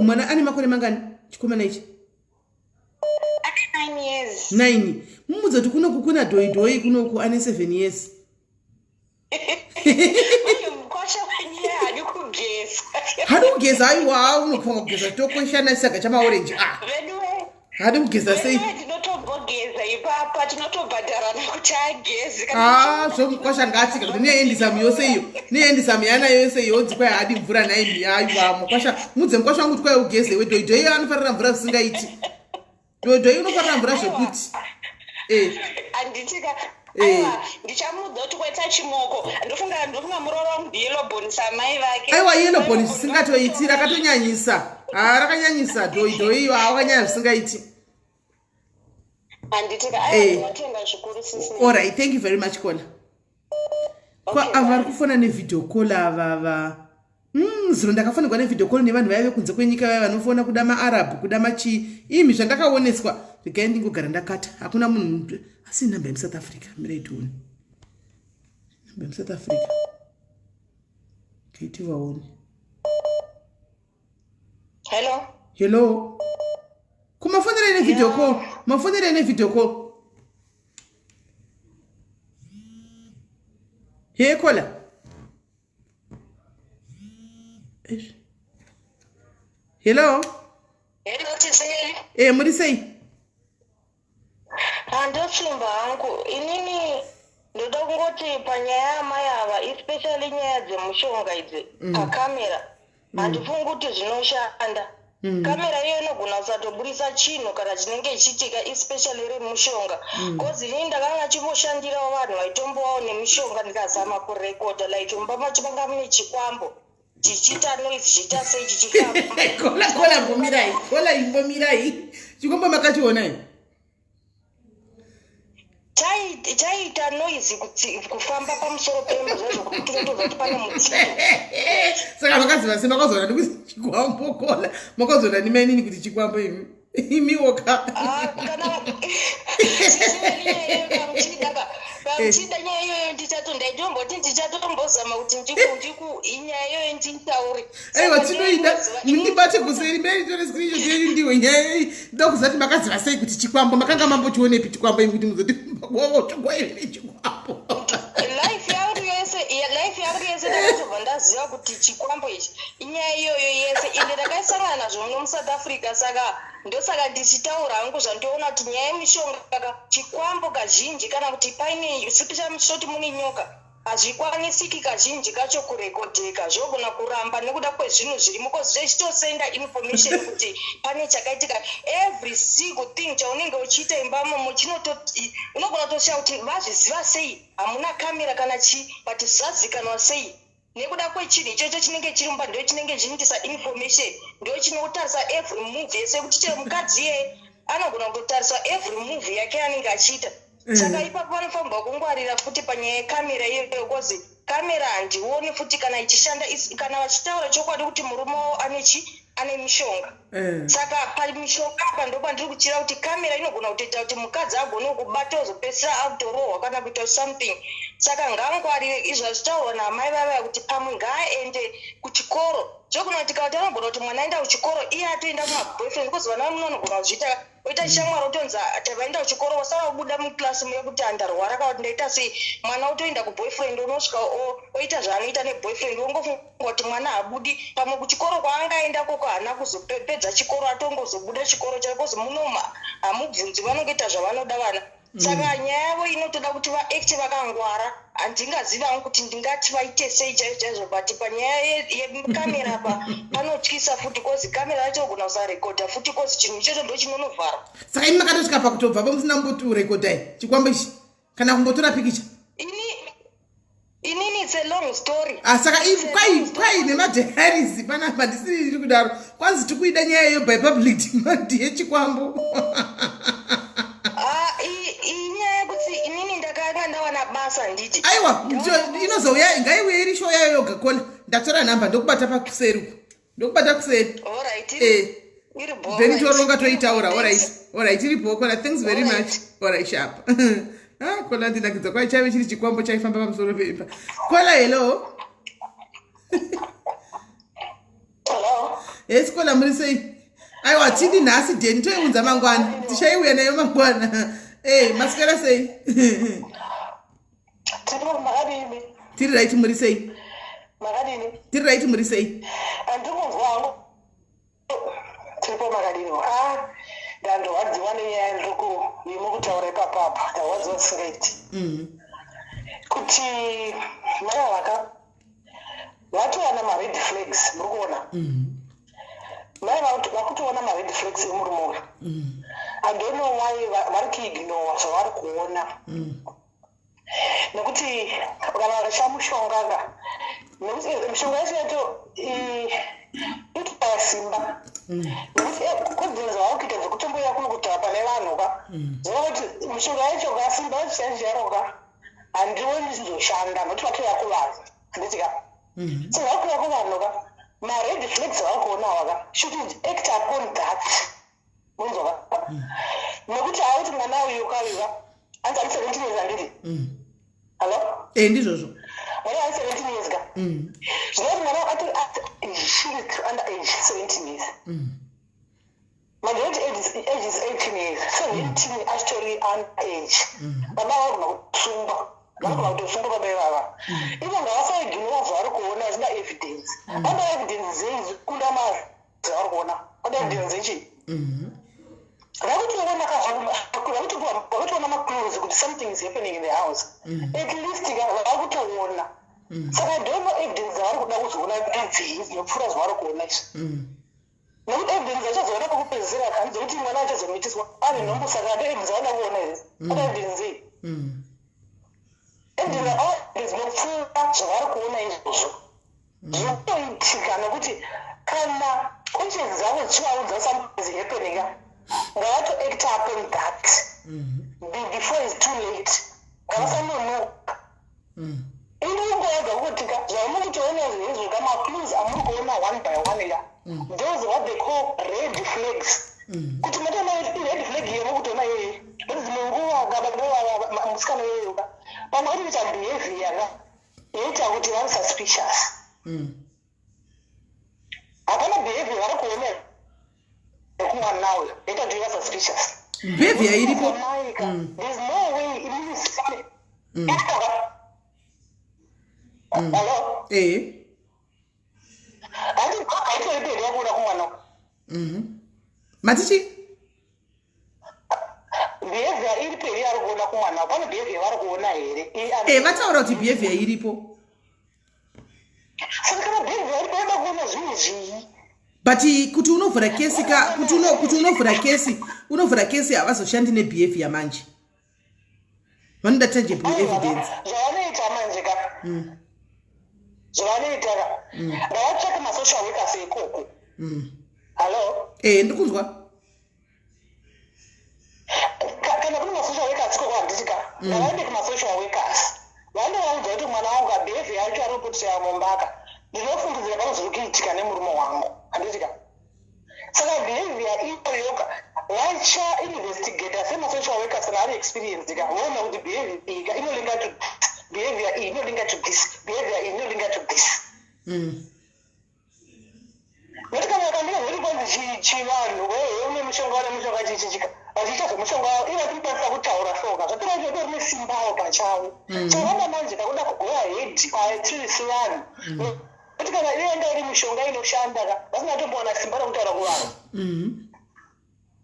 A: mwana ane makore mangani, chikomana ichi?
E: Ane 9 years.
A: 9. Mumudze kuti kunoku kuna dhoidhoi, kunoku ane 7 years.
E: Uyu mukwasha wenyu haadi kugeza.
A: Hadi kugeza? Aiwa, unofunga kugeza tokweshana chisaga chamaorenji, ah.
E: Veduwe.
A: Hadi kugeza sei?
E: Veduwe, tinotombogeza ipapa, tinotobhadharana kuti ageze.
A: Ah, zvomukwasha ngaatsika kuti neyendisamu yose iyo, neyendisamu yanayo yose iyo, onzi kwai haadi mvura naimi. Aiwa, mukwasha, mudze mukwasha wangu kuti kwai ugeze we. Dhoidhoi anofarira mvura zvisingaiti. Dhoidhoi unofarira mvura zvekuti
E: Handitika.
A: Eh.
E: Aiwa, ndichamuudza kuti kwaita chimoko. Ndofunga muroora wangu ndiyellowbone samai vake.
A: Aiwa, yellowbone zvisingatoiti, rakatonyanyisa. Ha, rakanyanyisa dhoidhoi iyo, wakanyanya zvisingaiti.
E: Handitika. Aiwa, ndinotenda zvikuru, sisi.
A: Alright, thank you very much, caller. Kwa
E: Okay,
A: ava vari
E: bye.
A: kufona nevideo call ava, zuro ndakafonegwa nevideo call nevanhu vaive kunze kwenyika, vaiva vanofona kuda maarabhu, kuda machii. Imi, zvandakaoneswa, regai ndingogara ndakata. Hakuna munhu asi namba yemuSouth Africa. Mirai tione namba yemuSouth Africa, kaiti vaone.
E: Hello.
A: Hello, kumafonera nevideo call, mafonera nevideo call. Hey, caller. Eish. Hello.
G: Hello, Tiseli.
A: Muri sei?
G: Handotsimba hangu. Inini ndoda kungoti panyaya yamai ava, especially nyaya dzemushonga idzi, pakamera handifungi kuti zvinoshanda. Kamera iyo inogona kusatoburisa chinhu kana chinenge chichiitika, especially remushonga, because inini ndakanga chimboshandirawo vanhu vaitombowawo nemishonga, ndikazama kurekodha, like mumba macho manga mune chikwambo chichiita noise, chichiita sei, chichifamba.
A: Caller, caller, imbomirai. Caller, imbomirai. Chikomba makachionai?
G: Chaiita noise kufamba pamusoro pemba zvaizvo kuti tinotobva kuti pane mutsiko.
A: Saka makaziva sei? Makazoona ndikuti chikwambo, caller? Makazoona nimainini kuti chikwambo, imi imiwoka?
G: Ah, kana kamuchida nyaya iyoyo, ndichato ndaitomboti ndichatombozama kuti ndiku inyaya iyoyo nditaure.
A: Aiwa, tinoida ndibate kuseri mberi, tore screenshot yenyu ndiwe nyaya iyi. Ndoda kuziva kuti makaziva sei kuti chikwambo. Makanga mambochionepi chikwambo imi kuti muzoti chogwaivere chikwambo?
G: Life yangu yese ndakatobva ndaziva kuti chikwambo ichi, inyaya iyoyo yese, ende ndakaisangana nazvo muno muSouth Africa. Saka ndosaka ndichitaura hangu zvandiona kuti nyaya yemishonga chikwambo kazhinji, kana kuti paine sipi chamuchitoti mune nyoka, hazvikwanisiki kazhinji kacho kurekodheka, zvogona kuramba nekuda kwezvinhu zvirimo, cause zvechitosenda information kuti pane chakaitika. Every single thing chaunenge uchiita imba momo chinoto unogona kutoshaa kuti vazviziva sei, hamuna kamera kana chii, but zvazikanwa sei nekuda kwechinhu ichocho chinenge chiri mumba. Ndo chinenge chichiitisa information, ndo chinotarisa every move yese, kuti chero mukadzi iyeye anogona kutotarisa every move yake anenge achiita. Saka ipapo vanofanirwa kungwarira futi panyaya yekamera iyoyo, cause kamera handioni futi kana ichishanda, kana vachitaura chokwadi kuti murume wavo ane chi ane mishonga. Saka pamishonga apa ndo pandiri kuchira kuti kamera inogona kutoita kuti mukadzi agone kubata, ozopedzisira akutorohwa kana kuita something. Saka ngangwarire izvo zvitaurwa naamai vavaya kuti pamwe ngaaende kuchikoro. Zvogona kuti kana anogona kuti mwana aenda kuchikoro, iye atoenda kumaboyfriend, because vana vamuno vanogona kuzviita, oita shamwari, otonzi tavaenda kuchikoro, wasara kubuda muklasi muya kuti andarwara kana kuti ndaita sei, mwana otoenda kuboyfriend, unosvika oita zvaanoita neboyfriend, wongofunga kuti mwana haabudi. Pamwe kuchikoro kwaangaenda koko haana kuzopedza chikoro, atongozobuda chikoro chacho, because muno hamubvunzi, vanongoita zvavanoda vana. Saka nyaya yavo inotoda kuti vaacte vakangwara. Handingazivi hangu kuti ndingati vaite sei chaizvo chaizvo, but panyaya yekamera apa panotyisa futi, 'cause kamera yacho ogona kusarekodha futi, 'cause chinhu ichocho ndo chinonovhara.
A: Saka imi makatosvika pakutobvapo musina kumbotorekodhai chikwambo ichi kana kumbotora pikicha?
G: Inini it's a long story.
A: Ah, saka kwai nemadiaries panapa ndisiri ndiri kudaro, kwanzi tikuida nyaya iyo by public demand yechikwambo.
G: Ah, inyaya yekuti inini ndakanga ndawana basa, nditi
A: Aiwa, inozouya, ngaiuye iri show yayo yoga. Kona ndatora nhamba, ndokubata pakuseri uku, ndokubata kuseri.
G: Alright.
A: Eh.
G: Iri bho.
A: Then
G: Right.
A: toronga, toitaura.
G: Thanks.
A: Alright, iripo kona. Thanks very
G: Alright.
A: much. Alright, sharp. Ah, kona ndinakidza. Kwai chaive chiri chikwambo chaifamba pamusoro peimba. Kola, hello.
H: Hello.
A: Yes, kola, muri sei? Aiwa, tidi nhasi deni, toiunza mangwana, tichaiuya nayo mangwana. E, maswera sei?
H: Tiri, makadini?
A: Tiri right, muri sei?
H: Makadini?
A: Tiri right, muri sei?
H: Andiri kunzwa hangu. Tiripo, makadini? Ah, ndandorwadziwa nenyaya yandiriku yemukutaura ipapapa, ndarwadziwa zvisingaiti kuti mai vaka vatowana mared flags. Muri kuona mai vakutoona mared flags emurume uyu. I don't know why vari kuignore zvavari kuona, nekuti kana vakasha mushonga ka, nekuti mishonga yacho yacho itoya simba, nekuti kodzero dzavari kuita dzekutomboya kuno kutaura pane vanhu ka, zvinova kuti mishonga yacho ka, simba racho chaizvo ka, handioni zvizoshanda, nokuti vatoya kuvanhu, handiti ka? So vakuya kuvanhu ka, mared flags avari kuonawa ka, should act upon that, munzwa ka? Nekuti hauti mwana uyu kauyu ka, anzi ari 17 years, handiti? Hallo?
A: E, ndizvozvo.
H: Mwana ari 17 years ka, zvinoti mwana atori she is under age 17 years. Majority age is 18 years. 17 achitori under age. Baba vagona kusungwa, vanogona kutosungwa baba ivava. Ivo ngavasaignora zvavari kuona vasina evidence. Vanoda evidence zei kunda zvavari kuona? Vanoda evidence dzechii? Vakutoona, vakutoona maclues kuti something is happening in the house. At least ka vakutoona. Saka don't know evidence dzavari kuda kuzoona ndedzei dzinopfuura zvavari kuona izvi, nekuti evidence achazoona pekupedzisira kani dzekuti mwana achazomitiswa ane nhombo. Saka ndo evidence avada kuona here? Ada evidence dzei? Evidence dzinopfuura zvavari kuona izvozvo zvinotoitika, nekuti kana conscience dzavo dzichivaudza something is happening ka, ngavatoact upon that before is too late. Ngavasanonoka. Inongoedza kuti ka, zvamuri kutoona zvinezvo ka, maclues amuri kuona one by one ka, those what they call red flags, kuti matoona red flag yemo kutoona iyoyo, kuti dzimwe nguva ka baba musikana iyoyo ka, pamwe inoita behavior ka yoita kuti vari suspicious. Hapana behavior vari kuona yekumwana uyo yoita kuti iva suspicious?
A: Behavior iripo.
H: Maika, there's no way inini. Hello?
A: E.
H: Handi haitori pedi yakuona kumwana uyu?
A: Matichi?
H: Behavior iri peri ari kuona kumwana, pane behavior vari kuona here?
A: E, vataura kuti behavior iripo.
H: Saka kana behavior iripo, yoda kuona zvinhu zvii?
A: But kuti unovhura kesi ka, kuti unovhura kesi, unovhura kesi, havazoshandi nebehavior manje, vanoda tangible evidence.
H: Zvavanoita manje ka, zvavanoita ka, ngavatsvake masocial workers ikoko. Hallo?
A: E, ndikunzwa.
H: Kana kune masocial workers ikoko, handiti ka? Ngavaende kumasocial workers, vandovaudza kuti mwana wangu kabehavior yacho ari kuputira mumbaka, ndinofungidzira pane zviri kuitika nemurume wangu, handiti ka? Saka behavior iyoyoka vachainvestigata semasocial workers kana ari experienced ka, voona kuti behavior iyi ka inolinka to behavior iyi, inolinka to this behavior iyi, inolinka to this.
E: Nekuti kana vakandira zviri kwanzi chivanhu, wehe une mushonga, une mushonga, chichichika vachiita zvemushonga wavo, ivo vatikukwanisa kutaura soka zvatora kuti vatori nesimbawo pachavo. Chavada manje kakuda kugo ahead kwatiri sevanhu, nekuti kana iyo yanga iri mishonga inoshanda ka, vasina kutombowana simba rekutaura kuvanhu.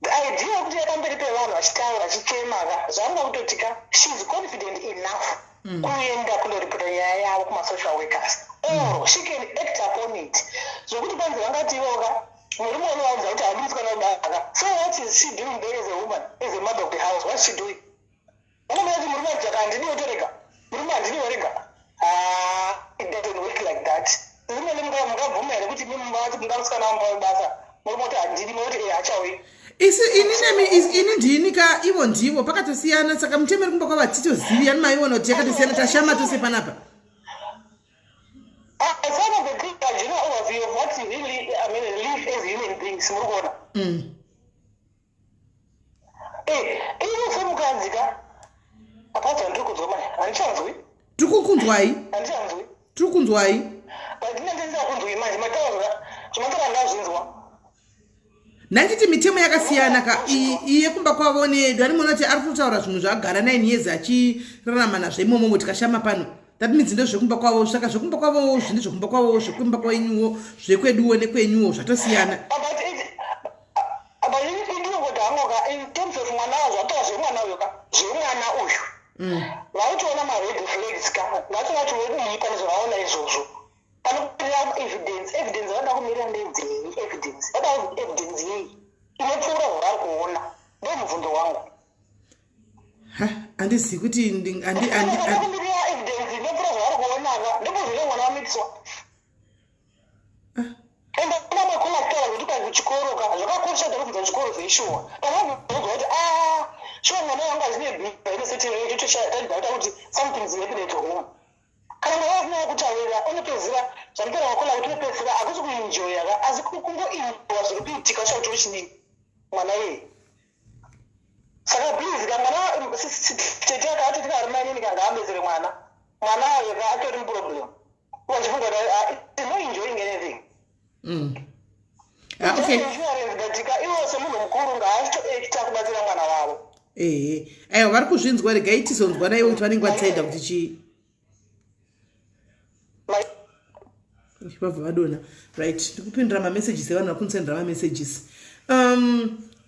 E: The idea yekuti pamberi pevanhu vachitaura, achichema ka, zvaanoda kutoti ka, she's confident enough kuenda kundoripota nyaya yavo kumasocial workers, or she can act upon it. Zvokuti kwanzi vangati ivoka murume unovaudza kuti handisi kana kubaka, so what is she doing there as a woman, as a mother of the house? What is she doing? Unomona kuti murume adzaka, handidi, wotorega. Murume handidi, worega. Ah, it doesn't work like that. Zimene mungabvuma here kuti mimuvati mungamusikana wanga webasa, murume kuti handidi, mokuti e hachauyi?
A: Isi ini nemi ini ndini ka, ivo ndivo, pakatosiyana. Saka mutemeri kumba kwava titozivi ani maiona kuti yakatosiyana, tashama tose panapa.
E: Some of the things are general overview of what we really, I mean, live as human beings, muri kuona? Eh, ini semukadzi ka, apadza ndiri kunzwa mani, handichanzwi.
A: Tiri kukunzwai.
E: Handichanzwi.
A: Tiri kunzwai.
E: But ndinenge kunzwi manje mataura, zvamataura ndazvinzwa.
A: Nanditi mitemo yakasiyana ka, iye kumba kwavo neyedu. Animona kuti ari kutotaura zvimwe zvaagara 9 years achirarama nazvo imomomo, tikashama pano. That means ndezvekumba kwavo. Saka zvekumba kwavowo zvine zvekumba kwavowo, zvekumba kwenyuwo, zvekweduwo nekwenyuwo zvatosiyana.
E: But indinongoti hangu ka, in terms of mwana wazvo, ataura zvemwana uyu ka, zvemwana uyu, vaitoona mared flags ka, ngatingati wodii pane zvavaona izvozvo? Panokumirira evidence, evidence vanoda kumirira ndedzei? Evidence vada evidence yei inopfuura zvavari kuona? Ndo mubvunzo wangu.
A: Ha, handizivi kuti
E: kumirira evidence inopfuura zvavari kuonaka, ndopozvine mwana wamitiswa. Ende kuna mwe kutaura kuti kwai kuchikoro ka, zvakakosha kuti kubvunza kuchikoro zveshuwa. Panobvunzwa kuti a shuwa mwana wangu azine bhipa inosetitotaita kuti something is happening at home. Kana mwana asina kutaurira, unopedzisira zvamutaura wakola kuti unopedzisira hakusi kuenjoya ka, asi kungoenjoya zviri kuitika, usha kuti uchidii mwana iyeye. Saka please ka, mwana tete akati tikari mainini ka, ngaabetsere mwana. Mwana ayo ka atori muproblem, wachifunga kuti is not enjoying anything.
A: Ah, okay.
E: Insurance, but ka iwo semunhu mukuru ngaachitoacta kubatsira mwana wavo.
A: Ehe, aiwa, vari kuzvinzwa. Regai tizonzwa naivo kuti vanenge vatsaida kuti chii. Vabva vadonha. Right, ndikupindura mamessages evanhu vari kundisendera mamessages.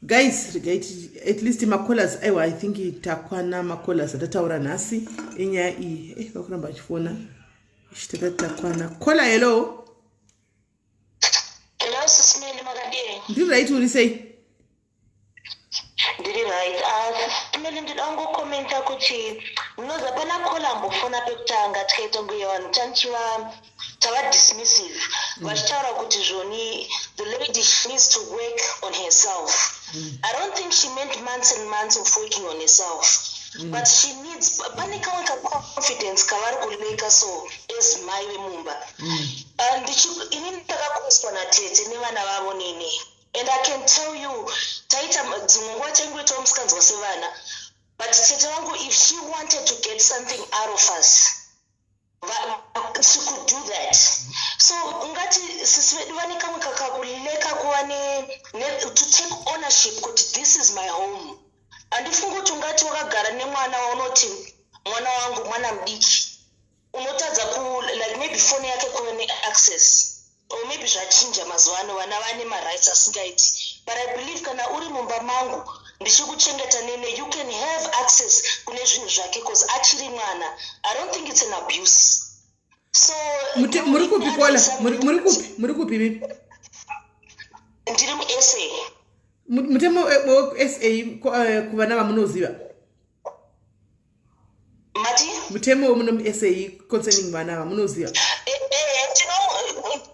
A: Guys, regai at least macallers. Aiwa, I think takwana macallers atataura nhasi enyaya iyi. Vakuramba vachifona. Ichitata takwana. Caller, hello.
K: Hello, Sis Melly, makadii?
A: Ndiri right, uri sei?
K: Ndiri right. Sis Melly, ndinoda kungokomenta kuti munoziva pana caller ambofona pekutanga, tikaita kunge vanhu tanichiva tava dismissive, vachitaura kuti zvoni the lady, she needs to work on herself. I don't think she meant months and months of working on herself, but she needs, pane kamwe kaconfidence kavari kulacka so as mai vemumba. Inini ndakakuriswa natete nevana vavo nene, and I can tell you, taita dzimwe nguva taingoitawo musikanzwa sevana, but tete vangu, if she wanted to get something out of us, she could do that. So ungati sisi vedu vane kamwe kakakulacka kuva to take ownership kuti this is my home. Handifungi kuti ungati wakagara nemwana waunoti mwana wangu, mwana mudiki, unotadza ku, like, maybe foni yake kuve neaccess, or maybe zvachinja mazuva ano, vana vane marights asingaiti, but I believe kana uri mumba mangu ndichikuchengeta nene, you can have access kune zvinhu zvake because achiri mwana. I don't think it's an abuse. So
A: Muri kupi, caller? Muri kupi? Muri kupi mimi?
K: Ndiri muSA.
A: Mutemo weSA kuvana vamunoziva?
K: Mati?
A: Mutemo wemuno muSA concerning vana vamunoziva?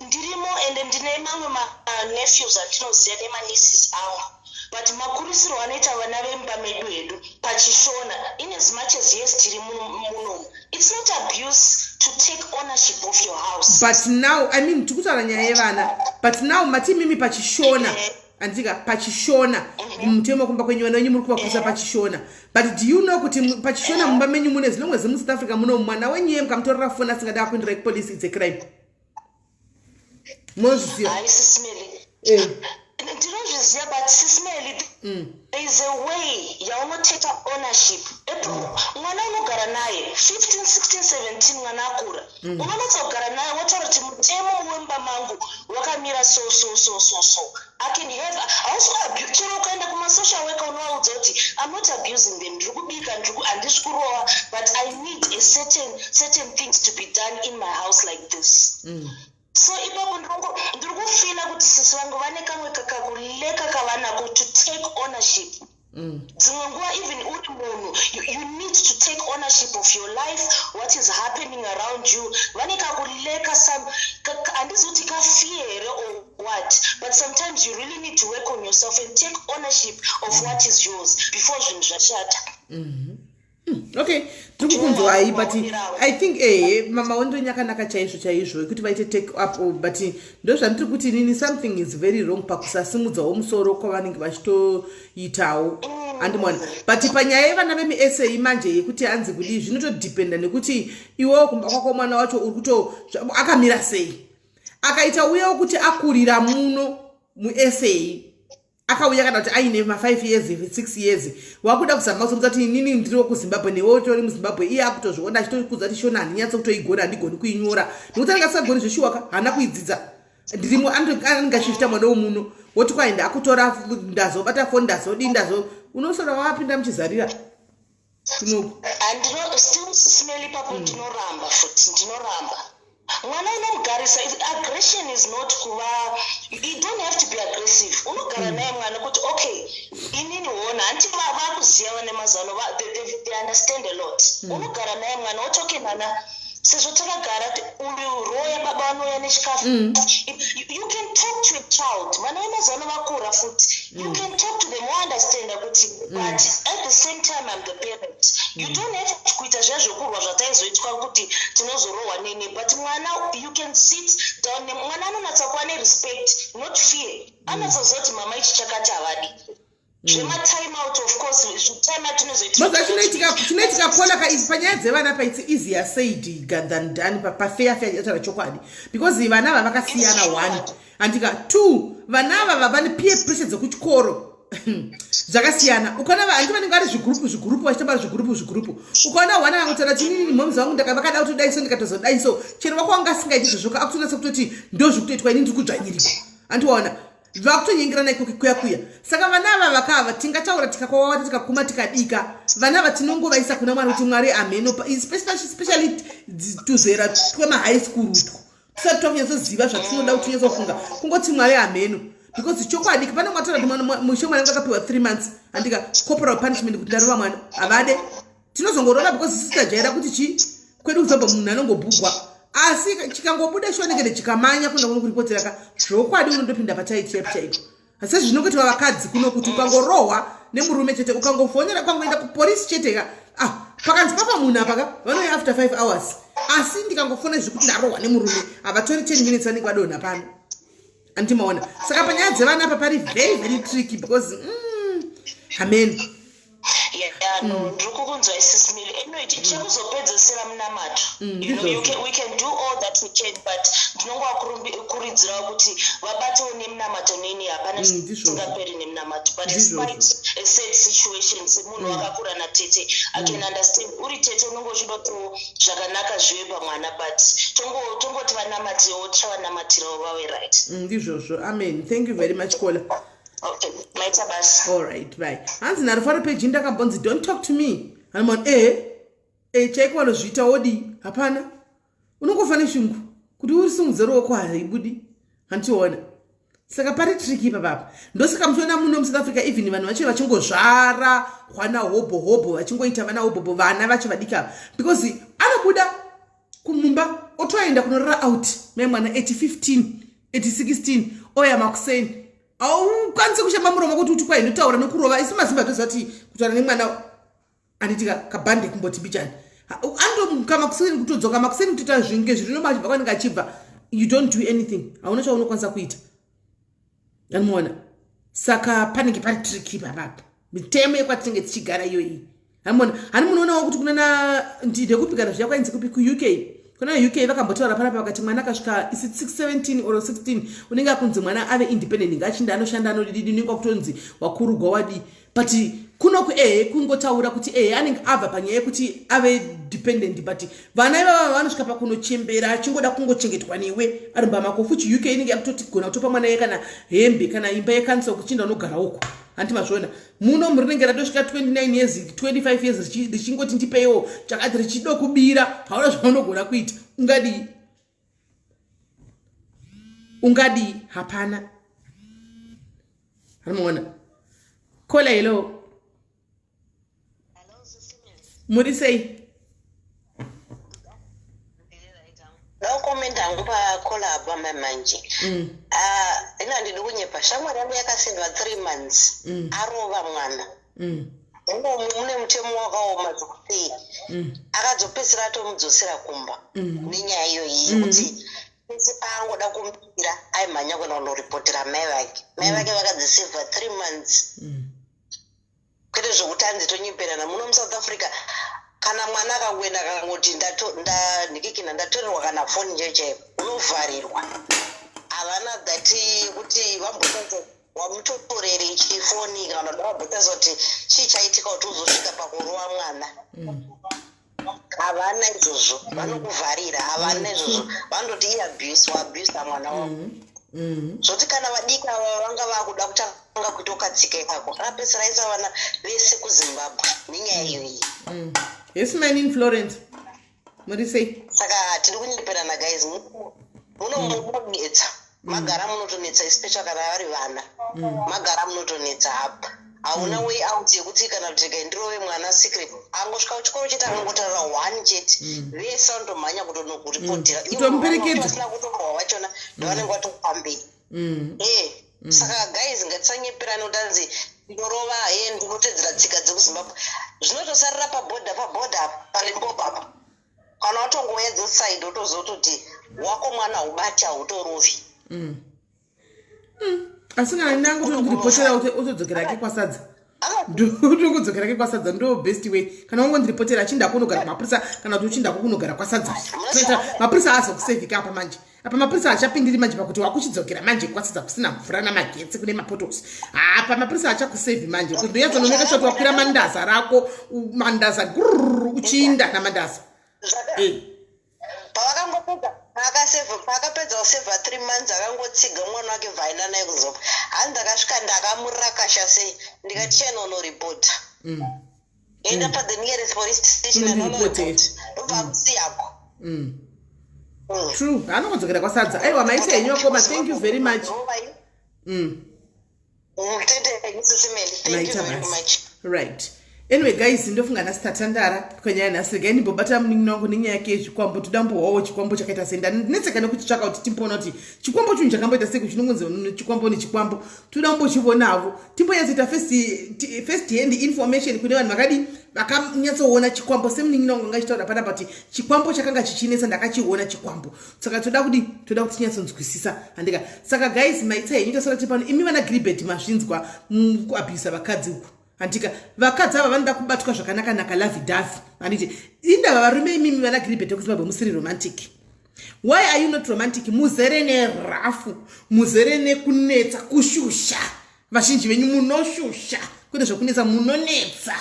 K: Ndirimo, ende ndine mamwe manephews andinoziva nemanieces angu, but makurisiro anoita vana vemba medu hedu pachishona, in as much as yes tiri munomu, it's not abuse to take ownership of your house.
A: But now, I mean, tiri kutaura nyaya yevana, but now mati mimi pachishona, andika pachishona mutemo kumba kwenyu, vana venyu muri kuvakurisa pachishona, but do you know kuti pachishona mumba menyu mune zilongwe zemuSouth Africa muno, mwana wenyu ye mukamutorera foni asingada kuenderai kupolice, it's a crime. Munozviziva?
K: Haisi, Sis Melly.
A: Eh.
K: Ndinozviziva, but Sis Melly, there is a way yaunoteka ownership. Mwana unogara naye 15, 16, 17, mwana akura. Unonatsa kugara naye, wotaura kuti mutemo wemba mangu wakamira so so so so so. I can have, hausi, chero ukaenda kumasocial worker, unovaudza kuti I'm not abusing them, ndiri kubika, handisi kurova, but I need a certain things to be done in my house like this. So ipapo ndiri kufeela kuti sisi vangu vane kamwe kakakuleka kavanako to take ownership. Dzimwe nguva even uri munhu, you need to take ownership of your life, what is happening around you. Vane kakuleka some, handizi kuti kafear here or what, but sometimes you really need to work on yourself and take ownership of what is yours before zvinhu zvashata.
A: Okay, tiri kukunzwai, but I think ehe, maondero enyu akanaka chaizvo chaizvo ekuti vaite take up, but ndo zvandiri kuti inini something is very wrong pakusasimudzawo musoro kwavanenge vachitoitawo, andimona. But panyaya yevana vemuSA manje, yekuti hanzi kudii, zvinotodhipenda nekuti iwewo kumba kwako mwana wacho uri kuto akamira sei. Akaita uyewo kuti akurira muno muSA, akauya kana kuti aine ma5 years, 6 years, wakuda kuzama kusomudza kuti inini ndiri wekuZimbabwe, newe utori muZimbabwe, iye akutozviona achitokudza kuti Shona handinyatso kutoigona, handigoni kuinyora nekuti anenge asingagoni zveshuwaka, haana kuidzidza. Ndirimo, anenge achizvita mwana womuno, woti kwaenda akutora, ndazobata foni, ndazodii, ndazo unosora wapinda muchizarira kunoku.
K: Handino still, Sis Melly, ipapo ndinoramba futi, ndinoramba. Mwana unomugarisa. Aggression is not kuva, you don't have to be aggressive. Unogara naye mwana kuti okay, inini hona hanti vakuziva vane mazano, they understand a lot. Unogara naye mwana woti okay mwana, sezvo takagara uyu roya, baba vanouya nechikafu. You can talk to a child. Vana vemazano vakura futi, you can talk to them, wounderstanda kuti but at the same time I'm the parent. You don't have kuita zviya zvekurwa zvataizoitwa kuti tinozorohwa nene, but mwana you can sit down mwana anonatsa kuva nerespect, not fear. Anatsoziva kuti mama ichi chakati havadi. Zvematime out, of course, time out inozoitika.
A: Maza chinoitika kona ka panyaya dzevana pa it's easier said than done. Pafeya feya chataura chokwadi, because vana ava vakasiyana, one, andika two, vana ava vane peer pressure dzekuchikoro zvakasiyana. Ukaona handi vanenge vari zvigurupu zvigurupu, vachitamba zvigurupu zvigurupu, ukaona wana vangotaura chinini, moms vangu vakada kutodai so, ndikatozodai so, chero wako wanga asingaiti izvozvo, akutonatsa kutoti ndo zvikutoitwa, ini ndiri kudzvanyirikwa, andiwaona vakutonyengerana ikoko kuya kuya. Saka vana ava vakava tingataura tikakwawata, tikakuma, tikadika, vana ava tinongovaisa kuna Mwari kuti Mwari amheno, especially tuzera twemahigh school utwo tisati twakunyatsoziva zvatinoda kuti tinyatsofunga, kungoti Mwari amheno, because chokwadi pane mwataura kuti mushe mwana akapiwa 3 months, andika, corporal punishment kuti ndarova mwana, havade. Tinozongorova because sisi tajaira kuti chi kwedu kuzobva munhu anongobhugwa, asi chikangobuda chionekere chikamanya kuenda kuno kuripotera ka, zvokwadi unondopinda pataiti chaipo chaipo. Asi zvinongoitwa vakadzi kuno kuti ukangorohwa nemurume chete, ukangofonera, ukangoenda kupolisi chete ka, ah, pakanzi pafa munhu apa ka, vanouya after 5 hours. Asi ndikangofona zvekuti ndarohwa nemurume, havatori 10 minutes, vanenge vadonha pano, andimaona. Saka panyaya dzevana apa pari very very tricky because amen.
K: Yeah, no, ndiri kukunzwa, Sis Melly. Anyway, chekuzopedzesera munamato. You know, we can do all that we can, but ndinongovakurudzirawo kuti vabatewo nemunamato neni. Hapana chisingaperi nemunamato, but it's quite a sad situation. Semunhu wakakura natete, I can understand. Uri tete unonge uchida kutiwo zvakanaka zvive pamwana, but tongoti vanamatirewo, tichavanamatirawo vave right.
A: Ndizvozvo. Amen. Thank you very much, caller.
K: Okay, maita basa.
A: All right, bye. Hanzi naRufaro peji, ndakambonzi don't talk to me. Hanimon e chaiko vanozviita wodi, hapana, unongofa neshungu kuti urisimudze ruoko, haibudi, handichiona. Saka pari tricky ipapapa. Ndosaka muchiona muno muSouth Africa even vanhu vacho vachingozvara hwana hobho hobho, vachingoita vana hobhobho, vana vacho vadiki ava, because anobuda kumumba otoenda kunorara out mai mwana 8 15 8 16, oya makuseni, haukwanisi kushamba muromo kuti uti kwai ndotaura nekurova. Isi mazimba toziva kuti kutaura nemwana anditika kabhande kumboti bichani, andomuka makuseni, kutodzoka makuseni, kutoita zvinge zviri noma, achibva kwanenge achibva, you don't do anything, hauna chaunokwanisa kuita, anomuona. Saka panenge pari tricky papapa, mitemo yekwatinenge tichigara iyoyi, hanimona. Hani munoonawo kuti kunana ndekupikana zviya kwainzi kupi kuUK. Kuna UK vakambotaura panapa vakati mwana akasvika 17 or 16 unenge akunzi mwana ave independent, ngaachinda anoshanda, anodididi, unenge wakutonzi wakurugwa, wadii. But kunoku, ehe, kungotaura kuti ehe, anenge abva panyaya yekuti ave dependent, but vana ivava vanosvika pakunochembera achingoda kungochengetwa newe ari mba mako. Futi UK inenge yakutotigona kutopa mwana ye kana hembe kana imba yecouncil, kuchinda unogara uko, hanti mazviona? Muno murinenge ratosvika 29 years, 25 years, richingoti ndipeiwo chakati, richido kubira. Hauna zvaunogona kuita. Ungadii? Ungadii? Hapana. Hanomuona caller. Hello, muri sei?
K: Ndakukomenda hangu pacaller apa manje. Ah, ina handidi kunyepa, shamwari yangu yakasevha 3 months arova mwana. Umomu mune mutemo wakaoma zvokuti akadzopedzisira atomudzosera kumba nenyaya iyoyi yekuti pese paangoda kumubira aimhanya kuenda kunoripotera mai vake. Mai vake vakadzisevha 3 months, kwete zvokuti anzi tonyimperana. Muno muSouth Africa kana mwana akangoenda akangoti ndikikina ndatorerwa kana foni chaiyo chaiyo, unovharirwa. Havana that yekuti vambotarisa wamutorere chifoni kana kuti vambotarisa kuti chii chaitika kuti uzosvika pakurova mwana. Havana izvozvo, vanokuvharira. Havana izvozvo, vanototi iabuse, waabusa mwana wako. Zvoti kana vadiki ava vanga vakuda kutanga kuita katsika ikako, akapedzisira aisa vana vese kuZimbabwe nenyaya iyoyi.
A: Yes, man in Florence, muri sei?
K: Saka tiri kunyeperana, guys. Muno munonetsa, magara munotonetsa, especially kana vari vana. Magara munotonetsa apa, hauna way out yekuti kana kuti regai ndirove mwana secret. Angosvika kuchikoro chete, akangotaura one chete, vese vanotomhanya kutonokuripotera.
A: Kutomuperekedza.
K: Vasina kutorwa vachona ndovanenge vatopamberi. Saka guys, ngatisanyeperani kuti anzi ndorova he, ndinotedzera tsika dzekuZimbabwe. Zvinotosarira pabhodha, pabhodha apa, paLimpopo apa. Kana watongouya this side, wotozototi wako mwana haubati, hautorovi.
A: Asi kana ndangotondiripotera, otodzokera ke kwasadza, ndokudzokera ke kwasadza, ndo best way. Kana wangondiripotera, achinda kunogara kumapurisa, kana kuti uchindako kunogara kwasadza. Toita mapurisa azokusevhika apa manje. Apa mapurisa achapindiri manje pakuti wakuchidzokera manje kwasadza kusina mvura namagetsi, kune mapotholes. Apa mapurisa achakusevhi manje kuti ndoyatsonomeka shoti wakwira mandaza rako, mandaza gururu, uchiinda namandaza.
K: Pavakangopedza, paakasevha, paakapedza kusevha 3 months, akangotsiga mwana wake, bvaenda naye kuzopa. Hanzi ndakasvika ndakamurakasha sei, ndikati chaina unoripota, enda pa the nearest police station.
A: Unondiripotera.
K: Anonoripota, ndobva akusiyako.
A: True, anongodzokera kwasadza. Aiwa, maita henyu akoma, thank you very much.
K: Thank you
A: Maita
K: very
A: basi.
K: much.
A: Right, anyway guys, ndofunga nhasi tatandara kwenyaya nhasi. Regai ndimbobata munin'ina wangu nenyaya yake yezvikwambo. Todambohwawo chikwambo chakaita sei. Ndanetseka nekuchitsvaka kuti timboona kuti chikwambo chinhu chakamboita sei, chinongonzi chikwambo nechikwambo. Toda kumbochionavo, timbonyatsoita first hand information kune vanhu vakadi vakanyatsoona chikwambo, semunin'ina wangu anga achitaura panapa kuti chikwambo chakanga chichinetsa, ndakachiona chikwambo. Saka toda kudi, toda kuti tinyatsonzwisisa, handika? Saka guys, maitsa henyu, tasara tiri pano. Imi vana Gribet, mazvinzwa kuabhusa vakadzi uku, handika? Vakadzi ava vanoda kubatwa zvakanaka-naka, lovey dovey, handiti? Indava varume imimi vana Gribet ekuZimbabwe musiri romantic. Why are you not romantic? Muzere nerafu, muzere nekunetsa, kushusha. Vazhinji venyu munoshusha, kwete zvekunetsa, munonetsa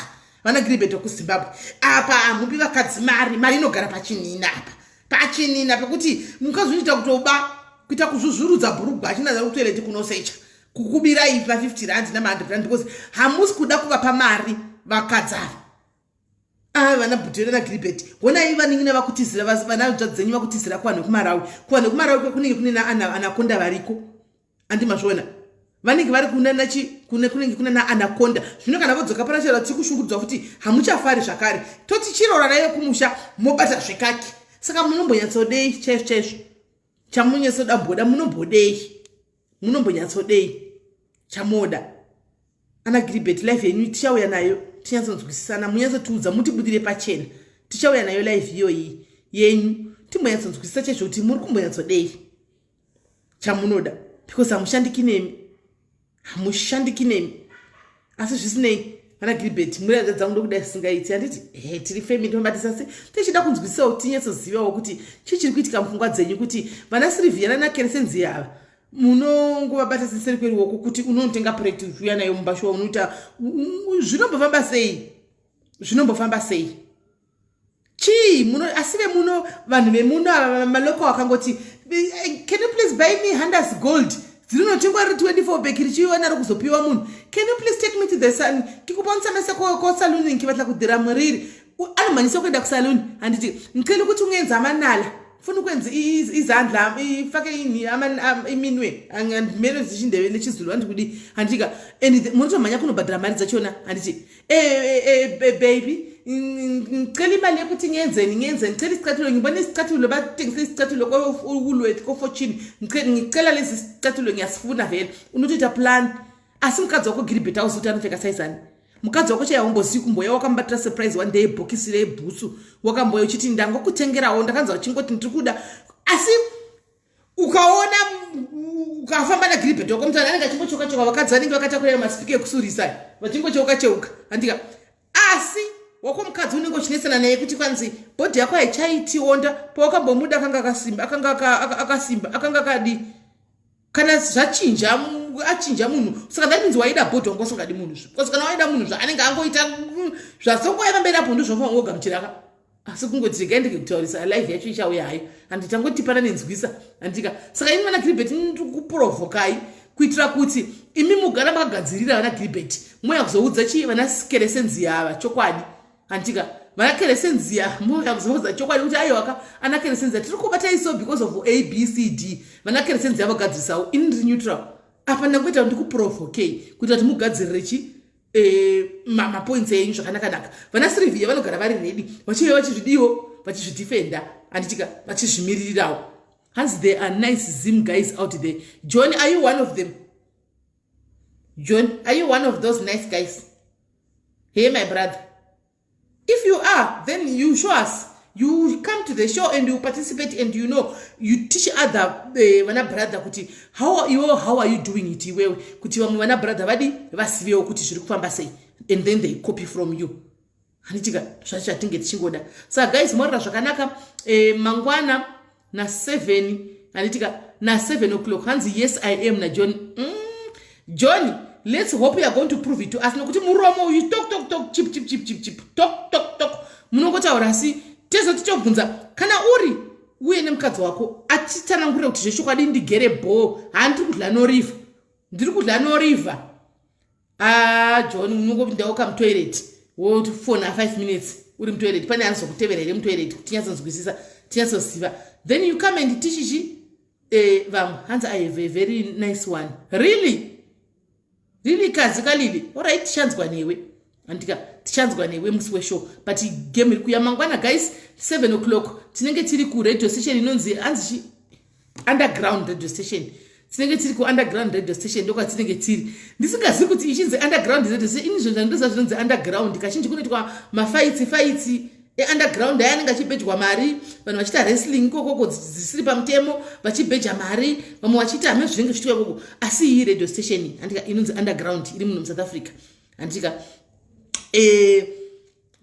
A: vana Gribet vekuZimbabwe. Apa hamupi vakadzi mari, mari inogara pachinina apa, pachinina pekuti mukadzi unoita kutoba, kuita kuzvuzvurudza bhurugwa achinaza kutoilet kunosecha kukubirai pa50 rand nama100 rand, because hamusi kuda kuvapa mari vakadzi ava. Ah, vana Bhutera naGribet, honai vanin'ina vakutizira, vana hanzvadzi dzenyu vakutizira kuvanhu vekuMarawi. Kuvanhu vekuMarawi kwekunenge kune anakonda variko, andi mazviona? Vanenge vari kunanachi kunenge kuna naanakonda. Zvino kana vodzoka panachara, tiri kushungurudzwa futi, hamuchafari zvakare. Toti chiroora naiyo kumusha, mobata zvekaki. Saka munombonyatsodei chaizvo chaizvo? Chamunonyatsoda mboda, munombodei? Munombonyatsodei chamoda? Ana Gribet, live yenyu tichauya nayo, tinyatsonzwisisana, munyatsotiudza, mutibudire pachena. Tichauya nayo live iyoyi yenyu, timbonyatsonzwisisa chaizvo kuti muri kumbonyatsodei, chamunoda, because hamushandiki nemi, hamushandiki nemi. Asi zvisinei, Vana Gilbert, muri hanzvadzi dzangu, ndokuda zvisingaiti, handiti? He, tiri family, tobatisa se tichida kunzwisisawo, tinyatsozivawo kuti chii chiri kuitika mupfungwa dzenyu, kuti vana Sirivhiya nanaKeresenzi ava munongovabata seseri kweruoko, kuti unonotenga pureti uchiuya nayo mumba shuwa, unoita zvinombofamba sei? Zvinombofamba sei? Chii muno? Asi vemuno, vanhu vemuno ava, maloko akangoti, "Can you please buy me Handas Gold?" Dzinonotengwa riri 24 pack, richiuyiwa naro kuzopiwa munhu. "Can you please take me to the sun kikuponisa mese kosaluni, nkivatla kudhira muriri?" Anomhanyisa kuenda kusaluni, handiti? "Ngicela ukuthi ungenza amanala, funa ukwenza izandla, ifake ini iminwe." Andimele zvichindeve nechizulu, handikudi, handika? And munotomhanya kunobhadhara mari dzachona, handiti? "Baby, ngicela imali yokuthi ngenzeni, ngenzeni, ngicela isicathulo, ngibona isicathulo, bathengise isicathulo ko-Woolworth, ko-Fortune, ngicela lesi sicathulo, ngiyasifuna vele." Unotoita plan, asi mukadzi wako Giribhet auzi kuti anopfeka saizani. Mukadzi wako chaihaumbozivi kumboya wakamubatira surprise one day, bhokisi rebhutsu, wakamboya uchiti, "Ndangokutengerawo, ndakanzwa uchingoti ndiri kuda." Asi ukaona ukafamba naGiribhet wako mutana, anenge achingocheuka cheuka, vakadzi vanenge vakatakurira masipika ekusurisa vachingocheuka cheuka, handika? Asi wako mukadzi unenge uchinetsana naye kuti kwanzi body yako haichaitionda, pawakambomuda akanga akasimba, akanga akasimba, akanga akadi. Kana zvachinja, achinja munhu, saka that means waida body, wanga usingadi munhu zve, because kana waida munhu, zvaanenge angoita zvasongoya pamberi apo ndozvofanira kungogamuchiraka. Asi kungoti regai ndege kutaurisa, live yacho ichauya hayo, handi? Tangotipana nenzwisa, handika? Saka ini, vana Gilbert, ndiri kuprovhokai kuitira kuti imi mugara makagadzirira. Vana Gilbert, moya kuzoudza chii vana Keresenziya ava chokwadi, handika? Vana Keresenziya, moya kuzoudza chokwadi kuti, "Aiwaka, ana Keresenziya, tiri kubatai so because of A, B, C, D." Vana Keresenziya vogadzirisawo. Ini ndiri neutral apa, ndangoita kuti ndikuprovhokei kuitira kuti mugadzirire chi mapoints enyu zvakanaka-naka. Vana Sirivhiya vanogara vari ready, vachiuya vachizvidiwo, vachizvidefenda, handitika? Vachizvimiririrawo. Hanzi, "There are nice Zim guys out there." John, are you one of them? John, are you one of those nice guys? Hey, my brother, if you are, then you show us. You come to the show and you participate and you teach other vana brother kuti how iwewe, how are you doing it iwewe, kuti vamwe vana brother vadi vazivewo kuti zviri kufamba sei, and then they copy from you, handitika? Zvacho chatinge tichingoda. Saka guys, morara zvakanaka. Mangwana na7, handitika? Na7 o'clock. Hanzi, "Yes, I am," naJohn. John, let's hope you are going to prove it to us, nokuti muromo uyu, tok tok tok, chip chip chip chip chip, tok tok tok, munongotaura, asi tezoti tobvunza kana uri uye nemukadzi wako atitsanangurire kuti zvechokwadi, ndigere bhoo, handiri kudla norivha, ndiri kudla norivha. Ah, John, unongopindawo kamutoilet, wofona 5 minutes uri mutoilet, pane anozokutevera here mutoilet kuti tinyatsonzwisisa, tinyatsoziva? Then you come and tichichi vamwe. Hanzi, "I have a very nice one." Really, really, kazi kalili. Alright, tichanzwa newe, andika? Tichanzwa newe musi weshow, but game iri kuya mangwana, guys, 7 o'clock. Tinenge tiri kuradio station inonzi, hanzi chi, Underground Radio Station. Tinenge tiri kuUnderground Radio Station, ndokwatinenge tiri. Ndisingazivi kuti ichinzi Underground Radio Station. Ini zvinhu zvandoziva zvinonzi underground, kazhinji kunoitwa mafights, fights eunderground aya anenge achibhejwa mari, vanhu vachiita wrestling ikokoko dzisiri pamutemo, vachibheja mari, vamwe vachiita hame zvinenge zvichiitwa ikoko. Asi iyi radio station, andika, inonzi Underground, iri muno muSouth Africa, andika?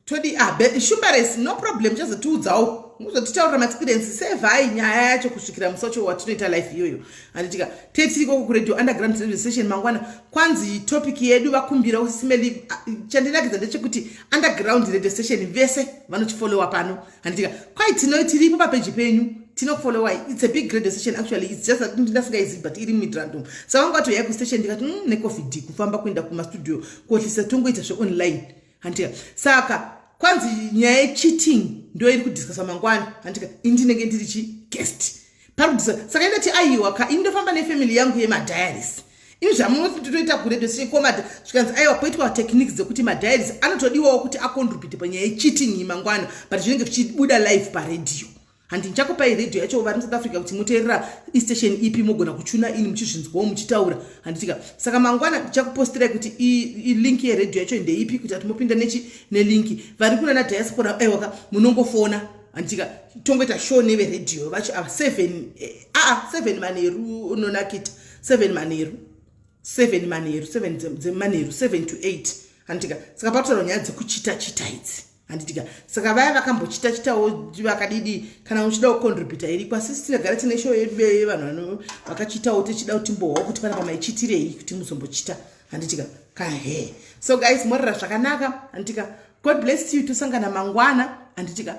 A: Todi, ah, Shumbares, no problem, chazotiudzawo, muzotitaurira maexperience. Sevhai nyaya yacho kusvikira musi wacho watinoita live iyoyo, handitika? Tetiri koko kuradio Underground Radio Station mangwana. Kwanzi topic yedu vakumbira usimeli. Chandinakidza ndechekuti Underground Radio Station vese vanochifollowa pano, handitika? Kwai tino tiripo papeji penyu, tinokufollowai. It's a big radio station actually, it's just that ndasingaizivi, but iri Midrand. Saka vanga vatoyai kustation, ndikati, neCovid kufamba kuenda kumastudio kohlisa, tongoita zveonline," handitika? Saka kwanzi nyaya yecheating ndo iri kudiscussa mangwana, handika? Indinenge ndiri chiguest pari kudiscussa. Saka indati, "Aiwa ka, ini ndofamba nefamily yangu yemadiaries. Ini zvamunoti totoita kuradio station komad." Zvikanzi, "Aiwa, poitwa techniques dzekuti madiaries anotodiwawo kuti acontribute panyaya yecheating mangwana, but zvinenge zvichibuda live paredhiyo." Handi ndichakupai redhiyo yacho, vari muSouth Africa, kuti muteerera istation ipi, mogona kuchuna ini muchizvinzwawo muchitaura, handitika? Saka mangwana ndichakupostirai kuti ilink yeredhiyo yacho ndeipi, kuti ati mupinda nechi nelink. Vari kuna nadiaspora, aiwaka, munongofona, handitika? Tongoita show neveredhiyo vacho ava 7, aa 7 manheru, unonakita 7 manheru, 7 manheru, 7 dzemanheru, 7 to 8, Handitika? Saka pakutaura nyaya dzekuchita chita idzi, handitika? Saka vaya vakambochita chitawo vakadidi, kana uchida kucontributa iriko, asi tinogara tine show yedu yevanhu vakachitawo, tichida kuti timbohwawo kuti pana pamaichitirei kuti muzombochita, handitika? Kahe. So guys, morara zvakanaka, handitika? God bless you. Tosangana mangwana, handitika?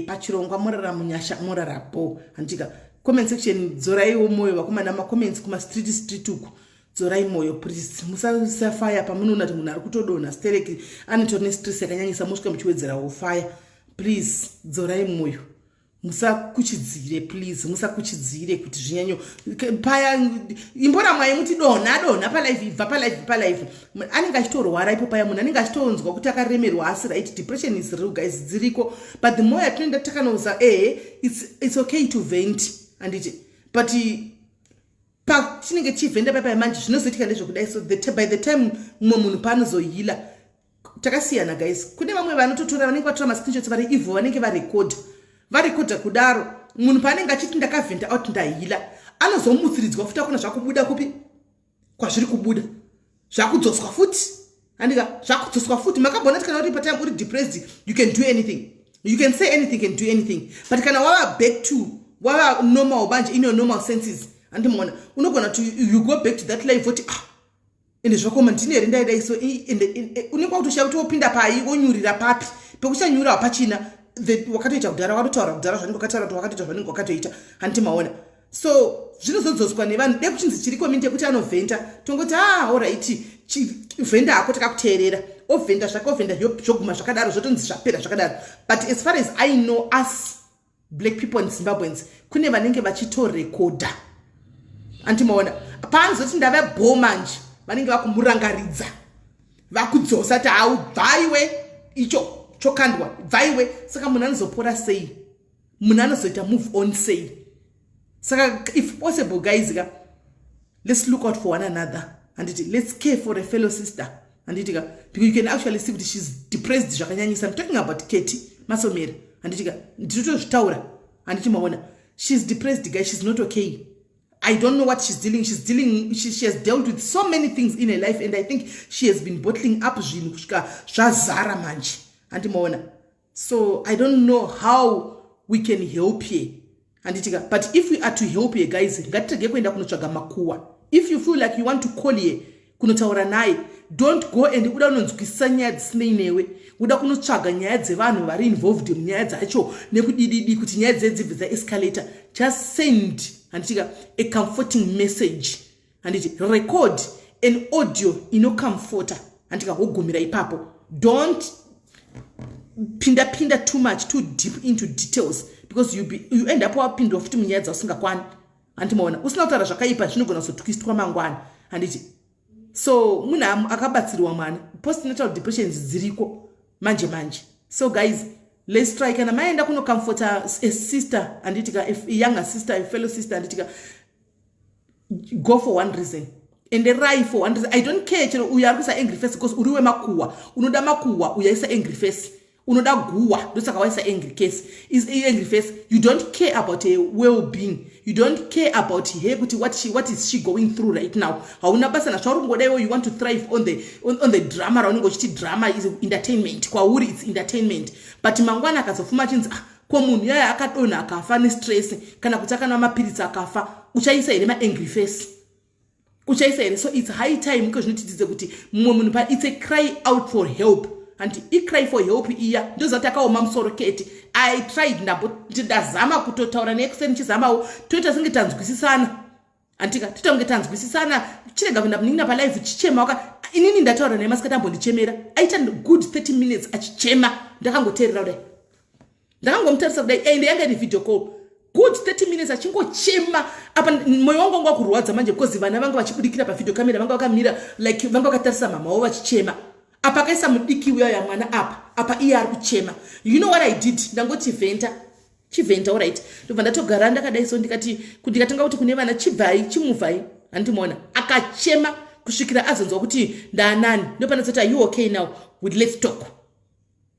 A: Pachirongwa. Morara munyasha, morara bo, handitika? Comment section, dzoraiwo mwoyo vakomana. Macomments kumastreet street uku, dzorai mwoyo please. Musaisa fire pamunoona kuti munhu ari kutodonha stereki, anotori nestress yakanyanyisa, mosvika muchiwedzerawo fire. Please, dzorai mwoyo, musakuchidzire please, musakuchidzire kuti zvinyanyo paya. Imboramwai muti donha donha palive, ibva palive, palive. Anenge achitorwara ipo paya, munhu anenge achitonzwa kuti akaremerwa, asi right, depression is real guys, dziriko. But the more yatinoenda takanouza, ehe, it's okay to vent, handiti? But patinenge tichivhenda paipai manje, zvinozoitika ndezvekudai. So by the time mumwe munhu paanozoheala, takasiyana guys. Kune vamwe vanototora, vanenge vatora mascreenshots vari ivo, vanenge varekodha, varekodha kudaro. Munhu paanenge achiti ndakavhenda out, ndaheala, anozomutsiridzwa futi akuna zvakubuda kupi kwazviri kubuda, zvakudzoswa futi, handika? Zvakudzoswa futi. Makambona kuti kana uri patime uri depressed, you can do anything, you can say anything can do anything. But kana wava back to wava normal manje, in your normal senses, handimaona, unogona to you go back to that life oti, "Ah, ende zvakoma, ndini here ndaidai?" So ende unenge wakutoshaya kuti wopinda pai, wonyurira papi, pekuchanyura hapachina. Wakatoita kudhara, wakatotaura kudhara zvanenge wakataura kuti wakatoita zvanenge wakatoita, handiti maona? So zvinozodzoswa nevanhu de kuchinzi chiri community yekuti anovhenta, tongoti, "Ah, alright, vhenda hako, takakuteerera." Ovhenda zvake, ovhenda, zvoguma zvakadaro, zvotonzi zvapera zvakadaro. But as far as I know, us black people and Zimbabweans, kune vanenge vachitorekodha, andimaona? Paanozoti ndave bo manje, vanenge vakumurangaridza, vakudzosa ti, "Hau, bvaiwe, icho chokandwa, bvaiwe." Saka munhu anozopora sei? Munhu anozoita move on sei? Saka if possible guys ka, let's look out for one another, handiti? Let's care for a fellow sister, handiti ka? Because you can actually see kuti she's depressed zvakanyanyisa. I'm talking about Keti Masomera, handiti ka? Ndinotozvitaura, handiti maona? She's depressed guys, she's not okay. I don't know what she's dealing. She's dealing. She has dealt with so many things in her life, and I think she has been bottling up zvinhu kusvika zvazara manje, handimaona? So I don't know how we can help here, handitika? But if we are to help here guys, ngatirege kuenda kunotsvaga makuwa. If you feel like you want to call here kunotaura naye, don't go and uda kunonzwisisa nyaya dzisinei newe, uda kunotsvaga nyaya dzevanhu vari involved munyaya dzacho nekudididi kuti nyaya dzedzibve dzaescalator. Just send, handitika, a comforting message, handiti? Record an audio inocomforta, handika? Wogumira ipapo. Don't pinda pinda too much, too deep into details, because you end up wapindwa futi munyaya dzausingakwani, handimaona? Usina kutaura zvakaipa, zvinogona kuzotwistwa mangwana, handiti? So munhu akabatsirwa mwana, postnatal depressions dziriko manje manje. So guys, let's try. Kana maenda kunocomforta a sister, handitika, a younger sister, a fellow sister, handitika, go for one reason, enderai for one reason. I don't care chero uyo ari kuisa angry face because uri wemakuhwa, unoda makuhwa, uyo aisa angry face, unoda guhwa, ndosaka waisa angry case is angry face. You don't care about her well being, you don't care about her kuti what is she going through right now. Hauna basa nazvauri kungodaiwo. You want to thrive on the drama raunenge uchiti drama is entertainment kwauri, it's entertainment. But mangwana akazofuma achinzi, "Ah, ko munhu yaya akadonha akafa nestress," kana kuti akanwa mapiritsi akafa, uchaisa here maangry face? Uchaisa here? So it's high time ke zvinotitidze kuti mumwe munhu pa, it's a cry out for help, handiti? Icry for help iya. Ndoziva kuti akaoma musoro Keti. I tried, ndazama kutotaura nekuseni, ndichizamawo, toita senge tanzwisisana, handitika? Toita kunge tanzwisisana, chirega kuenda munin'ina palive chichema. Waka inini ndataura naye masikati, ambondichemera, aita good 30 minutes achichema. Ndakangoteerera kudai, ndakangomutarisa kudai, ende yanga iri video call, good 30 minutes achingochema. Apa mwoyo wangu wanga wakurwadza manje because vana vanga vachibudikira pavideo camera, vanga vakamira like vanga vakatarisa mama wavo vachichema. Apa akaisa mudiki uya yamwana apa, apa iye ari kuchema. You know what I did? Ndangoti, "Vhenta, chivhenta." Alright, ndobva ndatogara ndakadai. So ndikati, ndikatanga kuti kune vana, "Chibvai, chimuvhai." Handimaona? Akachema kusvikira azonzwa kuti ndaanani. Ndopanazoti, "Are you okay now? With let's talk."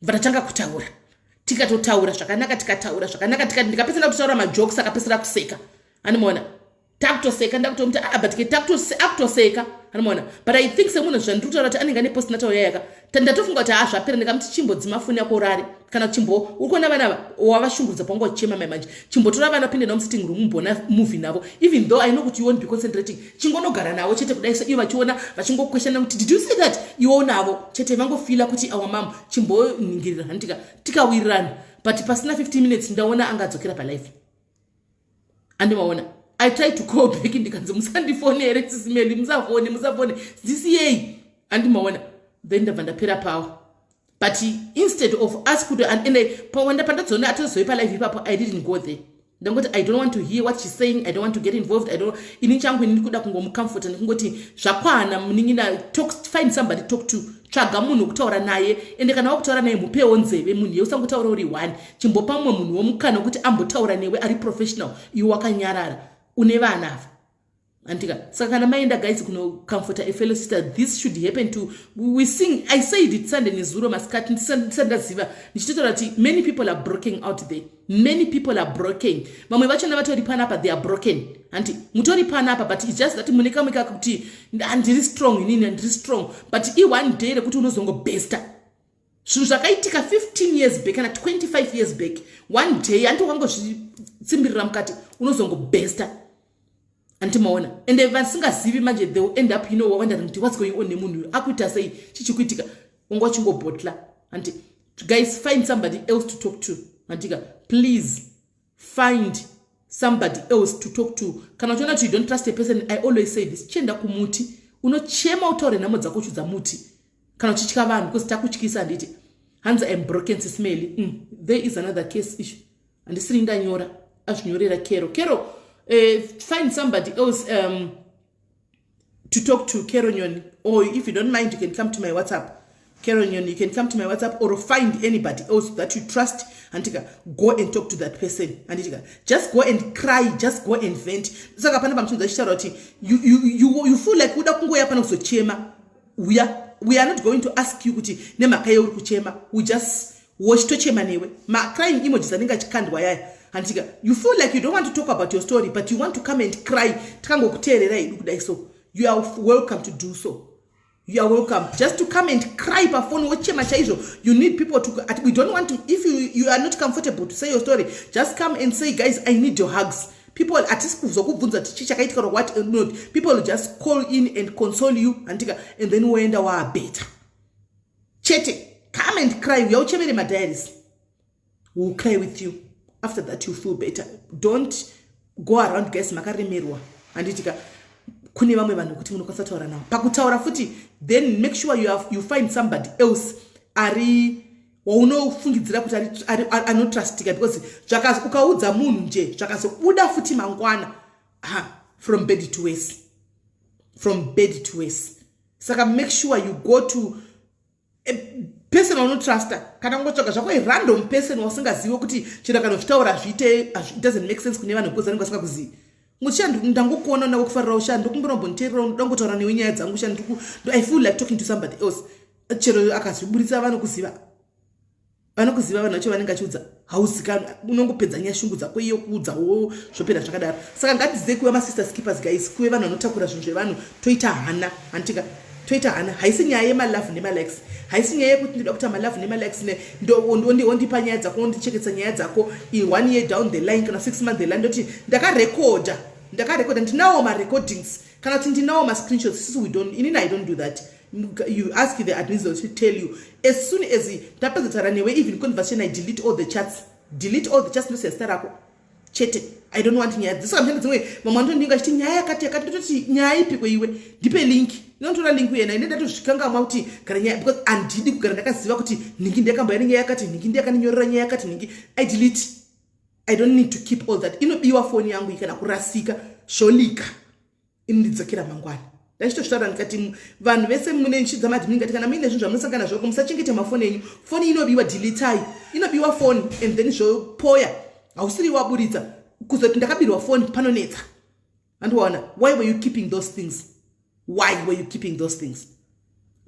A: Bva tatanga kutaura, tikatotaura zvakanaka, tikataura zvakanaka, ndikapesera kutotaura majokes, akapesera kuseka. Animaona? Takutoseka, ndakutomuti, "Ah, but akutoseka." Anomaona, but I think semunhu zvandiri kutaura kuti anenge ane postnatal yayaka, ndatofunga kuti haa, zvapera. Ndikamuti chimbodzima foni yako urare, kana chimbo uri kuona vana wavashungurudza pawanga uchichema mai manje, chimbotora vana, pinde navo musitting room, mboona movie navo. Even though I know kuti you won't be concentrating, chingonogara navo chete kudai so, ivo vachiona vachingokweshana kuti, "Did you see that?" Iwo navo chete vangofeela kuti our mom chimboningirira, handitika tikawirirana. But pasina 15 minutes ndaona angadzokera palive, andimaona. I try to call back, ndikanzi, "Musandifonere, Sis Melly, musafone, musafone, ndisiyei." Andimaona, then ndabva ndapera power. But instead of us kuti, ende pawanda pandazoona atozoipa live ipapo, I didn't go there. Ndangoti I don't want to hear what she's saying, I don't want to get involved. I don't, ini changu ini ndikuda kungomucomforta nekungoti zvakwana munin'ina, talk, find somebody, talk to, tsvaga munhu wekutaura naye. Ende kana wakutaura naye, mupewo nzeve munhu ye, usangotaura uri one. Chimbopa mumwe munhu womukana wekuti ambotaura newe ari professional, iwe wakanyarara, une vana ava, andika. Saka kana maenda, guys, kunocomforta a fellow sister, this should happen to we sing. I said it Sunday, nezuro masikati, ndisati ndaziva, ndichitotaura kuti many people are broken out there, many people are broken. Vamwe vachona vatori panapa, they are broken, handi mutori panapa, but it's just that mune kamwe kakuti handiri strong, inini ndiri strong. But ione day rekuti unozongobesta zvinhu zvakaitika 15 years back kana 25 years back, one day handi wakangozvitsimbirira mukati, unozongobesta, andimaona. Ende vasingazivi manje, they will end up wondering kuti what's going on nemunhu uyu, akuita sei, chichikuitika, wanga uchingobhotla handi. Guys, find somebody else to talk to, handika. Please find somebody else to talk to. Kana uchiona kuti you don't trust a person, I always say this, chienda kumuti, unochema, utaure nhamo dzako uchudza muti, kana uchitya vanhu, because takutyisa, handiti. Hanzi, "I'm broken, Sis Melly." There is another case issue handisiri ndanyora, azvinyorera Kero. Kero, find somebody else to talk to, Kero Nyoni, or if you don't mind, you can come to my WhatsApp. Kero Nyoni, you can come to my WhatsApp or find anybody else that you trust, handitika. Go and talk to that person, handitika. Just go and cry, just go and vent. Saka pane pamuchinza achitaura kuti you feel like uda kungoya pana kuzochema, uya. We are not going to ask you kuti nemhaka yeuri kuchema. We just wochitochema newe, macrying emojis anenge achikandwa yaya, handitika. You feel like you don't want to talk about your story, but you want to come and cry, tikangokuteerera hedu kudai so, you are welcome to do so. You are welcome just to come and cry pafoni, wochema chaizvo. You need people to, we don't want to, if you are not comfortable to say your story, just come and say, "Guys, I need your hugs." People, hatisi kuzokubvunza kuti chii chakaitika or what not. People will just call in and console you, handika, and then woenda wabetter chete. Come and cry, uya uchemere madiaries. Will cry with you. After that you feel better. Don't go around, guys, makaremerwa, handitika. Kune vamwe vanhu kuti munokwanisa kutaura navo. Pakutaura futi, then make sure you find somebody else ari waunofungidzira kuti anotrustika, because ukaudza munhu nje, zvakazobuda futi mangwana, ha, from bed to worse, from bed to worse. Saka make sure you go to a person waunotrusta, kana kungotsvaga zvako random person wasingazivi kuti chero kana uchitaura zviite, it doesn't make sense kune vanhu because vanenge vasingakuzivi. Ngoti, "Ndangokuona, ndakufarirawo sha, ndokumbinomboniteerera, ndangotaura newe nyaya dzangu sha, I feel like talking to somebody else." Chero akazviburitsa, vanokuziva, vanokuziva vanhu vacho vanenge achiudza, hauzikanwa, unongopedza nyaya, shungu dzako iyo kuudzawo, zvopera zvakadaro. Saka ngatidzidze kuva masisters keepers, guys, kuve vanhu vanotakura zvinhu zvevanhu. Toita hana, handitika, toita hana. Haisi nyaya yemalove nemalikes, haisi nyaya yekuti ndoda kuita malove nemalikes, ondipa nyaya dzako, ondicheketsa nyaya dzako. One year down the line kana 6 months the line, ndoti ndakarekodha, ndakarekodha, ndinawo marecordings kana kuti ndinawo mascreenshots. Sisi we don't, inini I don't do that. You ask the admins to tell you. As soon as ndapedza taura newe, even conversation, I delete all the chats, delete all the chats, ndosiya zita rako chete. I don't want nyaya dzisaka mutenda dzimwe. Vamwe vanotondinga chiti nyaya yakati yakati, ndototi nyaya ipiko iwe, ndipe link. Inotora link yena ine ndatozvikangamwa kuti gara nyaya, because handidi kugara ndakaziva kuti nhingi ndiyakambaya nenyaya yakati, nhingi ndiyakandinyorera nyaya yakati, nhingi. I delete. I don't need to keep all that. Inobiwa foni yangu kana kurasika, zvolika, inondidzokera mangwana. Ndachitozvitaura ndikati vanhu vese mune nchidza madhimi, ngati kana muine zvinhu zvamunosangana zvoko, musachengete mafoni enyu. Foni inobiwa, deletai. Inobiwa foni and then zvopoya, hausiri waburitsa kuzoti ndakabirwa foni, panonetsa, andiwaona. Why were you keeping those things? Why were you keeping those things?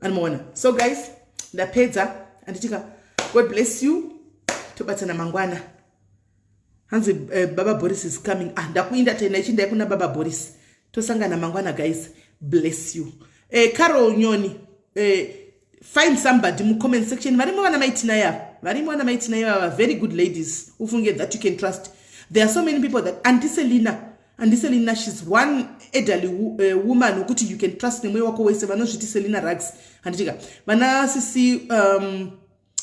A: Andimaona. So guys, ndapedza, anditika. God bless you, tobatsana mangwana. Hanzi, "Baba Boris is coming." Ah, ndakuinda tena ichindai kuna Baba Boris. Tosangana mangwana, guys. Bless you. Carol Nyoni, find somebody mucomment section. Varimo vana maitina yava, varimo vana maitina ivava, very good ladies ufunge that you can trust. There are so many people that Andiselina, Andiselina, she's one elderly woman wekuti you can trust nemwoyo wako wese. Vanozviti Selina Rugs, handitika? Vana sisi,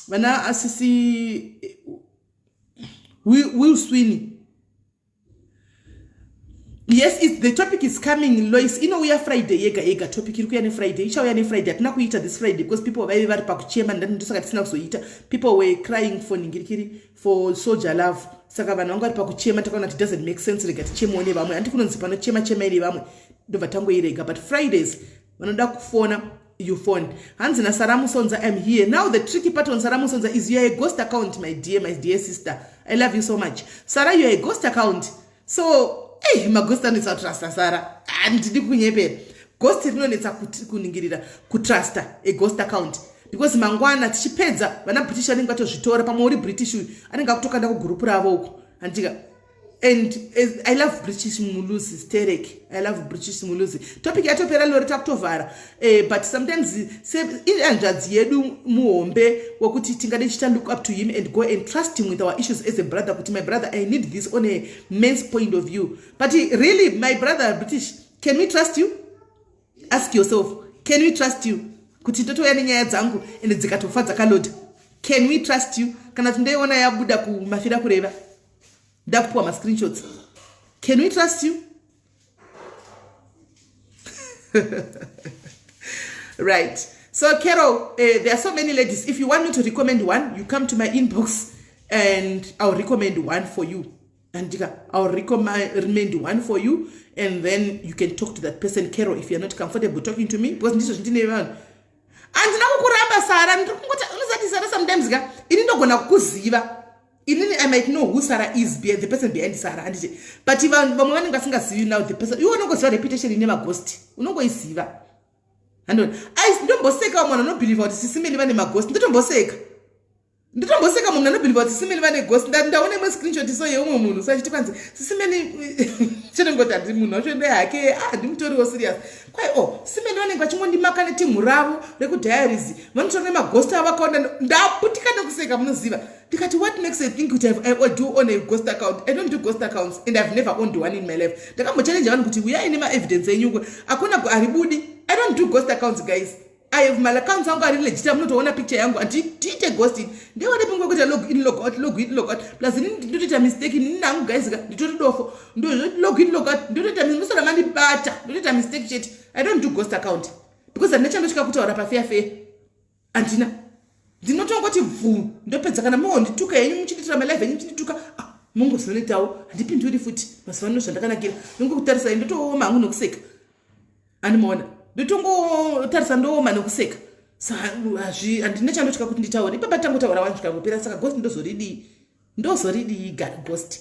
A: vana sisi Will Sweeney. Yes, the topic is coming, Lois. Inouya Friday yega yega. Topic iri kuuya neFriday, ichauya neFriday. Hatina kuita this Friday because people vaive vari pakuchema, ndosaka tisina kuzoita. People were crying for ningirikiri, for Soldier Love. Saka vanhu vanga vari pakuchema, takaona kuti doesn't make sense, rega tichemewo nevamwe. Handi kunonzi panochema chemai nevamwe, ndobva tangoirega. But Fridays vanoda kufona, you phone. Hanzi naSara Musonza, "I'm here now." The tricky part on Sara Musonza is you are a ghost account, my dear, my dear sister. I love you so much, Sara. You are a ghost account, so ei, maghost anonetsa kutrusta, Sara. Handidi kunyepera, ghost rinonetsa kuningirira, kutrusta a ghost account, because mangwana tichipedza vana British vanenge vatozvitora. Pamwe uri British uyu anenge akutokanda kugurupu ravo uko, handika? And I love British Muluzi sterek. I love British Muluzi. Topic yatopera, lori takutovhara. But sometimes ihanzvadzi yedu muhombe wekuti tingade tichita look up to him and go and trust him with our issues as a brother, kuti my brother, I need this on a man's point of view. But really, my brother British, can we trust you? Ask yourself, can we trust you kuti totouya nenyaya dzangu ende dzikatofa dzakaloda? Can we trust you? Kana kuti ndeiona yabuda kumafira kureva, ndakupiwa mascreenshots, can we trust you? Right, so Carol, there are so many ladies. If you want me to recommend one, you come to my inbox and I'll recommend one for you. Andika, I'll recommend one for you and then you can talk to that person, Carol, if you're not comfortable talking to me, because ndizvo zvindine vanhu. Handina kukuramba, Sara. Ndiri kungoti unozati Sara sometimes ka, ini ndogona kukuziva. Inini I might know who Sarah is, the person behind Sarah, handiti? But vamwe vanenge vasingazivi now the person. Iwe unongoziva reputation ine maghost, unongoiziva, handona? Ai, ndomboseka vamwe vanhu vanobhilivha kuti sisimeni vane maghost. Ndotomboseka, ndotomboseka munhu anobhilivha kuti sisimeni vane ghost. Ndaona imwe screenshot so yeumwe munhu, so achiti kwanzi sisimeni, chinongoti handi munhu wacho ndehake. Ah, ndimutoriwo serious kwai. O oh, simeni vanenge vachingondimaka netimhu ravo rekudiaries, vanotora nemaghost avakaona. Ndaputika nekuseka, munoziva. Ndikati, what makes I think kuti I do own a ghost account? I don't do ghost accounts and I've never owned one in my life. Ndakambochallenge vanhu kuti uyai nemaevidence enyuko, hakuna haribudi. I don't do ghost accounts, guys. I have my accounts angu ari legit, munotoona picture yangu. Handiite ghost. Ndiwane pingwe kuita log in, log out, log in, log out. Plus ini ndotoita mistake ini nangu, guys ka, nditori dofo. Log in, log out, ndotoita musora mandibata, ndotoita mistake chete. I don't do ghost account because handina chandosvika kutaura pafair fair, handina. Ndinotongoti bvu, ndopedza. Kana mungondituka henyu, muchinditira malive enyu muchindituka, ah, mungozonoitawo, handipinduri futi. Mazuva ano zvandakanakira, nongokutarisai, ndotooma hangu nokuseka. Andimaona, ndotongotarisa, ndooma nokuseka. Handina chandotya kuti nditaure ipapa. Tangotaura wani zvikangopera. Saka ghost ndozoridii? Ndozoridii ghost?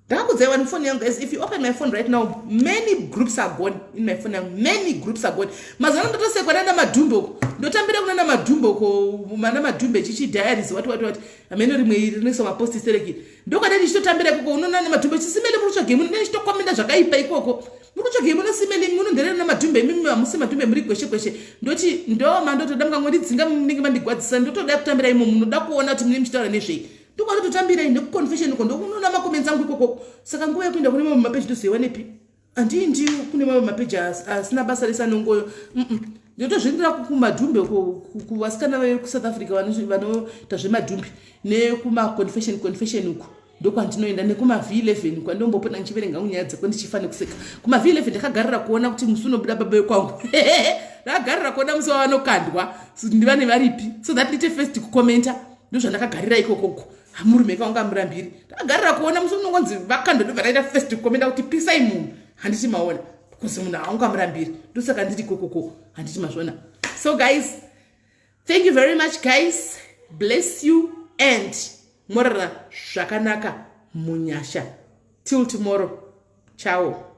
A: Ndakakudzai wani foni yangu, guys. If you open my phone right now, many groups are gone in my phone yangu. Many groups are gone. Mazuva ano ndotosekwa nana Madhumbe uko, ndotambira kunana Madhumbe uko, mana Madhumbe chichi diaries, what what what, hameno rimwe iri rinoiswa maposti serekiri. Ndokwada ndichitotambira ikoko. Unoona naMadhumbe chisimele, muri kutsvagei muno? Ndichitokomenda zvakaipa ikoko. Muri kutsvagei muno, simele? Munonderera naMadhumbe imimi, hamusi Madhumbe, muri gweshe gweshe. Ndoti ndoma, ndotoda mukangondidzinga munenge mandigwadzisa. Ndotoda kutambira imo. Munoda kuona kuti mune muchitaura nezvei? Ndokwandototambirai nekuconfession uko, ndokunoona macomments angu ikoko. Saka nguva yekuenda kune mamwe mapeji ndozoiwanepi? Handii kune mamwe mapeji asina basa resanongoyo. Ndotozviendera kumadhumbe, kuvasikana vekuSouth Africa vanoita zvemadhumbe, nekumaconfession confession uko ndokwandinoenda, nekuma-V11 kwandombopota ndichiverenga nyaya dzeko, ndichifa nekuseka. Kuma-V11 ndakagarira kuona kuti musi unobuda baba vekwangu, ndakagarira kuona musi wavanokandwa, ndivane varipi, so that ndite first kukomenta. Ndozvandakagarira ikokoko. Murume kaunga murambiri, ndakagarira kuona musi unongonzi vakandwa, ndobva ndaita first kukomenta kuti pisai munhu, handiti maona? Because munhu haungamurambiri. Ndosaka ndiri ikokoko, handiti mazvona? So guys, thank you very much, guys. Bless you and morara zvakanaka munyasha. Till tomorrow, ciao.